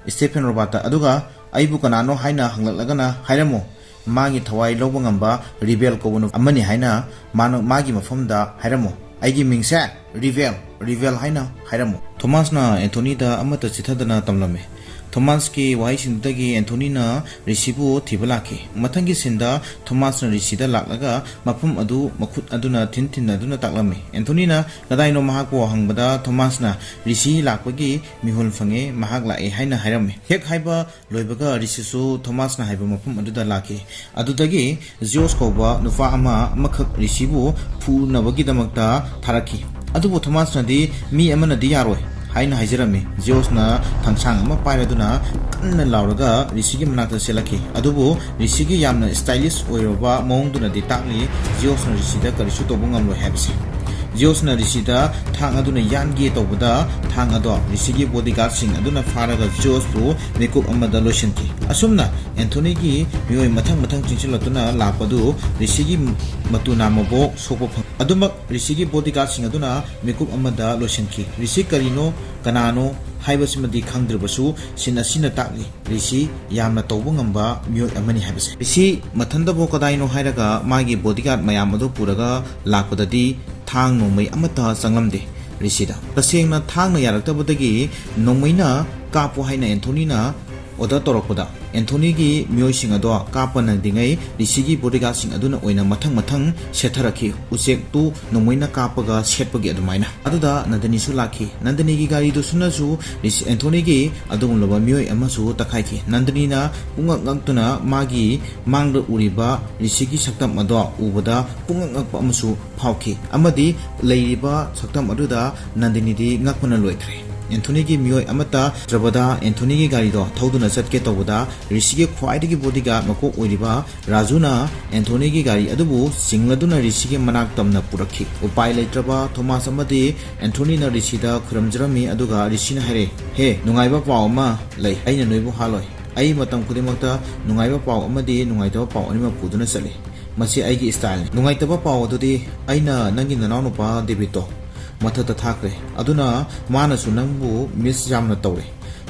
ꯁ꯭ꯇꯦꯐꯦꯟ ꯔꯣꯕꯥꯔꯠꯇ, ꯑꯗꯨꯒ ꯑꯩꯕꯨ ꯀꯅꯥꯅꯣ ꯍꯥꯏꯅ ꯍꯪꯂꯛꯂꯒꯅ ꯍꯥꯏꯔꯝꯃꯨ, ꯃꯥꯒꯤ ꯊꯋꯥꯏ ꯂꯧꯕ ꯉꯝꯕ ꯔꯤꯕꯦꯜ ꯀꯧꯕ ꯅꯨꯄꯥ ꯑꯃꯅꯤ ꯍꯥꯏꯅ ꯃꯥꯅ, ꯃꯥꯒꯤ ꯃꯐꯝꯗ ꯍꯥꯏꯔꯝꯃꯨ꯫ ꯑꯩꯒꯤ ꯃꯤꯡꯁꯦ ꯔꯤꯕꯦꯜ, ꯔꯤꯕꯦꯜ ꯍꯥꯏꯅ ꯍꯥꯏꯔꯝꯃꯨ꯫ ꯊꯣꯃꯥꯁꯅ ꯑꯦꯟꯊꯣꯅꯤꯗ ꯑꯃꯠꯇ ꯆꯤꯊꯗꯅ ꯇꯝꯂꯝꯃꯤ꯫ ꯊꯣꯃꯥꯁꯀꯤ ꯋꯥꯍꯩꯁꯤꯡꯗꯨꯗꯒꯤ ꯑꯦꯟꯊꯣꯅꯤꯅ ꯔꯤꯁꯤꯕꯨ ꯊꯤꯕ ꯂꯥꯛꯈꯤ꯫ ꯃꯊꯪꯒꯤ ꯁꯤꯟꯗ ꯊꯣꯃꯥꯁꯅ ꯔꯤꯁꯤꯗ ꯂꯥꯛꯂꯒ ꯃꯐꯝ ꯑꯗꯨ ꯃꯈꯨꯠ ꯑꯗꯨꯅ ꯊꯤꯟ ꯊꯤꯟꯅꯗꯨꯅ ꯇꯥꯛꯂꯝꯃꯤ꯫ ꯑꯦꯟꯊꯣꯅꯤꯅ ꯀꯗꯥꯏꯅꯣ ꯃꯍꯥꯛꯄꯨ ꯍꯪꯕꯗ ꯊꯣꯃꯥꯁꯅ ꯔꯤꯁꯤ ꯂꯥꯛꯄꯒꯤ ꯃꯤꯍꯨꯜ ꯐꯪꯉꯦ, ꯃꯍꯥꯛ ꯂꯥꯛꯑꯦ ꯍꯥꯏꯅ ꯍꯥꯏꯔꯝꯃꯤ꯫ ꯍꯦꯛ ꯍꯥꯏꯕ ꯂꯣꯏꯕꯒ ꯔꯤꯁꯤꯁꯨ ꯊꯣꯃꯥꯁꯅ ꯍꯥꯏꯕ ꯃꯐꯝ ꯑꯗꯨꯗ ꯂꯥꯛꯈꯤ꯫ ꯑꯗꯨꯗꯒꯤ ꯖꯤꯌꯣꯁ ꯀꯧꯕ ꯅꯨꯄꯥ ꯑꯃ ꯑꯃꯈꯛ ꯔꯤꯁꯤꯕꯨ ꯐꯨꯅꯕꯒꯤꯗꯃꯛꯇ ꯊꯥꯔꯛꯈꯤ꯫ ꯑꯗꯨꯕꯨ ꯊꯣꯃꯥꯁꯅꯗꯤ ꯃꯤ ꯑꯃꯅꯗꯤ ꯌꯥꯔꯣꯏ ꯍꯥꯏꯅ ꯍꯥꯏꯖꯔꯝꯃꯤ꯫ ꯖꯤꯌꯣꯁꯅ ꯊꯥꯡꯁꯥꯡ ꯑꯃ ꯄꯥꯏꯔꯗꯨꯅ ꯀꯟꯅ ꯂꯥꯎꯔꯒ ꯔꯤꯁꯤꯒꯤ ꯃꯅꯥꯛꯇ ꯆꯦꯜꯂꯛꯈꯤ꯫ ꯑꯗꯨꯕꯨ ꯔꯤꯁꯤꯒꯤ ꯌꯥꯝꯅ stylish ꯑꯣꯏꯔꯕ ꯃꯑꯣꯡꯗꯨꯅꯗꯤ ꯇꯥꯛꯂꯤ ꯖꯤꯌꯣꯁꯅ ꯔꯤꯁꯤꯗ ꯀꯔꯤꯁꯨ ꯇꯧꯕ ꯉꯝꯂꯣꯏ ꯍꯥꯏꯕꯁꯦ꯫ ꯖꯤꯌꯣꯁꯅ ꯔꯤꯁꯤꯗ ꯊꯥꯡ ꯑꯗꯨꯅ ꯌꯥꯟꯒꯦ ꯇꯧꯕꯗ ꯊꯥꯡ ꯑꯗꯣ ꯔꯤꯁꯤꯒꯤ bodyguardꯁꯤꯡ ꯑꯗꯨꯅ ꯐꯥꯔꯒ ꯖꯤꯌꯣꯁꯄꯨ ꯃꯤꯀꯨꯞ ꯑꯃꯗ ꯂꯣꯏꯁꯤꯟꯈꯤ꯫ ꯑꯁꯨꯝꯅ ꯑꯦꯟꯊꯣꯅꯤꯒꯤ ꯃꯤꯑꯣꯏ ꯃꯊꯪ ꯃꯊꯪ ꯆꯦꯟꯁꯤꯜꯂꯛꯇꯨꯅ ꯂꯥꯛꯄꯗꯨ ꯔꯤꯁꯤꯒꯤ ꯃꯇꯨ ꯅꯥꯝꯃꯕꯣꯛ ꯁꯣꯛꯄ ꯐꯪ-, ꯑꯗꯨꯃꯛ ꯔꯤꯁꯤꯒꯤ bodyguardꯁꯤꯡ ꯑꯗꯨꯅ ꯃꯤꯀꯨꯞ ꯑꯃꯗ ꯂꯣꯏꯁꯤꯟꯈꯤ꯫ ꯔꯤꯁꯤ ꯀꯔꯤꯅꯣ, ꯀꯅꯥꯅꯣ ꯍꯥꯏꯕꯁꯤꯃꯗꯤ ꯈꯪꯗ꯭ꯔꯕꯁꯨ ꯁꯤꯟ ꯑꯁꯤꯅ ꯇꯥꯛꯂꯤ ꯔꯤꯁꯤ ꯌꯥꯝꯅ ꯇꯧꯕ ꯉꯝꯕ ꯃꯤꯑꯣꯏ ꯑꯃꯅꯤ ꯍꯥꯏꯕꯁꯦ꯫ ꯔꯤꯁꯤ ꯃꯊꯟꯇꯕꯨ ꯀꯗꯥꯏꯅꯣ ꯍꯥꯏꯔꯒ ꯃꯥꯒꯤ bodyguard ꯃꯌꯥꯝ ꯑꯗꯨ ꯄꯨꯔꯒ ꯂꯥꯛꯄꯗꯗꯤ ꯊꯥꯡ ꯅꯣꯡꯃꯩ ꯑꯃꯠꯇ ꯆꯪꯂꯝꯗꯦ ꯔꯤꯁꯤꯗ꯫ ꯇꯁꯦꯡꯅ ꯊꯥꯡꯅ ꯌꯥꯔꯛꯇꯕꯗꯒꯤ ꯅꯣꯡꯃꯩꯅ ꯀꯥꯞꯄꯨ ꯍꯥꯏꯅ ꯑꯦꯟꯊꯣꯅꯤꯅ order ꯇꯧꯔꯛꯄꯗ ꯑꯦꯟꯊꯣꯅꯤꯒꯤ ꯃꯤꯑꯣꯏꯁꯤꯡ ꯑꯗꯣ ꯀꯥꯞꯄ ꯅꯪꯗ꯭ꯔꯤꯉꯩ ꯔꯤꯁꯤꯒꯤ bodyguardꯁꯤꯡ ꯑꯗꯨꯅ ꯑꯣꯏꯅ ꯃꯊꯪ ꯃꯊꯪ ꯁꯦꯠꯊꯔꯛꯈꯤ, ꯎꯆꯦꯛꯇꯨ ꯅꯣꯡꯃꯩꯅ ꯀꯥꯞꯄꯒ ꯁꯦꯠꯄꯒꯤ ꯑꯗꯨꯃꯥꯏꯅ꯫ ꯑꯗꯨꯗ ꯅꯟꯗꯅꯤꯁꯨ ꯂꯥꯛꯈꯤ꯫ ꯅꯟꯗꯅꯤꯒꯤ ꯒꯥꯔꯤꯗꯨꯁꯨꯅꯁꯨ ꯔꯤꯁꯤ-, ꯑꯦꯟꯊꯣꯅꯤꯒꯤ ꯑꯗꯨꯒꯨꯝꯂꯕ ꯃꯤꯑꯣꯏ ꯑꯃꯁꯨ ꯇꯛꯈꯥꯏꯈꯤ꯫ ꯅꯟꯗꯅꯤꯅ ꯄꯨꯡꯉꯛ ꯉꯛꯇꯨꯅ ꯃꯥꯒꯤ ꯃꯥꯡꯗ ꯎꯔꯤꯕ ꯔꯤꯁꯤꯒꯤ ꯁꯛꯇꯝ ꯑꯗꯣ ꯎꯕꯗ ꯄꯨꯡꯉꯛ ꯉꯛꯄ ꯑꯃꯁꯨ ꯐꯥꯎꯈꯤ ꯑꯃꯗꯤ ꯂꯩꯔꯤꯕ ꯁꯛꯇꯝ ꯑꯗꯨꯗ ꯅꯟꯗꯅꯤꯗꯤ ꯉꯛꯄꯅ ꯂꯣꯏꯈ꯭ꯔꯦ꯫ ꯑꯦꯟꯊꯣꯅꯤꯒꯤ ꯃꯤꯑꯣꯏ ꯑꯃꯠꯇ ꯅꯠꯇ꯭ꯔꯕꯗ ꯑꯦꯟꯊꯣꯅꯤꯒꯤ ꯒꯥꯔꯤꯗꯣ ꯊꯧꯗꯨꯅ ꯆꯠꯀꯦ ꯇꯧꯕꯗ ꯔꯤꯁꯤꯒꯤ ꯈ꯭ꯋꯥꯏꯗꯒꯤ ꯕꯣꯗꯤꯒꯥꯔꯗ ꯃꯀꯣꯛ ꯑꯣꯏꯔꯤꯕ ꯔꯥꯖꯨꯅ ꯑꯦꯟꯊꯣꯅꯤꯒꯤ ꯒꯥꯔꯤ ꯑꯗꯨꯕꯨ ꯆꯤꯡꯂꯗꯨꯅ ꯔꯤꯁꯤꯒꯤ ꯃꯅꯥꯛ ꯇꯝꯅ ꯄꯨꯔꯛꯈꯤ꯫ ꯎꯄꯥꯏ ꯂꯩꯇ꯭ꯔꯕ ꯊꯣꯃꯥꯁ ꯑꯃꯗꯤ ꯑꯦꯟꯊꯣꯅꯤꯅ ꯔꯤꯁꯤꯗ ꯈꯨꯔꯨꯝꯖꯔꯝꯃꯤ, ꯑꯗꯨꯒ ꯔꯤꯁꯤꯅ ꯍꯥꯏꯔꯦ, "ꯍꯦ, ꯅꯨꯡꯉꯥꯏꯕ ꯄꯥꯎ ꯑꯃ ꯂꯩ, ꯑꯩꯅ ꯅꯣꯏꯕꯨ ꯍꯥꯠꯂꯣꯏ꯫ ꯑꯩ ꯃꯇꯝ ꯈꯨꯗꯤꯡꯃꯛꯇ ꯅꯨꯡꯉꯥꯏꯕ ꯄꯥꯎ ꯑꯃꯗꯤ ꯅꯨꯡꯉꯥꯏꯇꯕ ꯄꯥꯎ ꯑꯅꯤꯃꯛ ꯄꯨꯗꯨꯅ ꯆꯠꯂꯤ꯫ ꯃꯁꯤ ꯑꯩꯒꯤ ꯁ꯭ꯇꯥꯏꯜꯅꯤ꯫ ꯅꯨꯡꯉꯥꯏꯇꯕ ꯄꯥꯎ ꯑꯗꯨꯗꯤ ꯑꯩꯅ ꯅꯪꯒꯤ ꯅꯅꯥꯎꯅꯨꯄꯥ ꯗꯦꯕꯤꯠꯇꯣ ꯃꯊꯛꯇ ꯊꯥꯈ꯭ꯔꯦ, ꯑꯗꯨꯅ ꯃꯥꯅꯁꯨ ꯅꯪꯕꯨ ꯃꯤꯁ ꯌꯥꯝꯅ ꯇꯧꯔꯦ꯫"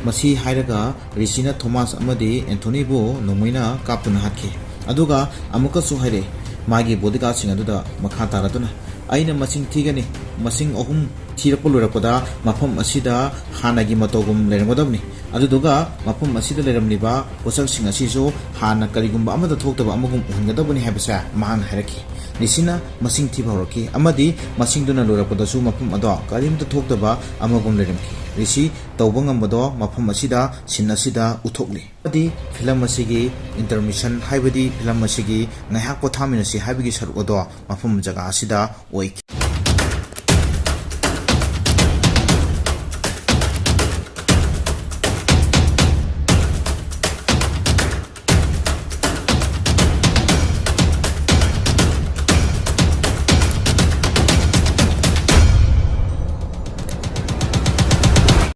ꯃꯁꯤ ꯍꯥꯏꯔꯒ ꯔꯤꯁꯤꯅ ꯊꯣꯃꯥꯁ ꯑꯃꯗꯤ ꯑꯦꯟꯊꯣꯅꯤꯕꯨ ꯅꯣꯡꯃꯩꯅ ꯀꯥꯞꯇꯨꯅ ꯍꯥꯠꯈꯤ꯫ ꯑꯗꯨꯒ ꯑꯃꯨꯛꯀꯁꯨ ꯍꯥꯏꯔꯛꯏ, ꯃꯥꯒꯤ ꯕꯣꯗꯤꯒꯥꯔꯗꯁꯤꯡ ꯑꯗꯨꯗ ꯃꯈꯥ ꯇꯥꯔꯗꯨꯅ, "ꯑꯩꯅ ꯃꯁꯤꯡ ꯊꯤꯒꯅꯤ꯫ ꯃꯁꯤꯡ ꯑꯍꯨꯝ ꯊꯤꯔꯛꯄ ꯂꯣꯏꯔꯛꯄꯗ ꯃꯐꯝ ꯑꯁꯤꯗ ꯍꯥꯟꯅꯒꯤ ꯃꯇꯧꯒꯨꯝ ꯂꯩꯔꯝꯒꯗꯕꯅꯤ꯫ ꯑꯗꯨꯗꯨꯒ ꯃꯐꯝ ꯑꯁꯤꯗ ꯂꯩꯔꯝꯂꯤꯕ ꯄꯣꯠꯁꯛꯁꯤꯡ ꯑꯁꯤꯁꯨ ꯍꯥꯟꯅ ꯀꯔꯤꯒꯨꯝꯕ ꯑꯃꯠꯇ ꯊꯣꯛꯇꯕ ꯑꯃꯒꯨꯝ ꯎꯍꯟꯒꯗꯕꯅꯤ" ꯍꯥꯏꯕꯁꯦ ꯃꯍꯥꯛꯅ ꯍꯥꯏꯔꯛꯈꯤ꯫ ꯔꯤꯁꯤꯅ ꯃꯁꯤꯡ ꯊꯤꯕ ꯍꯧꯔꯛꯈꯤ ꯑꯃꯗꯤ ꯃꯁꯤꯡꯗꯨꯅ ꯂꯣꯏꯔꯛꯄꯗꯁꯨ ꯃꯐꯝ ꯑꯗꯣ ꯀꯔꯤꯝꯇ ꯊꯣꯛꯇꯕ ꯑꯃꯒꯨꯝ ꯂꯩꯔꯝꯈꯤ꯫ ꯔꯤꯁꯤ ꯇꯧꯕ ꯉꯝꯕꯗꯣ ꯃꯐꯝ ꯑꯁꯤꯗ, ꯁꯤꯟ ꯑꯁꯤꯗ ꯎꯠꯊꯣꯛꯂꯤ꯫ ꯑꯃꯗꯤ ꯐꯤꯂꯝ ꯑꯁꯤꯒꯤ ꯏꯟꯇꯔꯃꯤꯁꯟ, ꯍꯥꯏꯕꯗꯤ ꯐꯤꯂꯝ ꯑꯁꯤꯒꯤ ꯉꯥꯏꯍꯥꯛ ꯄꯣꯊꯥꯃꯤꯟꯅꯁꯤ ꯍꯥꯏꯕꯒꯤ ꯁꯔꯨꯛ ꯑꯗꯣ ꯃꯐꯝ ꯖꯒꯥ ꯑꯁꯤꯗ ꯑꯣꯏꯈꯤ꯫